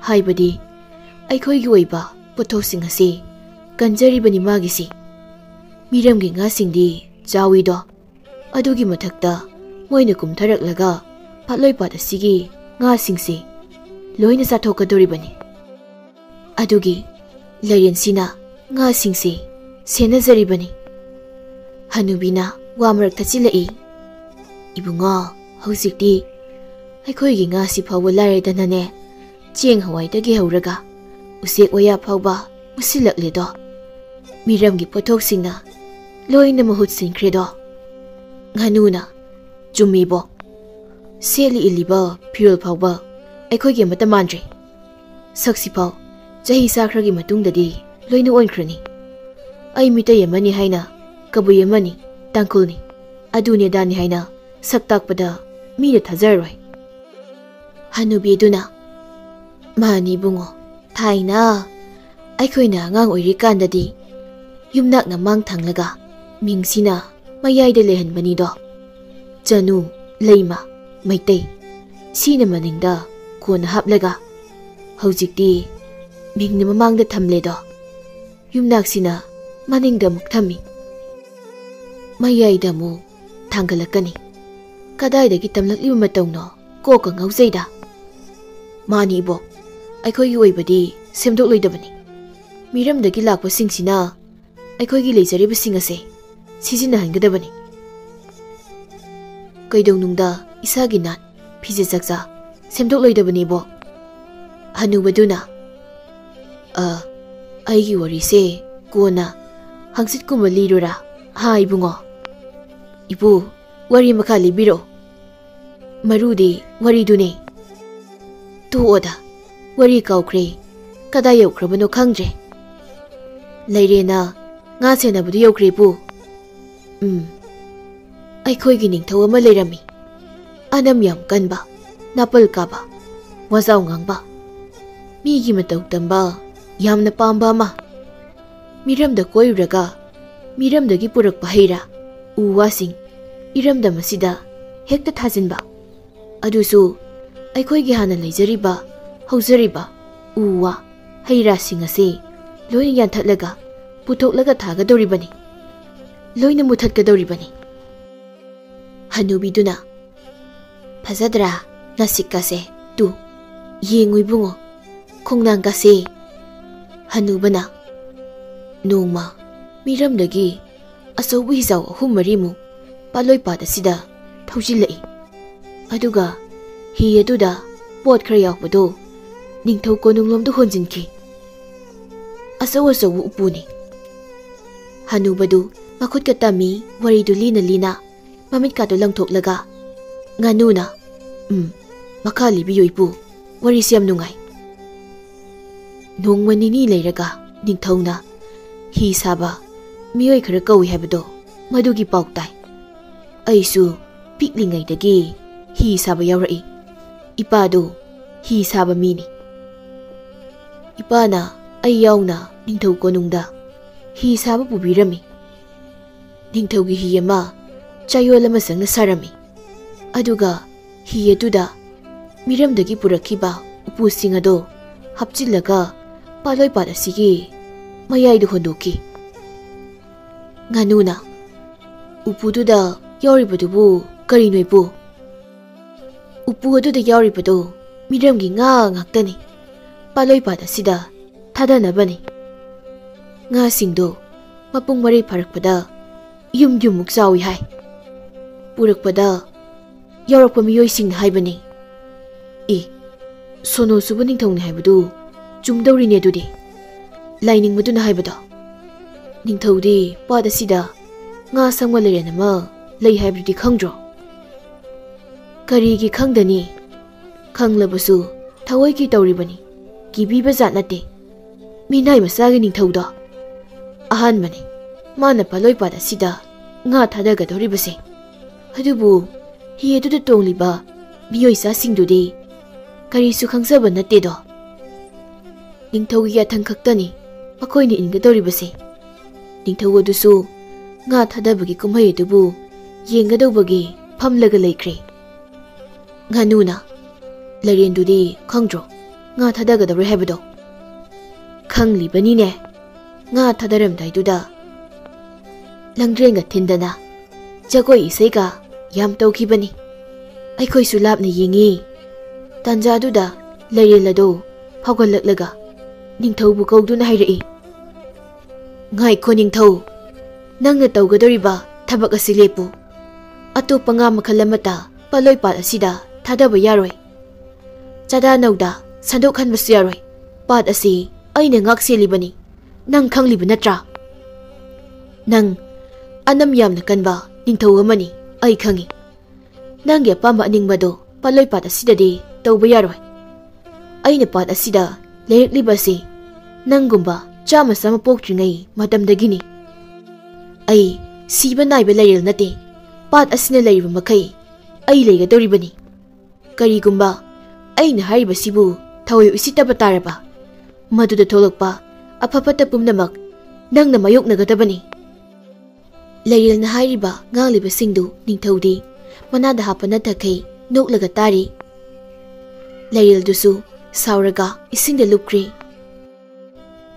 ꯍꯥꯏꯕꯗꯤ ꯑꯩꯈꯣꯏꯒꯤ ꯑꯣꯏꯕ ꯄꯣꯠꯊꯣꯛꯁꯤꯡ ꯑꯁꯤ ꯀꯟꯖꯔꯤꯕꯅꯤ ꯃꯥꯒꯤꯁꯤ꯫ ꯃꯤꯔꯝꯒꯤ ꯉꯥꯁꯤꯡꯗꯤ ꯆꯥꯎꯏꯗꯣ, ꯑꯗꯨꯒꯤ ꯃꯊꯛꯇ ꯃꯣꯏꯅ ꯀꯨꯝꯊꯔꯛꯂꯒ ꯄꯥꯠꯂꯣꯏ ꯄꯥꯠ ꯑꯁꯤꯒꯤ ꯉꯥꯁꯤꯡꯁꯤ ꯂꯣꯏꯅ ꯆꯥꯊꯣꯛꯀꯗꯧꯔꯤꯕꯅꯤ꯫ ꯑꯗꯨꯒꯤ ꯂꯥꯏꯔꯦꯟꯁꯤꯅ ꯉꯥꯁꯤꯡꯁꯤ ꯁꯦꯟꯅꯖꯔꯤꯕꯅꯤ꯫" ꯍꯅꯨꯕꯤꯅ ꯋꯥ ꯃꯔꯛ ꯊꯠꯆꯤꯜꯂꯛꯏ, "ꯏꯕꯨꯡꯉꯣ, ꯍꯧꯖꯤꯛꯇꯤ ꯑꯩꯈꯣꯏꯒꯤ ꯉꯥꯁꯤ ꯐꯥꯎꯕ ꯂꯥꯏꯔꯗꯅꯅꯦ, ꯆꯦꯡ ꯍꯋꯥꯏꯗꯒꯤ ꯍꯧꯔꯒ ꯎꯆꯦꯛ ꯋꯥꯌꯥ ꯐꯥꯎꯕ ꯃꯨꯠꯁꯤꯜꯂꯛꯂꯦꯗꯣ꯫ ꯃꯤꯔꯝꯒꯤ ꯄꯣꯠꯊꯣꯛꯁꯤꯡꯅ ꯂꯣꯏꯅ ꯃꯍꯨꯠ ꯁꯤꯟꯈ꯭ꯔꯦꯗꯣ꯫" ꯉꯥꯅꯨꯅ, "ꯆꯨꯝꯃꯤꯕꯣ, ꯁꯦꯠꯂꯤ ꯏꯜꯂꯤꯕ ꯐꯤꯔꯣꯜ ꯐꯥꯎꯕ ꯑꯩꯈꯣꯏꯒꯤ ꯑꯃꯠꯇ ꯃꯥꯟꯗ꯭ꯔꯦ꯫ ꯁꯛꯁꯤꯐꯥꯎ ꯆꯍꯤ ꯆꯥꯈ꯭ꯔꯒꯤ ꯃꯇꯨꯡꯗꯗꯤ ꯂꯣꯏꯅ ꯑꯣꯟꯈ꯭ꯔꯅꯤ꯫ ꯑꯩ ꯃꯤꯇꯩ ꯑꯃꯅꯤ ꯍꯥꯏꯅ ꯀꯕꯨꯏ ꯑꯃꯅꯤ, ꯇꯥꯡꯈꯨꯜꯅꯤ, ꯑꯗꯨꯅꯤ ꯑꯗꯥꯅꯤ ꯍꯥꯏꯅ ꯁꯛ ꯇꯥꯛꯄꯗ ꯃꯤꯅ ꯊꯥꯖꯔꯔꯣꯏ꯫" ꯍꯅꯨꯕꯤꯗꯨꯅ, "ꯃꯥꯅꯤ ꯏꯕꯨꯡꯉꯣ, ꯊꯥꯏꯅ ꯑꯩꯈꯣꯏꯅ ꯑꯉꯥꯡ ꯑꯣꯏꯔꯤꯀꯥꯟꯗꯗꯤ ꯌꯨꯝꯅꯥꯛꯅ ꯃꯥꯡ ꯊꯪꯂꯒ ꯃꯤꯡꯁꯤꯅ ꯃꯌꯥꯏꯗ ꯂꯩꯍꯟꯕꯅꯤꯗꯣ꯫ ꯆꯅꯨ, ꯂꯩꯃ, ꯃꯩꯇꯩ, ꯁꯤꯅ ꯃꯅꯤꯡꯗ ꯀꯣꯟꯅ ꯍꯥꯞꯂꯒ꯫ ꯍꯧꯖꯤꯛꯇꯤ ꯃꯤꯡꯅ ꯃꯃꯥꯡꯗ ꯊꯝꯂꯦꯗꯣ, ꯌꯨꯝꯅꯥꯛꯁꯤꯅ ꯃꯅꯤꯡꯗ ꯑꯃꯨꯛ ꯊꯝꯃꯤ꯫ ꯃꯌꯥꯏꯗ ꯑꯃꯨꯛ ꯊꯥꯡꯒꯠꯂꯛꯀꯅꯤ꯫ ꯀꯗꯥꯏꯗꯒꯤ ꯇꯝꯂꯛꯂꯤꯕ ꯃꯇꯧꯅꯣ? ꯀꯣꯛꯀ ꯉꯥꯎꯖꯩꯗ꯫ ꯃꯥꯅꯤ ꯏꯕꯣꯛ, ꯑꯩꯈꯣꯏꯒꯤ ꯑꯣꯏꯕꯗꯤ ꯁꯦꯝꯗꯣꯛꯂꯣꯏꯗꯕꯅꯤ꯫ ꯃꯤꯔꯝꯗꯒꯤ ꯂꯥꯛꯄꯁꯤꯡꯁꯤꯅ ꯑꯩꯈꯣꯏꯒꯤ ꯂꯩꯖꯔꯤꯕꯁꯤꯡ ꯑꯁꯦ ꯁꯤꯖꯤꯟꯅꯍꯟꯒꯗꯕꯅꯤ꯫ ꯀꯩꯗꯧꯅꯨꯡꯗ ꯏꯁꯥꯒꯤ ꯅꯥꯠ, ꯐꯤꯖꯦꯠ ꯆꯥꯛꯆꯥ ꯁꯦꯝꯗꯣꯛꯂꯣꯏꯗꯕꯅꯤꯕꯣ꯫ ꯍꯅꯨꯕꯗꯨꯅ, "ꯑ, ꯑꯩꯒꯤ ꯋꯥꯔꯤꯁꯦ ꯀꯣꯟꯅ ꯍꯪꯆꯤꯠꯀꯨꯝꯕ ꯂꯤꯔꯨꯔꯥ, ꯍꯥ ꯏꯕꯨꯡꯉꯣ?" "ꯏꯄꯨ, ꯋꯥꯔꯤ ꯃꯈꯥ ꯂꯤꯕꯤꯔꯛꯑꯣ꯫ ꯃꯔꯨꯗꯤ ꯋꯥꯔꯤꯗꯨꯅꯦ꯫" "ꯇꯣꯛꯑꯣꯗ, ꯋꯥꯔꯤ ꯀꯥꯎꯈ꯭ꯔꯦ, ꯀꯗꯥꯏ ꯌꯧꯈ꯭ꯔꯕꯅꯣ ꯈꯪꯗ꯭ꯔꯦ꯫ ꯂꯩꯔꯦꯅ ꯉꯥ ꯁꯦꯟꯅꯕꯗꯨ ꯌꯧꯈ꯭ꯔꯦ ꯏꯄꯨ꯫ ꯎꯝ, ꯑꯩꯈꯣꯏꯒꯤ ꯅꯤꯡꯊꯧ ꯑꯃ ꯂꯩꯔꯝꯃꯤ꯫ ꯑꯅꯝ ꯌꯥꯝ ꯀꯟꯕ, ꯅꯥꯄꯜ ꯀꯥꯕ, ꯋꯥꯖꯥꯎ ꯉꯥꯡꯕ, ꯃꯤꯒꯤ ꯃꯇꯧ ꯇꯝꯕ ꯌꯥꯝꯅ ꯄꯥꯝꯕ ꯑꯃ꯫ ꯃꯤꯔꯝꯗ ꯀꯣꯏꯔꯨꯔꯒ ꯃꯤꯔꯝꯗꯒꯤ ꯄꯨꯔꯛꯄ ꯍꯩ ꯔꯥ, ꯎ ꯋꯥꯁꯤꯡ ꯏꯔꯝꯗꯝ ꯑꯁꯤꯗ ꯍꯦꯛꯇ ꯊꯥꯖꯤꯟꯕ꯫ ꯑꯗꯨꯁꯨ ꯑꯩꯈꯣꯏꯒꯤ ꯍꯥꯟꯅ ꯂꯩꯖꯔꯤꯕ, ꯍꯧꯖꯔꯤꯕ ꯎ ꯋꯥ, ꯍꯩ ꯔꯥꯁꯤꯡ ꯑꯁꯤ ꯂꯣꯏꯅ ꯌꯥꯟꯊꯠꯂꯒ ꯄꯨꯊꯣꯛꯂꯒ ꯊꯥꯒꯗꯧꯔꯤꯕꯅꯤ꯫ ꯂꯣꯏꯅ ꯃꯨꯊꯠꯀꯗꯧꯔꯤꯕꯅꯤ꯫" ꯍꯅꯨꯕꯤꯗꯨꯅ, "ꯐꯖꯗ꯭ꯔꯥ ꯅꯥꯁꯤꯛꯀꯁꯦ? ꯇꯨ, ꯌꯦꯡꯉꯨ ꯏꯕꯨꯡꯉꯣ, ꯈꯣꯡꯅꯥꯡꯒꯁꯦ꯫" ꯍꯅꯨꯕꯅ, "ꯅꯣꯡꯃ ꯃꯤꯔꯝꯗꯒꯤ ꯑꯆꯧꯕ ꯍꯤꯖꯥꯎ ꯑꯍꯨꯝ ꯃꯔꯤꯃꯨꯛ ꯄꯥꯠꯂꯣꯏ ꯄꯥꯠ ꯑꯁꯤꯗ ꯊꯧꯖꯤꯜꯂꯛꯏ꯫ ꯑꯗꯨꯒ ꯍꯤ ꯑꯗꯨꯗ ꯄꯣꯠ ꯈꯔ ꯌꯥꯎꯕꯗꯨ ꯅꯤꯡꯊꯧ ꯀꯣꯅꯨꯡꯂꯣꯝꯗ ꯍꯣꯟꯖꯤꯟꯈꯤ꯫ ꯑꯆꯧ ꯑꯆꯧꯕ ꯎꯄꯨꯅꯤ꯫" ꯍꯅꯨꯕꯗꯨ ꯃꯈꯨꯠꯀ ꯇꯝꯃꯤ ꯋꯥꯔꯤꯗꯨ ꯂꯤꯅ ꯂꯤꯅ ꯃꯃꯤꯠꯀꯥꯗꯨ ꯂꯪꯊꯣꯛꯂꯒ ꯉꯥꯅꯨꯅ, "ꯎꯝ, ꯃꯈꯥ ꯂꯤꯕꯤꯌꯨ ꯏꯄꯨ, ꯋꯥꯔꯤꯁꯤ ꯌꯥꯝ ꯅꯨꯡꯉꯥꯏ꯫" "ꯅꯣꯡꯃ ꯅꯤꯅꯤ ꯂꯩꯔꯒ ꯅꯤꯡꯊꯧꯅ ꯍꯤ ꯁꯥꯕ ꯃꯤꯑꯣꯏ ꯈꯔ ꯀꯧꯏ ꯍꯥꯏꯕꯗꯣ, ꯃꯗꯨꯒꯤ ꯄꯥꯎ ꯇꯥꯏ꯫ ꯑꯩꯁꯨ ꯄꯤꯛꯂꯤꯉꯩꯗꯒꯤ ꯍꯤ ꯁꯥꯕ ꯌꯥꯎꯔꯛꯏ꯫ ꯏꯄꯥꯗꯨ ꯍꯤ ꯁꯥꯕ ꯃꯤꯅꯤ꯫ ꯏꯄꯥꯅ ꯑꯩ ꯌꯥꯎꯅ ꯅꯤꯡꯊꯧ ꯀꯣꯅꯨꯡꯗ ꯍꯤ ꯁꯥꯕ ꯄꯨꯕꯤꯔꯝꯃꯤ꯫ ꯅꯤꯡꯊꯧꯒꯤ ꯍꯤ ꯑꯃ ꯆꯌꯣꯜ ꯑꯃ ꯆꯪꯅ ꯁꯥꯔꯝꯃꯤ꯫ ꯑꯗꯨꯒ ꯍꯤ ꯑꯗꯨꯗ ꯃꯤꯔꯝꯗꯒꯤ ꯄꯨꯔꯛꯈꯤꯕ ꯎꯄꯨꯁꯤꯡ ꯑꯗꯣ ꯍꯥꯞꯆꯤꯜꯂꯒ ꯄꯥꯠꯂꯣꯏ ꯄꯥꯠ ꯑꯁꯤꯒꯤ ꯃꯌꯥꯏꯗ ꯍꯣꯟꯗꯣꯛꯈꯤ꯫ ꯉꯥꯅꯨꯅ, "ꯎꯄꯨꯗꯨꯗ ꯌꯥꯎꯔꯤꯕꯗꯨꯕꯨ ꯀꯔꯤꯅꯣ ꯏꯄꯨ?" "ꯎꯄꯨ ꯑꯗꯨꯗ ꯌꯥꯎꯔꯤꯕꯗꯨ ꯃꯤꯔꯝꯒꯤ ꯉꯥ ꯉꯥꯛꯇꯅꯤ꯫ ꯄꯥꯠꯂꯣꯏ ꯄꯥꯠ ꯑꯁꯤꯗ ꯊꯥꯗꯅꯕꯅꯤ꯫ ꯉꯥꯁꯤꯡꯗꯨ ꯃꯄꯨꯡ ꯃꯔꯩ ꯐꯥꯔꯛꯄꯗ ꯌꯨꯝ ꯌꯨꯝꯃꯨꯛ ꯆꯥꯎꯏ ꯍꯥꯏ꯫ ꯄꯨꯔꯛꯄꯗ ꯌꯥꯎꯔꯛꯄ ꯃꯤꯑꯣꯏꯁꯤꯡꯅ ꯍꯥꯏꯕꯅꯤ꯫" "ꯑꯦ, ꯁꯣꯅꯣ ꯆꯨꯕ ꯅꯤꯡꯊꯧꯅꯤ ꯍꯥꯏꯕꯗꯨ ꯆꯨꯝꯗꯧꯔꯤꯅꯦ ꯑꯗꯨꯗꯤ꯫ ꯂꯥꯏꯅꯤꯡꯕꯗꯨꯅ ꯍꯥꯏꯕꯗꯣ꯫ ꯅꯤꯡꯊꯧꯗꯤ ꯄꯥꯠ ꯑꯁꯤꯗ ꯉꯥ ꯁꯪꯕ ꯂꯩꯔꯦꯟ ꯑꯃ ꯂꯩ ꯍꯥꯏꯕꯗꯨꯗꯤ ꯈꯪꯗ꯭ꯔꯣ?" "ꯀꯔꯤꯒꯤ ꯈꯪꯗꯅꯤ? ꯈꯪꯂꯕꯁꯨ ꯊꯑꯣꯏꯒꯤ ꯇꯧꯔꯤꯕꯅꯤ꯫ ꯀꯤꯕꯤꯕ ꯖꯥꯠ ꯅꯠꯇꯦ꯫ ꯃꯤꯅꯥꯏ ꯃꯆꯥꯒꯤ ꯅꯤꯡꯊꯧꯗꯣ ꯑꯍꯥꯟꯕꯅꯤ ꯃꯥꯅ ꯄꯥꯠꯂꯣꯏ ꯄꯥꯠ ꯑꯁꯤꯗ ꯉꯥ ꯊꯥꯗꯒꯗꯧꯔꯤꯕꯁꯦ꯫ ꯑꯗꯨꯕꯨ ꯍꯤ ꯑꯗꯨꯗ ꯇꯣꯡꯂꯤꯕ ꯃꯤꯑꯣꯏ ꯆꯥꯁꯤꯡꯗꯨꯗꯤ ꯀꯔꯤꯁꯨ ꯈꯪꯖꯕ ꯅꯠꯇꯦꯗꯣ꯫ ꯅꯤꯡꯊꯧꯒꯤ ꯌꯥꯊꯪ ꯈꯛꯇꯅꯤ ꯃꯈꯣꯏꯅ ꯏꯟꯒꯗꯧꯔꯤꯕꯁꯦ꯫ ꯅꯤꯡꯊꯧ ꯑꯗꯨꯁꯨ ꯉꯥ ꯊꯥꯗꯕꯒꯤ ꯀꯨꯝꯍꯩ ꯑꯗꯨꯕꯨ ꯌꯦꯡꯒꯗꯧꯕꯒꯤ ꯐꯝꯂꯒ ꯂꯩꯈ꯭ꯔꯦ꯫" ꯉꯥꯅꯨꯅ, "ꯂꯩꯔꯦꯟꯗꯨꯗꯤ ꯈꯪꯗ꯭ꯔꯣ ꯉꯥ ꯊꯥꯗꯒꯗꯧꯔꯦ ꯍꯥꯏꯕꯗꯣ?" "ꯈꯪꯂꯤꯕꯅꯤꯅꯦ꯫ ꯉꯥ ꯊꯥꯗꯔꯝꯗꯥꯏꯗꯨꯗ ꯂꯪꯗ꯭ꯔꯦꯟꯒ ꯊꯤꯟꯗꯅ ꯖꯒꯣꯏ ꯏꯁꯩꯒ ꯌꯥꯝ ꯇꯧꯈꯤꯕꯅꯤ꯫ ꯑꯩꯈꯣꯏꯁꯨ ꯂꯥꯞꯅ ꯌꯦꯡꯉꯤ꯫ ꯇꯥꯟꯖꯥꯗꯨꯗ ꯂꯩꯔꯦꯜ ꯑꯗꯨ ꯐꯥꯎꯒꯠꯂꯛꯂꯒ ꯅꯤꯡꯊꯧꯕꯨ ꯀꯧꯗꯨꯅ ꯍꯥꯏꯔꯛꯏ, 'ꯉꯥꯏꯈꯣ ꯅꯤꯡꯊꯧ, ꯅꯪꯅ ꯇꯧꯒꯗꯧꯔꯤꯕ ꯊꯕꯛ ꯑꯁꯤ ꯂꯦꯞꯄꯨ꯫ ꯑꯇꯣꯞꯄ ꯉꯥ ꯃꯈꯜ ꯑꯃꯠꯇ ꯄꯥꯠꯂꯣꯏ ꯄꯥꯠ ꯑꯁꯤꯗ ꯊꯥꯗꯕ ꯌꯥꯔꯣꯏ꯫ ꯆꯥꯗꯥ ꯅꯧꯗꯥ ꯁꯟꯗꯣꯛꯍꯟꯕꯁꯨ ꯌꯥꯔꯣꯏ꯫ ꯄꯥꯠ ꯑꯁꯤ ꯑꯩꯅ ꯉꯥꯛ ꯁꯦꯜꯂꯤꯕꯅꯤ꯫ ꯅꯪ ꯈꯪꯂꯤꯕ ꯅꯠꯇ꯭ꯔꯥ? ꯅꯪ ꯑꯅꯝ ꯌꯥꯝꯅ ꯀꯟꯕ ꯅꯤꯡꯊꯧ ꯑꯃꯅꯤ, ꯑꯩ ꯈꯪꯏ꯫ ꯅꯪꯒꯤ ꯑꯄꯥꯝꯕ ꯑꯅꯤꯡꯕꯗꯣ ꯄꯥꯠꯂꯣꯏ ꯄꯥꯠ ꯑꯁꯤꯗꯗꯤ ꯇꯧꯕ ꯌꯥꯔꯣꯏ꯫ ꯑꯩꯅ ꯄꯥꯠ ꯑꯁꯤꯗ ꯂꯩꯔꯛꯂꯤꯕ ꯑꯁꯤ ꯅꯪꯒꯨꯝꯕ ꯆꯥꯝꯃ ꯆꯥꯝꯃ ꯄꯣꯛꯇ꯭ꯔꯤꯉꯩ ꯃꯇꯝꯗꯒꯤꯅꯤ꯫ ꯑꯩ ꯁꯤꯕ ꯅꯥꯏꯕ ꯂꯩꯔꯦꯜ ꯅꯠꯇꯦ꯫ ꯄꯥꯠ ꯑꯁꯤꯅ ꯂꯩꯔꯤꯕ ꯃꯈꯩ ꯑꯩ ꯂꯩꯒꯗꯧꯔꯤꯕꯅꯤ꯫ ꯀꯔꯤꯒꯨꯝꯕ ꯑꯩꯅ ꯍꯥꯏꯔꯤꯕꯁꯤꯕꯨ ꯊꯑꯣꯏ ꯎꯁꯤꯠꯇꯕ ꯇꯥꯔꯕ, ꯃꯗꯨꯗ ꯊꯣꯛꯂꯛꯄ ꯑꯐ ꯐꯠꯇ ꯄꯨꯝꯅꯃꯛ ꯅꯪꯅ ꯃꯥꯌꯣꯛꯅꯒꯗꯕꯅꯤ꯫ ꯂꯩꯔꯦꯜꯅ ꯍꯥꯏꯔꯤꯕ ꯉꯥꯡꯂꯤꯕꯁꯤꯡꯗꯨ ꯅꯤꯡꯊꯧꯗꯤ ꯃꯅꯥꯗ ꯍꯥꯞꯄ ꯅꯠꯇꯈꯩ ꯅꯣꯛꯂꯒ ꯇꯥꯔꯤ꯫ ꯂꯩꯔꯦꯜꯗꯨꯁꯨ ꯁꯥꯎꯔꯒ ꯏꯁꯤꯡꯗ ꯂꯨꯞꯈ꯭ꯔꯦ꯫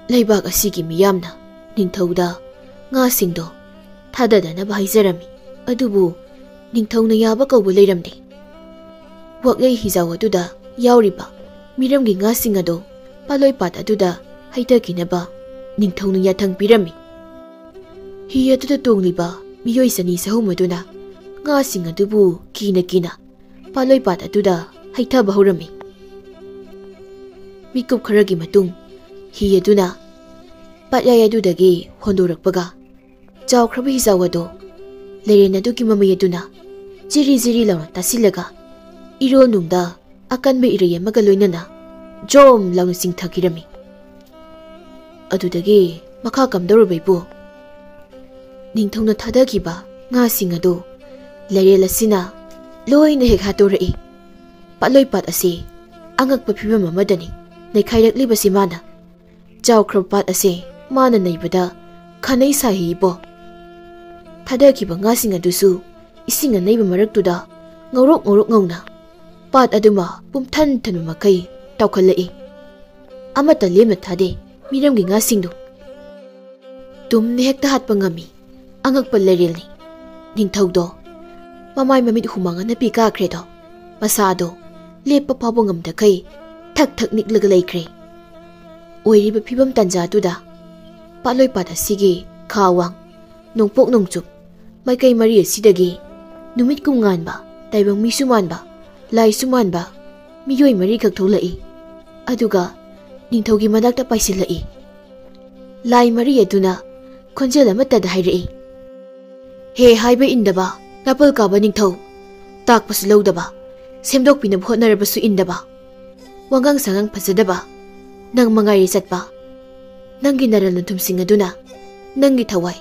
ꯂꯩꯕꯥꯛ ꯑꯁꯤꯒꯤ ꯃꯤꯌꯥꯝꯅ ꯅꯤꯡꯊꯧꯗ ꯉꯥꯁꯤꯡꯗꯣ ꯊꯥꯗꯗꯅꯕ ꯍꯥꯏꯖꯔꯝꯃꯤ꯫ ꯑꯗꯨꯕꯨ ꯅꯤꯡꯊꯧꯅ ꯌꯥꯕ ꯀꯧꯕ ꯂꯩꯔꯝꯗꯦ꯫ ꯋꯥꯛꯂꯩ ꯍꯤꯖꯥꯎ ꯑꯗꯨꯗ ꯌꯥꯎꯔꯤꯕ ꯃꯤꯔꯝꯒꯤ ꯉꯥꯁꯤꯡ ꯑꯗꯨ ꯄꯥꯠꯂꯣꯏꯄꯥꯠ ꯑꯗꯨꯗ ꯍꯩꯊꯈꯤꯅꯕ ꯅꯤꯡꯊꯧꯅ ꯌꯥꯊꯪ ꯄꯤꯔꯝꯃꯤ꯫ ꯍꯤ ꯑꯗꯨꯗ ꯇꯣꯡꯂꯤꯕ ꯃꯤꯑꯣꯏ ꯆꯅꯤ ꯆꯍꯨꯝ ꯑꯗꯨꯅ ꯉꯥꯁꯤꯡ ꯑꯗꯨꯕꯨ ꯀꯤꯅ ꯀꯤꯅ ꯄꯥꯠꯂꯣꯏꯄꯥꯠ ꯑꯗꯨꯗ ꯍꯩꯊꯕ ꯍꯧꯔꯝꯃꯤ꯫ ꯃꯤꯀꯨꯞ ꯈꯔꯒꯤ ꯃꯇꯨꯡ ꯍꯤ ꯑꯗꯨꯅ ꯄꯥꯠꯌꯥꯏ ꯑꯗꯨꯗꯒꯤ ꯍꯣꯟꯗꯣꯔꯛꯄꯒ, ꯆꯥꯎꯈ꯭ꯔꯕ ꯍꯤꯖꯥꯎ ꯑꯗꯨ ꯂꯩꯔꯦꯟ ꯑꯗꯨꯒꯤ ꯃꯃꯩ ꯑꯗꯨꯅ ꯖꯤꯔꯤ ꯖꯤꯔꯤ ꯂꯥꯎꯅ ꯇꯥꯁꯤꯜꯂꯒ, ꯏꯔꯣꯜ ꯅꯨꯡꯗ ꯑꯀꯟꯕ ꯏꯔꯩ ꯑꯃꯒ ꯂꯣꯏꯅꯅ ꯖꯣꯝ ꯂꯥꯎꯅ ꯆꯤꯡꯊꯈꯤꯔꯝꯃꯤ꯫ ꯑꯗꯨꯗꯒꯤ ꯃꯈꯥ ꯀꯝꯗꯧꯔꯕ ꯏꯄꯨ? ꯅꯤꯡꯊꯧꯅ ꯊꯥꯗꯈꯤꯕ ꯉꯥꯁꯤꯡ ꯑꯗꯨ ꯂꯩꯔꯦꯜ ꯑꯁꯤꯅ ꯂꯣꯏꯅ ꯍꯦꯛ ꯍꯥꯠꯇꯣꯔꯛꯏ꯫ ꯄꯥꯠꯂꯣꯏꯄꯥꯠ ꯑꯁꯤ ꯑꯉꯛꯄ ꯐꯤꯕꯝ ꯑꯃꯗꯅꯤ ꯅꯩꯈꯥꯏꯔꯛꯂꯤꯕꯁꯤ ꯃꯥꯅ꯫ ꯆꯥꯎꯈ꯭ꯔꯕ ꯄꯥꯠ ꯑꯁꯤ ꯃꯥꯅ ꯅꯩꯕꯗ ꯈꯥꯅꯩ ꯁꯥꯍꯤ ꯏꯄꯣ꯫ ꯊꯥꯗꯈꯤꯕ ꯉꯥꯁꯤꯡ ꯑꯗꯨꯁꯨ ꯏꯁꯤꯡ ꯑꯅꯩꯕ ꯃꯔꯛꯇꯨꯗ ꯉꯧꯔꯣꯛ ꯉꯧꯔꯣꯛ ꯉꯧꯅ ꯄꯥꯠ ꯑꯗꯨꯃ ꯄꯨꯝꯊꯟ ꯊꯟꯕ ꯃꯈꯩ ꯇꯥꯎꯈꯠꯂꯛꯏ꯫ ꯑꯃꯠꯇ ꯂꯦꯝꯅ ꯊꯥꯗꯦ ꯃꯤꯔꯝꯒꯤ ꯉꯥꯁꯤꯡꯗꯨ꯫ ꯇꯨꯝꯅ ꯍꯦꯛꯇ ꯍꯥꯠꯄ ꯉꯝꯃꯤ꯫ ꯑꯉꯛꯄ ꯂꯩꯔꯦꯜꯅꯤ꯫ ꯅꯤꯡꯊꯧꯗꯣ ꯃꯃꯥꯏ ꯃꯃꯤꯠ ꯍꯨꯃꯥꯡ ꯑꯅꯞꯄꯤ ꯀꯥꯈ꯭ꯔꯦꯗꯣ꯫ ꯃꯁꯥꯗꯣ ꯂꯦꯞꯄ ꯐꯥꯎꯕ ꯉꯝꯗꯈꯩ ꯊꯛ ꯊꯛ ꯅꯤꯛꯂꯒ ꯂꯩꯈ꯭ꯔꯦ꯫ ꯑꯣꯏꯔꯤꯕ ꯐꯤꯕꯝ ꯇꯥꯟꯖꯥꯗꯨꯗ ꯄꯥꯠꯂꯣꯏꯄꯥꯠ ꯑꯁꯤꯒꯤ ꯈꯥ ꯋꯥꯡ, ꯅꯣꯡꯄꯣꯛ ꯅꯣꯡꯆꯨꯞ ꯃꯥꯏꯀꯩ ꯃꯔꯤ ꯑꯁꯤꯗꯒꯤ ꯅꯨꯃꯤꯠ ꯀꯨꯝ ꯉꯥꯟꯕ, ꯇꯥꯏꯕꯪ ꯃꯤꯁꯨ ꯃꯥꯟꯕ, ꯂꯥꯏꯁꯨ ꯃꯥꯟꯕ ꯃꯤꯑꯣꯏ ꯃꯔꯤꯈꯛ ꯊꯣꯛꯂꯛꯏ꯫ ꯑꯗꯨꯒ ꯅꯤꯡꯊꯧꯒꯤ ꯃꯅꯥꯛꯇ ꯄꯥꯏꯁꯤꯜꯂꯛꯏ꯫ ꯂꯥꯏ ꯃꯔꯤ ꯑꯗꯨꯅ ꯈꯣꯟꯖꯦꯜ ꯑꯃꯠꯇꯗ ꯍꯥꯏꯔꯛꯏ, "ꯍꯦ ꯍꯥꯏꯕ ꯏꯟꯗꯕ, ꯅꯥꯄꯜ ꯀꯥꯕ ꯅꯤꯡꯊꯧ, ꯇꯥꯛꯄꯁꯨ ꯂꯧꯗꯕ, ꯁꯦꯝꯗꯣꯛꯄꯤꯅꯕ ꯍꯣꯠꯅꯔꯕꯁꯨ ꯏꯟꯗꯕ, ꯋꯥꯉꯥꯡ ꯁꯉꯥꯡ ꯐꯖꯗꯕ, ꯅꯪ ꯃꯉꯥꯏꯔꯦ ꯆꯠꯄ꯫ ꯅꯪꯒꯤ ꯅꯔꯜ ꯅꯊꯨꯝꯁꯤꯡ ꯑꯗꯨꯅ ꯅꯪꯒꯤ ꯊꯋꯥꯏ,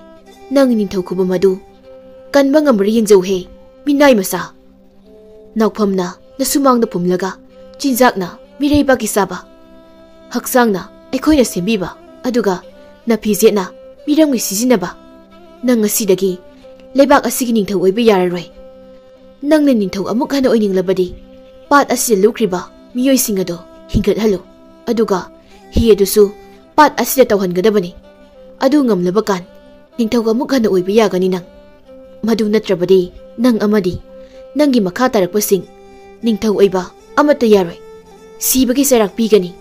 ꯅꯪꯒꯤ ꯅꯤꯡꯊꯧ ꯈꯨꯕꯝ ꯑꯗꯨ ꯀꯟꯕ ꯉꯝꯕ꯭ꯔꯥ ꯌꯦꯡꯖꯧꯍꯦ, ꯃꯤꯅꯥꯏ ꯃꯆꯥ꯫ ꯅꯥꯎꯐꯝꯅ ꯅꯁꯨꯃꯥꯡꯗ ꯐꯨꯝꯂꯒ ꯆꯤꯟꯖꯥꯛꯅ ꯃꯤꯔꯩꯕꯥꯛꯀꯤ ꯆꯥꯕ, ꯍꯛꯆꯥꯡꯅ ꯑꯩꯈꯣꯏꯅ ꯁꯦꯝꯕꯤꯕ, ꯑꯗꯨꯒ ꯅꯐꯤꯖꯦꯠꯅ ꯃꯤꯔꯝꯒꯤ ꯁꯤꯖꯤꯟꯅꯕ꯫ ꯅꯪ ꯉꯁꯤꯗꯒꯤ ꯂꯩꯕꯥꯛ ꯑꯁꯤꯒꯤ ꯅꯤꯡꯊꯧ ꯑꯣꯏꯕ ꯌꯥꯔꯔꯣꯏ꯫ ꯅꯪꯅ ꯅꯤꯡꯊꯧ ꯑꯃꯨꯛ ꯍꯟꯅ ꯑꯣꯏꯅꯤꯡꯂꯕꯗꯤ ꯄꯥꯠ ꯑꯁꯤꯗ ꯂꯨꯞꯈ꯭ꯔꯤꯕ ꯃꯤꯑꯣꯏꯁꯤꯡ ꯑꯗꯣ ꯍꯤꯡꯒꯠꯍꯜꯂꯨ, ꯑꯗꯨꯒ ꯍꯤ ꯑꯗꯨꯁꯨ ꯄꯥꯠ ꯑꯁꯤꯗ ꯇꯧꯍꯟꯒꯗꯕꯅꯤ꯫ ꯑꯗꯨ ꯉꯝꯂꯕ ꯀꯥꯟ ꯅꯤꯡꯊꯧ ꯑꯃꯨꯛ ꯍꯟꯅ ꯑꯣꯏꯕ ꯌꯥꯒꯅꯤ ꯅꯪ꯫ ꯃꯗꯨ ꯅꯠꯇ꯭ꯔꯕꯗꯤ ꯅꯪ ꯑꯃꯗꯤ ꯅꯪꯒꯤ ꯃꯈꯥ ꯇꯥꯔꯛꯄꯁꯤꯡ ꯅꯤꯡꯊꯧ ꯑꯣꯏꯕ ꯑꯃꯠꯇ ꯌꯥꯔꯣꯏ꯫ ꯁꯤꯕꯒꯤ ꯆꯩꯔꯥꯛ ꯄꯤꯒꯅꯤ꯫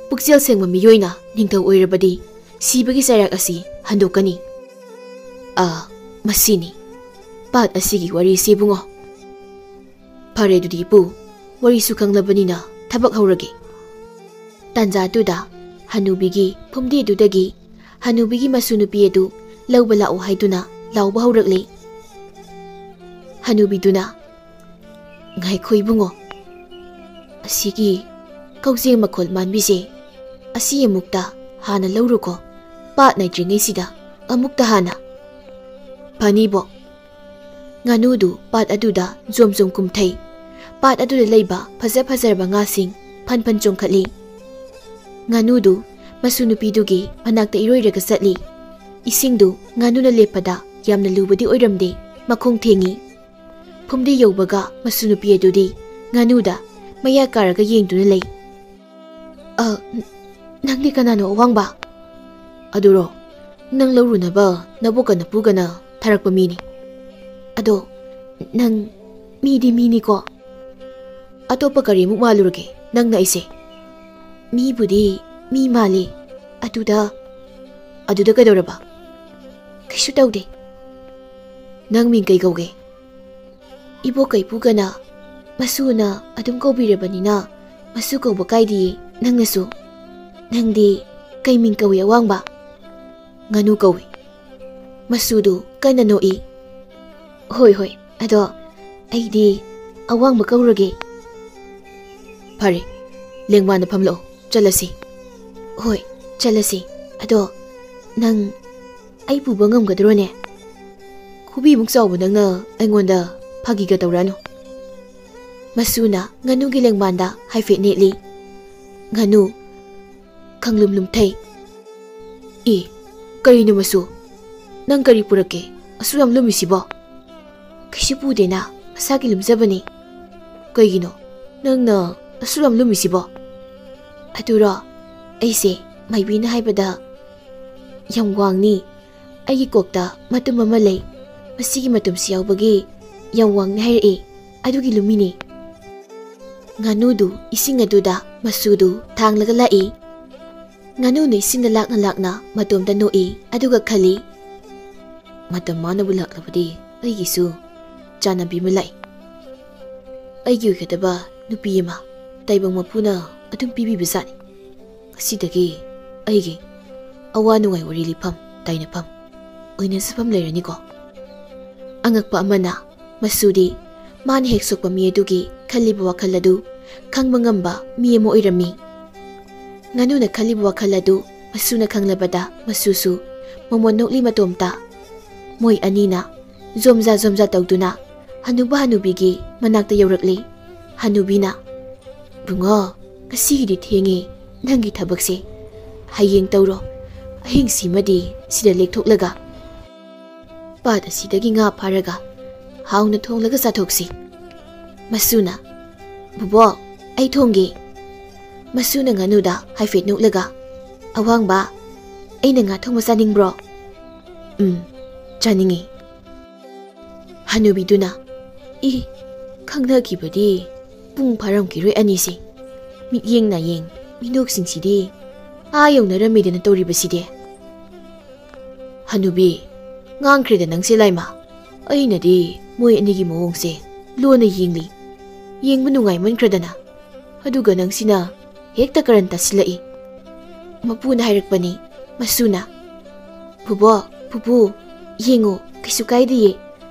ꯄꯨꯛꯆꯦꯜ ꯁꯦꯡꯕ ꯃꯤꯑꯣꯏꯅ ꯅꯤꯡꯊꯧ ꯑꯣꯏꯔꯕꯗꯤ ꯁꯤꯕꯒꯤ ꯆꯩꯔꯥꯛ ꯑꯁꯤ ꯍꯟꯗꯣꯛꯀꯅꯤ꯫ ꯑꯥ, ꯃꯁꯤꯅꯤ ꯄꯥꯠ ꯑꯁꯤꯒꯤ ꯋꯥꯔꯤꯁꯤ, ꯏꯕꯨꯡꯉꯣ꯫ ꯐꯔꯦ, ꯑꯗꯨꯗꯤ ꯏꯄꯨ, ꯋꯥꯔꯤꯁꯨ ꯈꯪꯂꯕꯅꯤꯅ ꯊꯕꯛ ꯍꯧꯔꯒꯦ꯫ ꯇꯥꯟꯖꯥꯗꯨꯗ ꯍꯅꯨꯕꯤꯒꯤ ꯐꯨꯝꯗꯤꯗꯨꯗꯒꯤ ꯍꯅꯨꯕꯤꯒꯤ ꯃꯁꯨ ꯅꯨꯄꯤ ꯑꯗꯨ ꯂꯧꯕ ꯂꯥꯛꯎ ꯍꯥꯏꯗꯨꯅ ꯂꯥꯎꯕ ꯍꯧꯔꯛꯂꯦ꯫ ꯍꯅꯨꯕꯤꯗꯨꯅ, "ꯉꯥꯏꯈꯣ ꯏꯕꯨꯡꯉꯣ, ꯑꯁꯤꯒꯤ ꯀꯧꯖꯦꯡ ꯃꯈꯣꯜ ꯃꯥꯟꯕꯤꯁꯦ, ꯑꯁꯤ ꯑꯃꯨꯛꯇ ꯍꯥꯟꯅ ꯂꯧꯔꯨꯀꯣ, ꯄꯥꯠ ꯅꯥꯏꯗ꯭ꯔꯤꯉꯩꯁꯤꯗ ꯑꯃꯨꯛꯇ ꯍꯥꯟꯅ꯫" "ꯐꯅꯤꯕꯣ꯫" ꯉꯥꯅꯨꯗꯨ ꯄꯥꯠ ꯑꯗꯨꯗ ꯖꯣꯝ ꯖꯣꯝ ꯀꯨꯝꯊꯩ꯫ ꯄꯥꯠ ꯑꯗꯨꯗ ꯂꯩꯕ ꯐꯖ ꯐꯖꯔꯕ ꯉꯥꯁꯤꯡ ꯐꯟ ꯐꯟ ꯆꯣꯡꯈꯠꯂꯤ꯫ ꯉꯥꯅꯨꯗꯨ ꯃꯁꯨ ꯅꯨꯄꯤꯗꯨꯒꯤ ꯃꯅꯥꯛꯇ ꯏꯔꯣꯏꯔꯒ ꯆꯠꯂꯤ꯫ ꯏꯁꯤꯡꯗꯨ ꯉꯥꯅꯨꯅ ꯂꯦꯞꯄꯗ ꯌꯥꯝꯅ ꯂꯨꯕꯗꯤ ꯑꯣꯏꯔꯝꯗꯦ, ꯃꯈꯣꯡ ꯊꯦꯡꯉꯤ꯫ ꯐꯨꯝꯗꯤ ꯌꯧꯕꯒ ꯃꯁꯨ ꯅꯨꯄꯤ ꯑꯗꯨꯗꯤ ꯉꯥꯅꯨꯗ ꯃꯌꯥ ꯀꯥꯔꯒ ꯌꯦꯡꯗꯨꯅ ꯂꯩ꯫ "ꯑ, ꯅ-, ꯅꯪꯗꯤ ꯀꯅꯥꯅꯣ, ꯑꯋꯥꯡꯕ?" "ꯑꯗꯨꯔꯣ, ꯅꯪ ꯂꯧꯔꯨꯅꯕ ꯅꯕꯣꯛꯀ ꯅꯄꯨꯒꯅ ꯊꯥꯔꯛꯄ ꯃꯤꯅꯤ꯫" "ꯑꯗꯣ, ꯅꯪ ꯃꯤꯗꯤ ꯃꯤꯅꯤꯀꯣ? ꯑꯇꯣꯞꯄ ꯀꯔꯤꯃꯨꯛ ꯃꯥꯜꯂꯨꯔꯒꯦ ꯅꯪꯅ ꯑꯩꯁꯦ?" "ꯃꯤꯕꯨꯗꯤ ꯃꯤ ꯃꯥꯜꯂꯤ꯫ ꯑꯗꯨꯗ..." "ꯑꯗꯨꯗ ꯀꯩꯗꯧꯔꯕ?" "ꯀꯩꯁꯨ ꯇꯧꯗꯦ꯫" "ꯅꯪ ꯃꯤꯡ ꯀꯩ ꯀꯧꯒꯦ?" "ꯏꯕꯣꯛ ꯀꯩꯄꯨꯒꯅ ꯃꯁꯨꯅ ꯑꯗꯨꯝ ꯀꯧꯕꯤꯔꯕꯅꯤꯅ ꯃꯁꯨ ꯀꯧꯕ ꯀꯥꯏꯗꯤꯌꯦ, ꯅꯪꯅꯁꯨ꯫" "ꯅꯪꯗꯤ ꯀꯩ ꯃꯤꯡ ꯀꯧꯏ, ꯑꯋꯥꯡꯕ?" "ꯉꯥꯅꯨ ꯀꯧꯏ꯫" ꯃꯁꯨꯗꯨ ꯀꯟꯅ ꯅꯣꯛꯏ꯫ "ꯍꯣꯏ, ꯍꯣꯏ, ꯑꯗꯣ ꯑꯩꯗꯤ ꯑꯋꯥꯡꯕ ꯀꯧꯔꯒꯦ꯫" "ꯐꯔꯦ, ꯂꯦꯡꯕꯥꯟꯗ ꯐꯝꯂꯛꯑꯣ, ꯆꯠꯂꯁꯤ꯫" "ꯍꯣꯏ, ꯆꯠꯂꯁꯤ꯫ ꯑꯗꯣ ꯅꯪ ꯑꯩ ꯄꯨꯕ ꯉꯝꯒꯗ꯭ꯔꯣꯅꯦ?" "ꯈꯨꯕꯤꯃꯨꯛ ꯆꯥꯎꯕ ꯅꯪꯅ ꯑꯩꯉꯣꯟꯗ ꯐꯥꯒꯤꯒ ꯇꯧꯔꯛꯑꯅꯨ꯫" ꯃꯁꯨꯅ ꯉꯥꯅꯨꯒꯤ ꯂꯦꯡꯕꯥꯟꯗ ꯍꯥꯏꯐꯦꯠ ꯅꯦꯠꯂꯤ꯫ ꯉꯥꯅꯨ ꯈꯪꯂꯨꯝ ꯂꯨꯝꯊꯩ꯫ "ꯑꯦ, ꯀꯔꯤꯅꯣ ꯃꯁꯨ? ꯅꯪ ꯀꯔꯤ ꯄꯨꯔꯛꯀꯦ? ꯑꯁꯨꯛ ꯌꯥꯝ ꯂꯨꯝꯃꯤꯁꯤꯕꯣ?" "ꯀꯩꯁꯨ ꯄꯨꯗꯦꯅ, ꯃꯁꯥꯒꯤ ꯂꯨꯝꯖꯕꯅꯤ꯫" "ꯀꯩꯒꯤꯅꯣ ꯅꯪꯅ ꯑꯁꯨꯛ ꯌꯥꯝ ꯂꯨꯝꯃꯤꯁꯤꯕꯣ?" "ꯑꯗꯨꯔꯣ, ꯑꯩꯁꯦ ꯃꯥꯏꯕꯤꯅ ꯍꯥꯏꯕꯗ ꯌꯥꯝ ꯋꯥꯡꯅꯤ꯫ ꯑꯩꯒꯤ ꯀꯣꯛꯇ ꯃꯇꯨꯝ ꯑꯃ ꯂꯩ꯫ ꯃꯁꯤꯒꯤ ꯃꯇꯨꯝꯁꯤ ꯌꯥꯎꯕꯒꯤ ꯌꯥꯝ ꯋꯥꯡꯅꯤ ꯍꯥꯏꯔꯛꯏ꯫ ꯑꯗꯨꯒꯤ ꯂꯨꯝꯃꯤꯅꯤ꯫ ꯉꯥꯅꯨꯗꯨ ꯏꯁꯤꯡ ꯑꯗꯨꯗ ꯃꯆꯨꯗꯨ ꯊꯥꯡꯂꯒ ꯂꯥꯛꯏ꯫ ꯉꯥꯅꯨꯅ ꯏꯁꯤꯡꯗ ꯂꯥꯛꯅ ꯂꯥꯛꯅ ꯃꯇꯣꯝꯇ ꯅꯣꯛꯏ, ꯑꯗꯨꯒ ꯈꯜꯂꯤ, "ꯃꯇꯝ ꯃꯥꯅꯕꯨ ꯂꯥꯛꯂꯕꯗꯤ ꯑꯩꯒꯤꯁꯨ ꯆꯥꯟꯅꯕꯤ ꯑꯃ ꯂꯥꯛꯏ꯫ ꯑꯩꯒꯤ ꯑꯣꯏꯒꯗꯕ ꯅꯨꯄꯤ ꯑꯃ ꯇꯥꯏꯕꯪ ꯃꯄꯨꯅ ꯑꯗꯨꯝ ꯄꯤꯕꯤꯕꯖꯥꯠꯅꯤ꯫ ꯉꯁꯤꯗꯒꯤ ꯑꯩꯒꯤ ꯑꯋꯥ ꯅꯨꯡꯉꯥꯏ ꯋꯥꯔꯤ ꯂꯤꯐꯝ ꯇꯥꯏꯅꯐꯝ ꯑꯣꯏꯅꯖꯐꯝ ꯂꯩꯔꯅꯤꯀꯣ"꯫ ꯑꯉꯛꯄ ꯑꯃꯅ, ꯃꯆꯨꯗꯤ ꯃꯥꯅ ꯍꯦꯛ ꯁꯣꯛꯄ ꯃꯤ ꯑꯗꯨꯒꯤ ꯈꯜꯂꯤꯕ ꯋꯥꯈꯜ ꯑꯗꯨ ꯈꯪꯕ ꯉꯝꯕ ꯃꯤ ꯑꯃ ꯑꯣꯏꯔꯝꯃꯤ꯫ ꯉꯥꯅꯨꯅ ꯈꯜꯂꯤꯕ ꯋꯥꯈꯜ ꯑꯗꯨ ꯃꯆꯨꯅ ꯈꯪꯂꯕꯗ, ꯃꯆꯨꯁꯨ ꯃꯃꯣꯟ ꯅꯣꯛꯂꯤ ꯃꯇꯣꯝꯇ꯫ ꯃꯣꯏ ꯑꯅꯤꯅ ꯖꯣꯝꯖꯥ ꯖꯣꯝꯖꯥ ꯇꯧꯗꯨꯅ ꯍꯅꯨꯕ ꯍꯅꯨꯕꯤꯒꯤ ꯃꯅꯥꯛꯇ ꯌꯧꯔꯛꯂꯤ꯫ ꯍꯅꯨꯕꯤꯅ, "ꯕꯨꯡꯉꯣ, ꯉꯁꯤꯒꯤꯗꯤ ꯊꯦꯡꯉꯦ, ꯅꯪꯒꯤ ꯊꯕꯛꯁꯦ ꯍꯌꯦꯡ ꯇꯧꯔꯣ꯫ ꯑꯍꯤꯡꯁꯤꯃꯗꯤ ꯁꯤꯗ ꯂꯦꯛꯊꯣꯛꯂꯒ ꯄꯥꯠ ꯑꯁꯤꯗꯒꯤ ꯉꯥ ꯐꯥꯔꯒ ꯍꯥꯎꯅ ꯊꯣꯡꯂꯒ ꯆꯥꯊꯣꯛꯁꯤ"꯫ ꯃꯆꯨꯅ, "ꯕꯨꯕꯣꯛ, ꯑꯩ ꯊꯣꯡꯒꯦ"꯫ ꯃꯆꯨꯅ ꯉꯥꯅꯨꯗ ꯍꯥꯏꯐꯦꯠ ꯅꯣꯛꯂꯒ, "ꯑꯋꯥꯡꯕ, ꯑꯩꯅ ꯉꯥ ꯊꯣꯡꯕ ꯆꯥꯅꯤꯡꯕ꯭ꯔꯣ?" "ꯎꯝ, ꯆꯥꯅꯤꯡꯉꯤ"꯫ ꯍꯅꯨꯕꯤꯗꯨꯅ, "ꯏ, ꯈꯪꯅꯈꯤꯕꯗꯤ ꯄꯨꯡ ꯐꯥꯔꯝꯈꯤꯔꯣꯏ ꯑꯅꯤꯁꯦ꯫ ꯃꯤꯠꯌꯦꯡ ꯅꯥꯌꯦꯡ ꯃꯤꯅꯣꯛꯁꯤꯡꯁꯤꯗꯤ ꯑꯥ ꯌꯧꯅꯔꯝꯃꯤꯗꯅ ꯇꯧꯔꯤꯕꯁꯤꯗꯤ"꯫ ꯍꯅꯨꯕꯤ, ꯉꯥꯡꯈ꯭ꯔꯦꯗ ꯅꯪꯁꯦ ꯂꯥꯏꯃ꯫ ꯑꯩꯅꯗꯤ ꯃꯣꯏ ꯑꯅꯤꯒꯤ ꯃꯑꯣꯡꯁꯦ ꯂꯣꯟꯅ ꯌꯦꯡꯂꯤ꯫ ꯌꯦꯡꯕ ꯅꯨꯡꯉꯥꯏꯃꯟꯈ꯭ꯔꯗꯅ꯫ ꯑꯗꯨꯒ ꯅꯪꯁꯤꯅ ꯍꯦꯛꯇ ꯀꯔꯟ ꯇꯥꯁꯤꯜꯂꯛꯏ꯫ ꯃꯄꯨꯅ ꯍꯥꯏꯔꯛꯄꯅꯤ, ꯃꯁꯨꯅ꯫ "ꯕꯨꯕꯣꯛ, ꯄꯨꯄꯨ, ꯌꯦꯡꯉꯨ, ꯀꯩꯁꯨ ꯀꯥꯏꯗꯤꯌꯦ꯫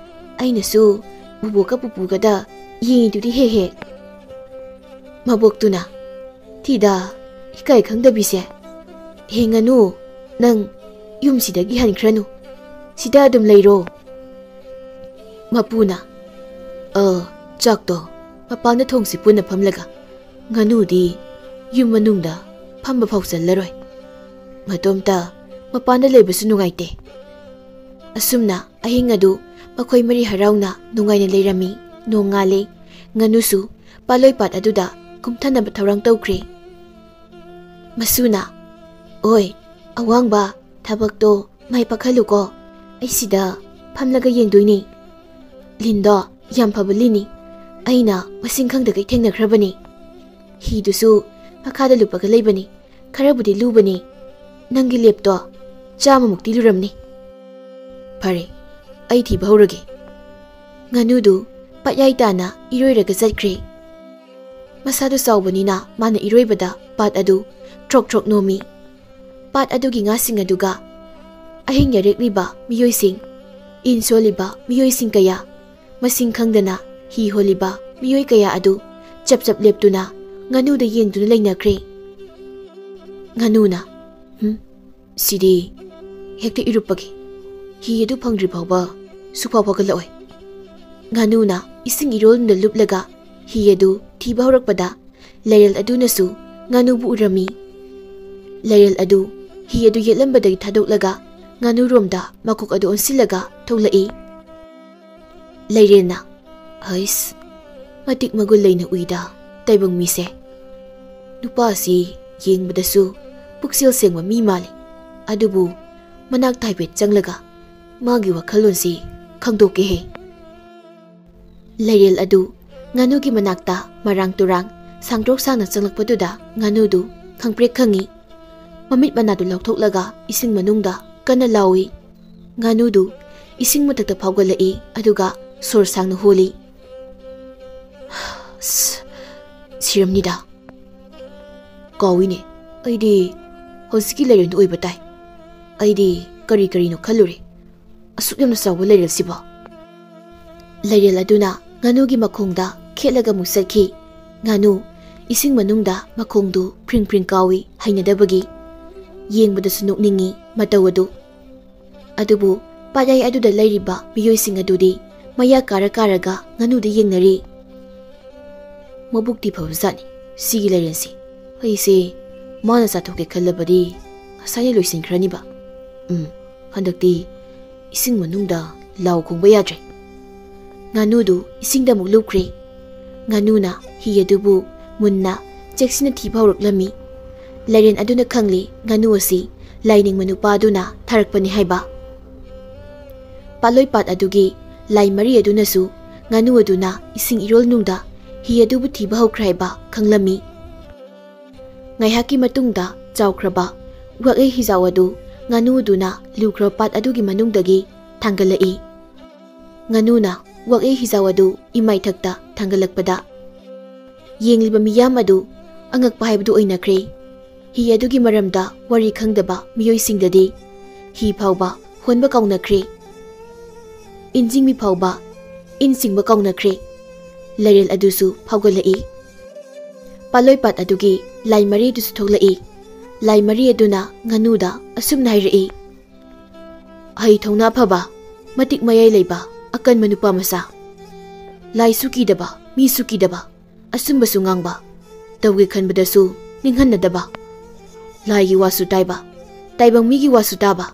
ꯑꯩꯅꯁꯨ ꯕꯨꯕꯣꯛꯀ ꯄꯨꯄꯨꯒꯗ ꯌꯦꯡꯉꯤꯗꯨꯗꯤ ꯍꯦꯛ ꯍꯦꯛ"꯫ ꯃꯕꯣꯛꯇꯨꯅ, "ꯊꯤꯗ, ꯏꯀꯥꯏ ꯈꯪꯗꯕꯤꯁꯦ꯫ ꯍꯦ ꯉꯥꯅꯨ, ꯅꯪ ꯌꯨꯝꯁꯤꯗꯒꯤ ꯍꯟꯈ꯭ꯔꯅꯨ꯫ ꯁꯤꯗ ꯑꯗꯨꯝ ꯂꯩꯔꯣ"꯫ ꯃꯄꯨꯅ, "ꯑ, ꯆꯥꯛꯇꯣ ꯃꯄꯥꯟꯗ ꯊꯣꯡꯁꯤ ꯄꯨꯟꯅ ꯐꯝꯂꯒ꯫ ꯉꯥꯅꯨꯗꯤ ꯌꯨꯝ ꯃꯅꯨꯡꯗ ꯐꯝꯕ ꯐꯥꯎ ꯆꯜꯂꯔꯣꯏ꯫ ꯃꯇꯣꯝꯇ ꯃꯄꯥꯟꯗ ꯂꯩꯕꯁꯨ ꯅꯨꯡꯉꯥꯏꯇꯦ"꯫ ꯑꯁꯨꯝꯅ ꯑꯍꯤꯡ ꯑꯗꯨ ꯃꯈꯣꯏ ꯃꯔꯤ ꯍꯔꯥꯎꯅ ꯅꯨꯡꯉꯥꯏꯅ ꯂꯩꯔꯝꯃꯤ꯫ ꯅꯣꯡꯉꯥꯜꯂꯦ꯫ ꯉꯥꯅꯨꯁꯨ ꯄꯥꯂꯣꯏꯄꯥꯠ ꯑꯗꯨꯗ ꯀꯨꯝꯊꯅꯕ ꯊꯧꯔꯥꯡ ꯇꯧꯈ꯭ꯔꯦ꯫ ꯃꯁꯨꯅ, "ꯑꯣꯏ, ꯑꯋꯥꯡꯕ, ꯊꯕꯛꯇꯣ ꯃꯥꯏ ꯄꯥꯛꯍꯜꯂꯨꯀꯣ꯫ ꯑꯩ ꯁꯤꯗ ꯐꯝꯂꯒ ꯌꯦꯡꯗꯣꯏꯅꯤ꯫ ꯂꯤꯟꯗꯣ ꯌꯥꯝ ꯐꯕ ꯂꯤꯟꯅꯤ꯫ ꯑꯩꯅ ꯃꯁꯤꯡ ꯈꯪꯗꯈꯩ ꯊꯦꯡꯅꯈ꯭ꯔꯕꯅꯤ꯫ ꯍꯤꯗꯨꯁꯨ ꯃꯈꯥꯗ ꯂꯨꯞꯄꯒ ꯂꯩꯕꯅꯤ꯫ ꯈꯔꯕꯨꯗꯤ ꯂꯨꯕꯅꯤ꯫ ꯅꯪꯒꯤ ꯂꯦꯞꯇꯣ ꯆꯥꯝꯃꯃꯨꯛꯇꯤ ꯂꯨꯔꯝꯅꯤ꯫" "ꯐꯔꯦ, ꯑꯩ ꯊꯤꯕ ꯍꯧꯔꯒꯦ꯫" ꯉꯥꯅꯨꯗꯨ ꯄꯥꯠꯌꯥꯏ ꯇꯥꯅ ꯏꯔꯣꯏꯔꯒ ꯆꯠꯈ꯭ꯔꯦ꯫ ꯃꯁꯥꯗꯨ ꯆꯥꯎꯕꯅꯤꯅ ꯃꯥꯅ ꯏꯔꯣꯏꯕꯗ ꯄꯥꯠ ꯑꯗꯨ ꯇ꯭ꯔꯣꯛ ꯇ꯭ꯔꯣꯛ ꯅꯣꯝꯃꯤ꯫ ꯄꯥꯠ ꯑꯗꯨꯒꯤ ꯉꯥꯁꯤꯡ ꯑꯗꯨꯒ ꯑꯍꯤꯡ ꯌꯥꯔꯦꯛꯂꯤꯕ ꯃꯤꯑꯣꯏꯁꯤꯡ, ꯏꯟ ꯁꯣꯜꯂꯤꯕ ꯃꯤꯑꯣꯏꯁꯤꯡ ꯀꯌꯥ, ꯃꯁꯤꯡ ꯈꯪꯗꯅ ꯍꯤ ꯍꯣꯜꯂꯤꯕ ꯃꯤꯑꯣꯏ ꯀꯌꯥ ꯑꯗꯨ ꯆꯞ ꯆꯞ ꯂꯦꯞꯇꯨꯅ ꯉꯥꯅꯨꯗ ꯌꯦꯡꯗꯨꯅ ꯂꯩꯅꯈ꯭ꯔꯦ꯫ ꯉꯥꯅꯨꯅ, "ꯍꯨꯝ, ꯁꯤꯗꯤ ꯍꯦꯛꯇ ꯏꯔꯨꯞꯄꯒꯦ꯫ ꯍꯤ ꯑꯗꯨ ꯐꯪꯗ꯭ꯔꯤ ꯐꯥꯎꯕ ꯁꯨꯐꯥꯎ ꯐꯥꯎꯒꯠꯂꯛꯑꯣꯏ꯫" ꯉꯥꯅꯨꯅ ꯏꯁꯤꯡ ꯏꯔꯣꯜꯗꯨꯗ ꯂꯨꯞꯂꯒ ꯍꯤ ꯑꯗꯨ ꯊꯤꯕ ꯍꯧꯔꯛꯄꯗ, ꯂꯩꯔꯦꯜ ꯑꯗꯨꯅꯁꯨ ꯉꯥꯅꯨꯕꯨ ꯎꯔꯝꯃꯤ꯫ ꯂꯩꯔꯦꯜ ꯑꯗꯨ ꯍꯤ ꯑꯗꯨ ꯌꯦꯠꯂꯝꯕꯗꯒꯤ ꯊꯥꯗꯣꯛꯂꯒ ꯉꯥꯅꯨꯔꯣꯝꯗ ꯃꯀꯣꯛ ꯑꯗꯨ ꯑꯣꯟꯁꯤꯜꯂꯒ ꯊꯣꯛꯂꯛꯏ꯫ ꯂꯩꯔꯦꯜꯅ, "ꯍꯩꯁ, ꯃꯇꯤꯛ ꯃꯒꯨꯟ ꯂꯩꯅ ꯎꯏꯗ ꯇꯥꯏꯕꯪ ꯃꯤꯁꯦ꯫ ꯅꯨꯄꯥꯁꯤ ꯌꯦꯡꯕꯗꯁꯨ ꯄꯨꯛꯆꯦꯜ ꯁꯦꯡꯕ ꯃꯤ ꯃꯥꯜꯂꯤ꯫ ꯑꯗꯨꯕꯨ ꯃꯅꯥꯛꯇ ꯍꯥꯏꯐꯦꯠ ꯆꯪꯂꯒ ꯃꯥꯒꯤ ꯋꯥꯈꯜꯂꯣꯟꯁꯤ ꯈꯪꯗꯣꯛꯀꯦꯍꯦ꯫" ꯂꯩꯔꯦꯜ ꯑꯗꯨ ꯉꯥꯅꯨꯒꯤ ꯃꯅꯥꯛꯇ ꯃꯔꯥꯡ ꯇꯨꯔꯥꯡ ꯁꯥꯡꯗ꯭ꯔꯣꯛ ꯁꯥꯡꯅ ꯆꯪꯂꯛꯄꯗꯨꯗ ꯉꯥꯅꯨꯗꯨ ꯈꯪꯄ꯭ꯔꯦꯛ ꯈꯪꯉꯤ꯫ ꯃꯃꯤꯠ ꯃꯅꯥꯗꯨ ꯂꯥꯎꯊꯣꯛꯂꯒ ꯏꯁꯤꯡ ꯃꯅꯨꯡꯗ ꯀꯟꯅ ꯂꯥꯎꯏ꯫ ꯉꯥꯅꯨꯗꯨ ꯏꯁꯤꯡ ꯃꯊꯛꯇ ꯐꯥꯎꯒꯠꯂꯛꯏ, ꯑꯗꯨꯒ ꯁꯣꯔ ꯁꯥꯡꯅ ꯍꯣꯜꯂꯤ꯫ "ꯑꯁ, ꯁꯤꯔꯝꯅꯤꯗ꯫ ꯀꯥꯎꯏꯅꯦ, ꯑꯩꯗꯤ ꯍꯧꯖꯤꯛꯀꯤ ꯂꯩꯔꯦꯜꯗꯨ ꯑꯣꯏꯕ ꯇꯥꯏ꯫ ꯑꯩꯗꯤ ꯀꯔꯤ ꯀꯔꯤꯅꯣ ꯈꯜꯂꯨꯔꯦ꯫ ꯑꯁꯨꯛ ꯌꯥꯝꯅ ꯆꯥꯎꯕ ꯂꯩꯔꯦꯜꯁꯤꯕꯣ?" ꯂꯩꯔꯦꯜ ꯑꯗꯨꯅ ꯉꯥꯅꯨꯒꯤ ꯃꯈꯣꯡꯗ ꯈꯦꯠꯂꯒ ꯑꯃꯨꯛ ꯆꯠꯈꯤ꯫ ꯉꯥꯅꯨ ꯏꯁꯤꯡ ꯃꯅꯨꯡꯗ ꯃꯈꯣꯡꯗꯨ ꯐ꯭ꯔꯤꯡ ꯐ꯭ꯔꯤꯡ ꯀꯥꯎꯏ, ꯍꯩꯅꯗꯕꯒꯤ꯫ ꯌꯦꯡꯕꯗꯁꯨ ꯅꯣꯛꯅꯤꯡꯉꯤ ꯃꯇꯧ ꯑꯗꯨ꯫ ꯑꯗꯨꯕꯨ ꯄꯥꯠꯌꯥꯏ ꯑꯗꯨꯗ ꯂꯩꯔꯤꯕ ꯃꯤꯑꯣꯏꯁꯤꯡ ꯑꯗꯨꯗꯤ ꯃꯌꯥ ꯀꯥꯔ ꯀꯥꯔꯒ ꯉꯥꯅꯨꯗ ꯌꯦꯡꯅꯔꯤ꯫ "ꯃꯕꯨꯛꯇꯤ ꯐꯕ ꯖꯥꯠꯅꯤ ꯁꯤꯒꯤ ꯂꯩꯔꯦꯜꯁꯤ꯫ ꯑꯩꯁꯦ ꯃꯥꯅ ꯆꯥꯊꯣꯛꯀꯦ ꯈꯜꯂꯕꯗꯤ ꯉꯁꯥꯏꯅ ꯂꯣꯏꯁꯤꯟꯈ꯭ꯔꯅꯤꯕ꯫ ꯎꯝ, ꯍꯟꯗꯛꯇꯤ ꯏꯁꯤꯡ ꯃꯅꯨꯡꯗ ꯂꯥꯎ ꯈꯣꯡꯕ ꯌꯥꯗ꯭ꯔꯦ꯫" ꯉꯥꯅꯨꯗꯨ ꯏꯁꯤꯡꯗ ꯑꯃꯨꯛ ꯂꯨꯞꯈ꯭ꯔꯦ꯫ ꯉꯥꯅꯨꯅ ꯍꯤ ꯑꯗꯨꯕꯨ ꯃꯨꯟꯅ ꯆꯦꯛꯁꯤꯟꯅ ꯊꯤꯕ ꯍꯧꯔꯛꯂꯝꯃꯤ꯫ ꯂꯥꯏꯔꯦꯟ ꯑꯗꯨꯅ ꯈꯪꯂꯤ ꯉꯥꯅꯨ ꯑꯁꯤ ꯂꯥꯏꯅꯤꯡꯕ ꯅꯨꯄꯥ ꯑꯗꯨꯅ ꯊꯥꯔꯛꯄꯅꯤ ꯍꯥꯏꯕ꯫ ꯄꯥꯠꯂꯣꯏ ꯄꯥꯠ ꯑꯗꯨꯒꯤ ꯂꯥꯏ ꯃꯔꯤ ꯑꯗꯨꯅꯁꯨ ꯉꯥꯅꯨ ꯑꯗꯨꯅ ꯏꯁꯤꯡ ꯏꯔꯣꯜꯅꯨꯡꯗ ꯍꯤ ꯑꯗꯨꯕꯨ ꯊꯤꯕ ꯍꯧꯈ꯭ꯔꯦ ꯍꯥꯏꯕ ꯈꯪꯂꯝꯃꯤ꯫ ꯉꯥꯏꯍꯥꯛꯀꯤ ꯃꯇꯨꯡꯗ ꯆꯥꯎꯈ꯭ꯔꯕ ꯋꯥꯛꯂꯩ ꯍꯤꯖꯥꯎ ꯑꯗꯨ ꯉꯥꯅꯨ ꯑꯗꯨꯅ ꯂꯨꯈ꯭ꯔꯕ ꯄꯥꯠ ꯑꯗꯨꯒꯤ ꯃꯅꯨꯡꯗꯒꯤ ꯊꯥꯡꯒꯠꯂꯛꯏ꯫ ꯉꯥꯅꯨꯅ ꯋꯥꯛꯂꯩ ꯍꯤꯖꯥꯎ ꯑꯗꯨ ꯏꯃꯥꯏꯊꯛꯇ ꯊꯥꯡꯒꯠꯂꯛꯄꯗ ꯌꯦꯡꯂꯤꯕ ꯃꯤꯌꯥꯝ ꯑꯗꯨ ꯑꯉꯛꯄ ꯍꯥꯏꯕꯗꯨ ꯑꯣꯏꯅꯈ꯭ꯔꯦ꯫ ꯍꯤ ꯑꯗꯨꯒꯤ ꯃꯔꯝꯗ ꯋꯥꯔꯤ ꯈꯪꯗꯕ ꯃꯤꯑꯣꯏꯁꯤꯡꯗꯗꯤ ꯍꯤ ꯐꯥꯎꯕ ꯍꯣꯟꯕ ꯀꯥꯎꯅꯈ꯭ꯔꯦ꯫ ꯏꯟꯖꯤꯡꯃꯤ ꯐꯥꯎꯕ ꯏꯟ ꯆꯤꯡꯕ ꯀꯥꯎꯅꯈ꯭ꯔꯦ꯫ ꯂꯥꯏꯔꯦꯜ ꯑꯗꯨꯁꯨ ꯐꯥꯎꯒꯠꯂꯛꯏ꯫ ꯄꯥꯠꯂꯣꯏ ꯄꯥꯠ ꯑꯗꯨꯒꯤ ꯂꯥꯏ ꯃꯔꯤ ꯑꯗꯨꯁꯨ ꯊꯣꯛꯂꯛꯏ꯫ ꯂꯥꯏ ꯃꯔꯤ ꯑꯗꯨꯅ ꯉꯥꯅꯨꯗ ꯑꯁꯨꯝꯅ ꯍꯥꯏꯔꯛꯏ, "ꯍꯩ ꯊꯧꯅꯥ ꯐꯕ, ꯃꯇꯤꯛ ꯃꯌꯥꯏ ꯂꯩꯕ, ꯑꯀꯟꯕ ꯅꯨꯄꯥ ꯃꯆꯥ, ꯂꯥꯏꯁꯨ ꯀꯤꯗꯕ, ꯃꯤꯁꯨ ꯀꯤꯗꯕ, ꯑꯆꯨꯝꯕꯁꯨ ꯉꯥꯡꯕ, ꯇꯧꯒꯦ ꯈꯟꯕꯗꯁꯨ ꯅꯤꯡꯍꯟꯅꯗꯕ, ꯂꯥꯏꯒꯤ ꯋꯥꯁꯨ ꯇꯥꯏꯕ, ꯇꯥꯏꯕꯪ ꯃꯤꯒꯤ ꯋꯥꯁꯨ ꯇꯥꯕ,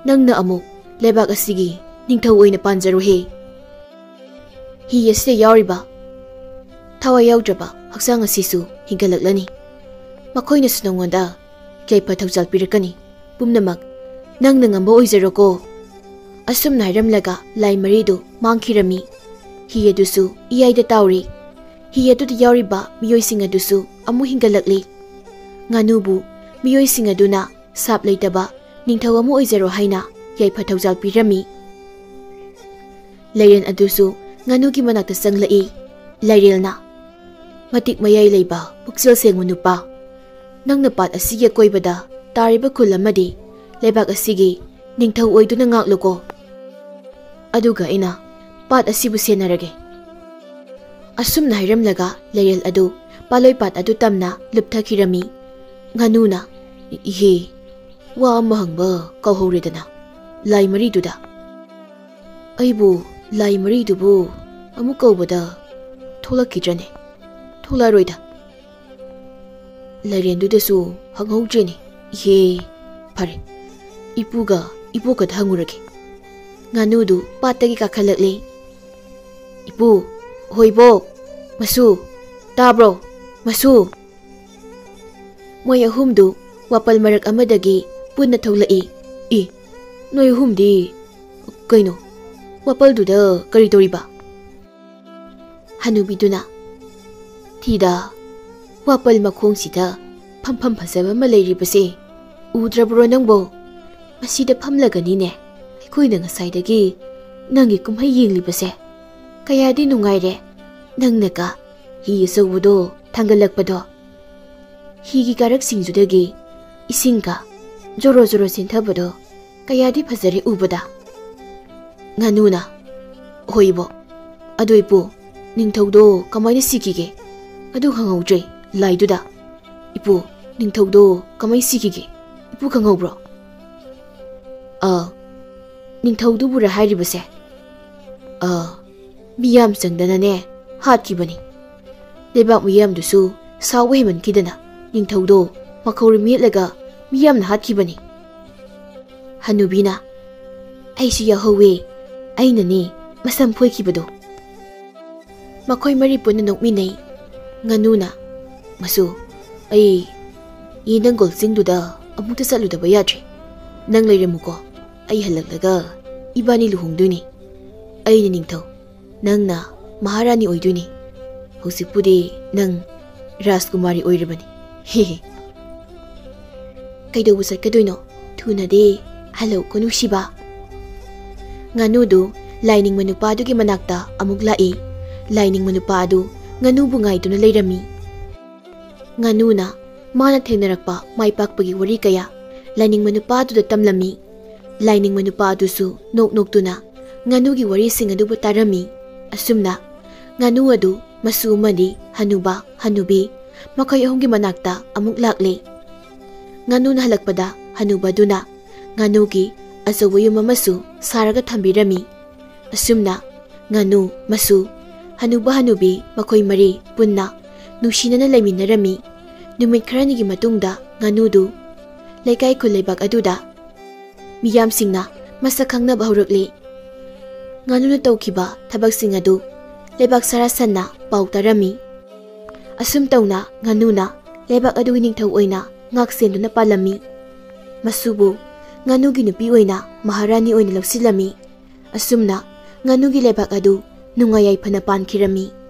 ꯅꯪꯅ ꯑꯃꯨꯛ ꯂꯩꯕꯥꯛ ꯑꯁꯤꯒꯤ ꯅꯤꯡꯊꯧ ꯑꯣꯏꯅ ꯄꯥꯟꯖꯔꯨꯍꯦ꯫ ꯍꯤ ꯑꯁꯤꯗ ꯌꯥꯎꯔꯤꯕ ꯊꯋꯥꯏ ꯌꯥꯎꯗ꯭ꯔꯕ ꯍꯛꯆꯥꯡ ꯑꯁꯤꯁꯨ ꯍꯤꯡꯒꯠꯂꯛꯂꯅꯤ꯫ ꯃꯈꯣꯏꯅꯁꯨ ꯅꯉꯣꯟꯗ ꯌꯥꯏꯐ ꯊꯧꯖꯥꯜ ꯄꯤꯔꯛꯀꯅꯤ꯫ ꯄꯨꯝꯅꯃꯛ ꯅꯪꯅ ꯉꯝꯕ ꯑꯣꯏꯖꯔꯣꯀꯣ"꯫ ꯑꯁꯨꯝꯅ ꯍꯥꯏꯔꯝꯂꯒ ꯂꯥꯏ ꯃꯔꯤꯗꯨ ꯃꯥꯡꯈꯤꯔꯝꯃꯤ꯫ ꯍꯤ ꯑꯗꯨꯁꯨ ꯏꯌꯥꯏꯗ ꯇꯥꯎꯔꯤ꯫ ꯍꯤ ꯑꯗꯨꯗ ꯌꯥꯎꯔꯤꯕ ꯃꯤꯑꯣꯏꯁꯤꯡ ꯑꯗꯨꯁꯨ ꯑꯃꯨꯛ ꯍꯤꯡꯒꯠꯂꯛꯂꯤ꯫ ꯉꯥꯅꯨꯕꯨ ꯃꯤꯑꯣꯏꯁꯤꯡ ꯑꯗꯨꯅ ꯁꯥꯞ ꯂꯩꯇꯕ ꯅꯤꯡꯊꯧ ꯑꯃ ꯑꯣꯏꯖꯔꯣ ꯍꯥꯏꯅ ꯌꯥꯏꯐ ꯊꯧꯖꯥꯜ ꯄꯤꯔꯝꯃꯤ꯫ ꯂꯥꯏꯔꯦꯟ ꯑꯗꯨꯁꯨ ꯉꯥꯅꯨꯒꯤ ꯃꯅꯥꯛꯇ ꯆꯪꯂꯛꯏ꯫ ꯂꯥꯏꯔꯦꯜꯅ, "ꯃꯇꯤꯛ ꯃꯌꯥꯏ ꯂꯩꯕ ꯄꯨꯛꯆꯦꯜ ꯁꯦꯡꯕ ꯅꯨꯄꯥ, ꯅꯪꯅ ꯄꯥꯠ ꯑꯁꯤꯒꯤ ꯑꯀꯣꯏꯕꯗ ꯇꯥꯔꯤꯕ ꯈꯨꯜ ꯑꯃꯗꯤ ꯂꯩꯕꯥꯛ ꯑꯁꯤꯒꯤ ꯅꯤꯡꯊꯧ ꯑꯣꯏꯗꯨꯅ ꯉꯥꯛꯂꯨꯀꯣ꯫ ꯑꯗꯨꯒ ꯑꯩꯅ ꯄꯥꯠ ꯑꯁꯤꯕꯨ ꯁꯦꯟꯅꯔꯒꯦ"꯫ ꯑꯁꯨꯝꯅ ꯍꯥꯏꯔꯝꯂꯒ ꯂꯥꯏꯔꯦꯜ ꯑꯗꯨ ꯄꯥꯠꯂꯣꯏ ꯄꯥꯠ ꯑꯗꯨ ꯇꯝꯅ ꯂꯨꯞꯊꯈꯤꯔꯝꯃꯤ꯫ ꯉꯥꯅꯨꯅ, "ꯏꯍꯦ, ꯋꯥ ꯑꯃ ꯍꯪꯕ ꯀꯥꯎꯍꯧꯔꯦꯗꯅ, ꯂꯥꯏ ꯃꯔꯤꯗꯨꯗ꯫ ꯑꯩꯕꯨ ꯂꯥꯏ ꯃꯔꯤꯗꯨꯕꯨ ꯑꯃꯨꯛ ꯀꯧꯕꯗ ꯊꯣꯛꯂꯛꯈꯤꯗ꯭ꯔꯅꯦ? ꯊꯣꯛꯂꯛꯑꯔꯣꯏꯗ"꯫ ꯂꯥꯏꯔꯦꯟꯗꯨꯗꯁꯨ ꯍꯪꯍꯧꯗ꯭ꯔꯦꯅꯦ꯫ ꯏꯍꯦ, ꯐꯔꯦ, ꯏꯄꯨꯒ ꯏꯕꯣꯛꯀꯗ ꯍꯪꯉꯨꯔꯒꯦ꯫ ꯉꯥꯅꯨꯗꯨ ꯄꯥꯠꯇꯒꯤ ꯀꯥꯈꯠꯂꯛꯂꯦ꯫ "ꯏꯄꯨ, ꯍꯣꯏꯕꯣ, ꯃꯁꯨ, ꯇꯥꯕ꯭ꯔꯣ, ꯃꯁꯨ?" ꯃꯣꯏ ꯑꯍꯨꯝꯗꯨ ꯋꯥꯄꯜ ꯃꯔꯛ ꯑꯃꯗꯒꯤ ꯄꯨꯟꯅ ꯊꯣꯛꯂꯛꯏ꯫ "ꯏ, ꯅꯣꯏ ꯑꯍꯨꯝꯗꯤ ꯀꯩꯅꯣ, ꯋꯥꯄꯜꯗꯨꯗ ꯀꯔꯤ ꯇꯧꯔꯤꯕ?" ꯍꯅꯨꯕꯤꯗꯨꯅ, "ꯊꯤꯗ, ꯋꯥꯄꯜ ꯃꯈꯣꯡꯁꯤꯗ ꯐꯝꯐꯝ ꯐꯖꯕ ꯑꯃ ꯂꯩꯔꯤꯕꯁꯦ ꯎꯗ꯭ꯔꯕ꯭ꯔꯣ ꯅꯪꯕꯣ? ꯃꯁꯤꯗ ꯐꯝꯂꯒꯅꯤꯅꯦ ꯑꯩꯈꯣꯏꯅ ꯉꯁꯥꯏꯗꯒꯤ ꯅꯪꯒꯤ ꯀꯨꯝꯍꯩ ꯌꯦꯡꯂꯤꯕꯁꯦ꯫ ꯀꯌꯥꯗꯤ ꯅꯨꯡꯉꯥꯏꯔꯦ ꯅꯪꯅꯒ ꯍꯤ ꯑꯆꯧꯕꯗꯣ ꯊꯥꯡꯒꯠꯂꯛꯄꯗꯣ꯫ ꯍꯤꯒꯤ ꯀꯥꯔꯛꯁꯤꯡꯗꯨꯗꯒꯤ ꯏꯁꯤꯡꯒ ꯖꯣꯔꯣ ꯖꯣꯔꯣ ꯆꯦꯟꯊꯕꯗꯣ ꯀꯌꯥꯗꯤ ꯐꯖꯔꯦ ꯎꯕꯗ꯫" ꯉꯥꯅꯨꯅ, "ꯍꯣꯏ ꯏꯕꯣꯛ, ꯑꯗꯣ ꯏꯄꯨ, ꯅꯤꯡꯊꯧꯗꯣ ꯀꯃꯥꯏꯅ ꯁꯤꯈꯤꯒꯦ? ꯑꯗꯨ ꯈꯪꯍꯧꯗ꯭ꯔꯦ ꯂꯥꯏꯗꯨꯗ꯫ ꯏꯄꯨ, ꯅꯤꯡꯊꯧꯗꯣ ꯀꯃꯥꯏꯅ ꯁꯤꯈꯤꯒꯦ? ꯏꯄꯨ ꯈꯪꯍꯧꯕ꯭ꯔꯣ?" "ꯑꯥ, ꯅꯤꯡꯊꯧꯗꯨꯕꯨꯔ ꯍꯥꯏꯔꯤꯕꯁꯦ? ꯑꯥ, ꯃꯤꯌꯥꯝ ꯆꯪꯗꯅꯅꯦ ꯍꯥꯠꯈꯤꯕꯅꯤ꯫ ꯂꯩꯕꯥꯛ ꯃꯤꯌꯥꯝꯗꯨꯁꯨ ꯁꯥꯎꯕ ꯍꯦꯟꯃꯟꯈꯤꯗꯅ ꯅꯤꯡꯊꯧꯗꯣ ꯃꯈꯧꯔꯤ ꯃꯦꯠꯂꯒ ꯃꯤꯌꯥꯝꯅ ꯍꯥꯠꯈꯤꯕꯅꯤ꯫" ꯍꯅꯨꯕꯤꯅ, "ꯑꯩꯁꯨ ꯌꯥꯎꯍꯧꯋꯦ, ꯑꯩꯅꯅꯦ ꯃꯁꯝ ꯐꯣꯏꯈꯤꯕꯗꯣ꯫" ꯃꯈꯣꯏ ꯃꯔꯤ ꯄꯨꯟꯅ ꯅꯣꯛꯃꯤꯟꯅꯩ꯫ ꯉꯥꯅꯨꯅ, "ꯃꯁꯨ, ꯑꯩ ꯌꯦꯟꯗꯪꯒꯣꯜ ꯆꯤꯡꯗꯨꯗ ꯑꯃꯨꯛꯇ ꯆꯠꯂꯨꯗꯕ ꯌꯥꯗ꯭ꯔꯦ꯫ ꯅꯪ ꯂꯩꯔꯝꯃꯨꯀꯣ, ꯑꯩ ꯍꯜꯂꯛꯂꯒ ꯏꯕꯥꯅꯤ ꯂꯨꯍꯣꯡꯗꯣꯏꯅꯤ꯫ ꯑꯩꯅ ꯅꯤꯡꯊꯧ, ꯅꯪꯅ ꯃꯍꯥꯔꯥꯅꯤ ꯑꯣꯏꯗꯣꯏꯅꯤ꯫ ꯍꯧꯖꯤꯛꯄꯨꯗꯤ ꯅꯪ ꯔꯥꯖꯀꯨꯃꯥꯔꯤ ꯑꯣꯏꯔꯕꯅꯤ꯫ ꯍꯦꯍꯦ꯫" "ꯀꯩꯗꯧꯕ ꯆꯠꯀꯗꯣꯏꯅꯣ? ꯊꯨꯅꯗꯤ ꯍꯜꯂꯛꯎꯀꯣ ꯅꯨꯡꯁꯤꯕ꯫" ꯉꯥꯅꯨꯗꯨ ꯂꯥꯏꯅꯤꯡꯕ ꯅꯨꯄꯥꯗꯨꯒꯤ ꯃꯅꯥꯛꯇ ꯑꯃꯨꯛ ꯂꯥꯛꯏ꯫ ꯂꯥꯏꯅꯤꯡꯕ ꯅꯨꯄꯥ ꯑꯗꯨ ꯉꯥꯅꯨꯕꯨ ꯉꯥꯏꯗꯨꯅ ꯂꯩꯔꯝꯃꯤ꯫ ꯉꯥꯅꯨꯅ ꯃꯥꯅ ꯊꯦꯡꯅꯔꯛꯄ ꯃꯥꯏ ꯄꯥꯛꯄꯒꯤ ꯋꯥꯔꯤ ꯀꯌꯥ ꯂꯥꯏꯅꯤꯡꯕ ꯅꯨꯄꯥ ꯑꯗꯨꯗ ꯇꯝꯂꯝꯃꯤ꯫ ꯂꯥꯏꯅꯤꯡꯕ ꯅꯨꯄꯥ ꯑꯗꯨꯁꯨ ꯅꯣꯛ ꯅꯣꯛꯇꯨꯅ ꯉꯥꯅꯨꯒꯤ ꯋꯥꯔꯤꯁꯤꯡ ꯑꯗꯨꯕꯨ ꯇꯥꯔꯝꯃꯤ꯫ ꯑꯁꯨꯝꯅ ꯉꯥꯅꯨ ꯑꯗꯨ ꯃꯁꯨ ꯑꯃꯗꯤ ꯍꯅꯨꯕ, ꯍꯅꯨꯕꯤ ꯃꯈꯣꯏ ꯑꯍꯨꯝꯒꯤ ꯃꯅꯥꯛꯇ ꯑꯃꯨꯛ ꯂꯥꯛꯂꯦ꯫ ꯉꯥꯅꯨꯅ ꯍꯜꯂꯛꯄꯗ ꯍꯅꯨꯕꯗꯨꯅ ꯉꯥꯅꯨꯒꯤ ꯑꯆꯧꯕ ꯌꯨꯝ ꯑꯃꯁꯨ ꯁꯥꯔꯒ ꯊꯝꯕꯤꯔꯝꯃꯤ꯫ ꯑꯁꯨꯝꯅ ꯉꯥꯅꯨ, ꯃꯁꯨ, ꯍꯅꯨꯕ ꯍꯅꯨꯕꯤ ꯃꯈꯣꯏ ꯃꯔꯤ ꯄꯨꯟꯅ ꯅꯨꯡꯁꯤꯅꯅ ꯂꯩꯃꯤꯟꯅꯔꯝꯃꯤ꯫ ꯅꯨꯃꯤꯠ ꯈꯔꯅꯤꯒꯤ ꯃꯇꯨꯡꯗ ꯉꯥꯅꯨꯗꯨ ꯂꯩꯀꯥꯏ ꯈꯨꯜ ꯂꯩꯕꯥꯛ ꯑꯗꯨꯗ ꯃꯤꯌꯥꯝꯁꯤꯡꯅ ꯃꯁꯛ ꯈꯪꯅꯕ ꯍꯧꯔꯛꯂꯤ꯫ ꯉꯥꯅꯨꯅ ꯇꯧꯈꯤꯕ ꯊꯕꯛꯁꯤꯡ ꯑꯗꯨ ꯂꯩꯕꯥꯛ ꯁꯥꯔꯥ ꯁꯟꯅ ꯄꯥꯎ ꯇꯥꯔꯝꯃꯤ꯫ ꯑꯁꯨꯝ ꯇꯧꯅ ꯉꯥꯅꯨꯅ ꯂꯩꯕꯥꯛ ꯑꯗꯨꯒꯤ ꯅꯤꯡꯊꯧ ꯑꯣꯏꯅ ꯉꯥꯛ ꯁꯦꯟꯗꯨꯅ ꯄꯥꯜꯂꯝꯃꯤ꯫ ꯃꯁꯨꯕꯨ ꯉꯥꯅꯨꯒꯤ ꯅꯨꯄꯤ ꯑꯣꯏꯅ ꯃꯍꯥꯔꯥꯅꯤ ꯑꯣꯏꯅ ꯂꯧꯁꯤꯜꯂꯝꯃꯤ꯫ ꯑꯁꯨꯝꯅ ꯉꯥꯅꯨꯒꯤ ꯂꯩꯕꯥꯛ ꯑꯗꯨ ꯅꯨꯡꯉꯥꯏ ꯌꯥꯏꯐꯅ ꯄꯥꯟꯈꯤꯔꯝꯃꯤ꯫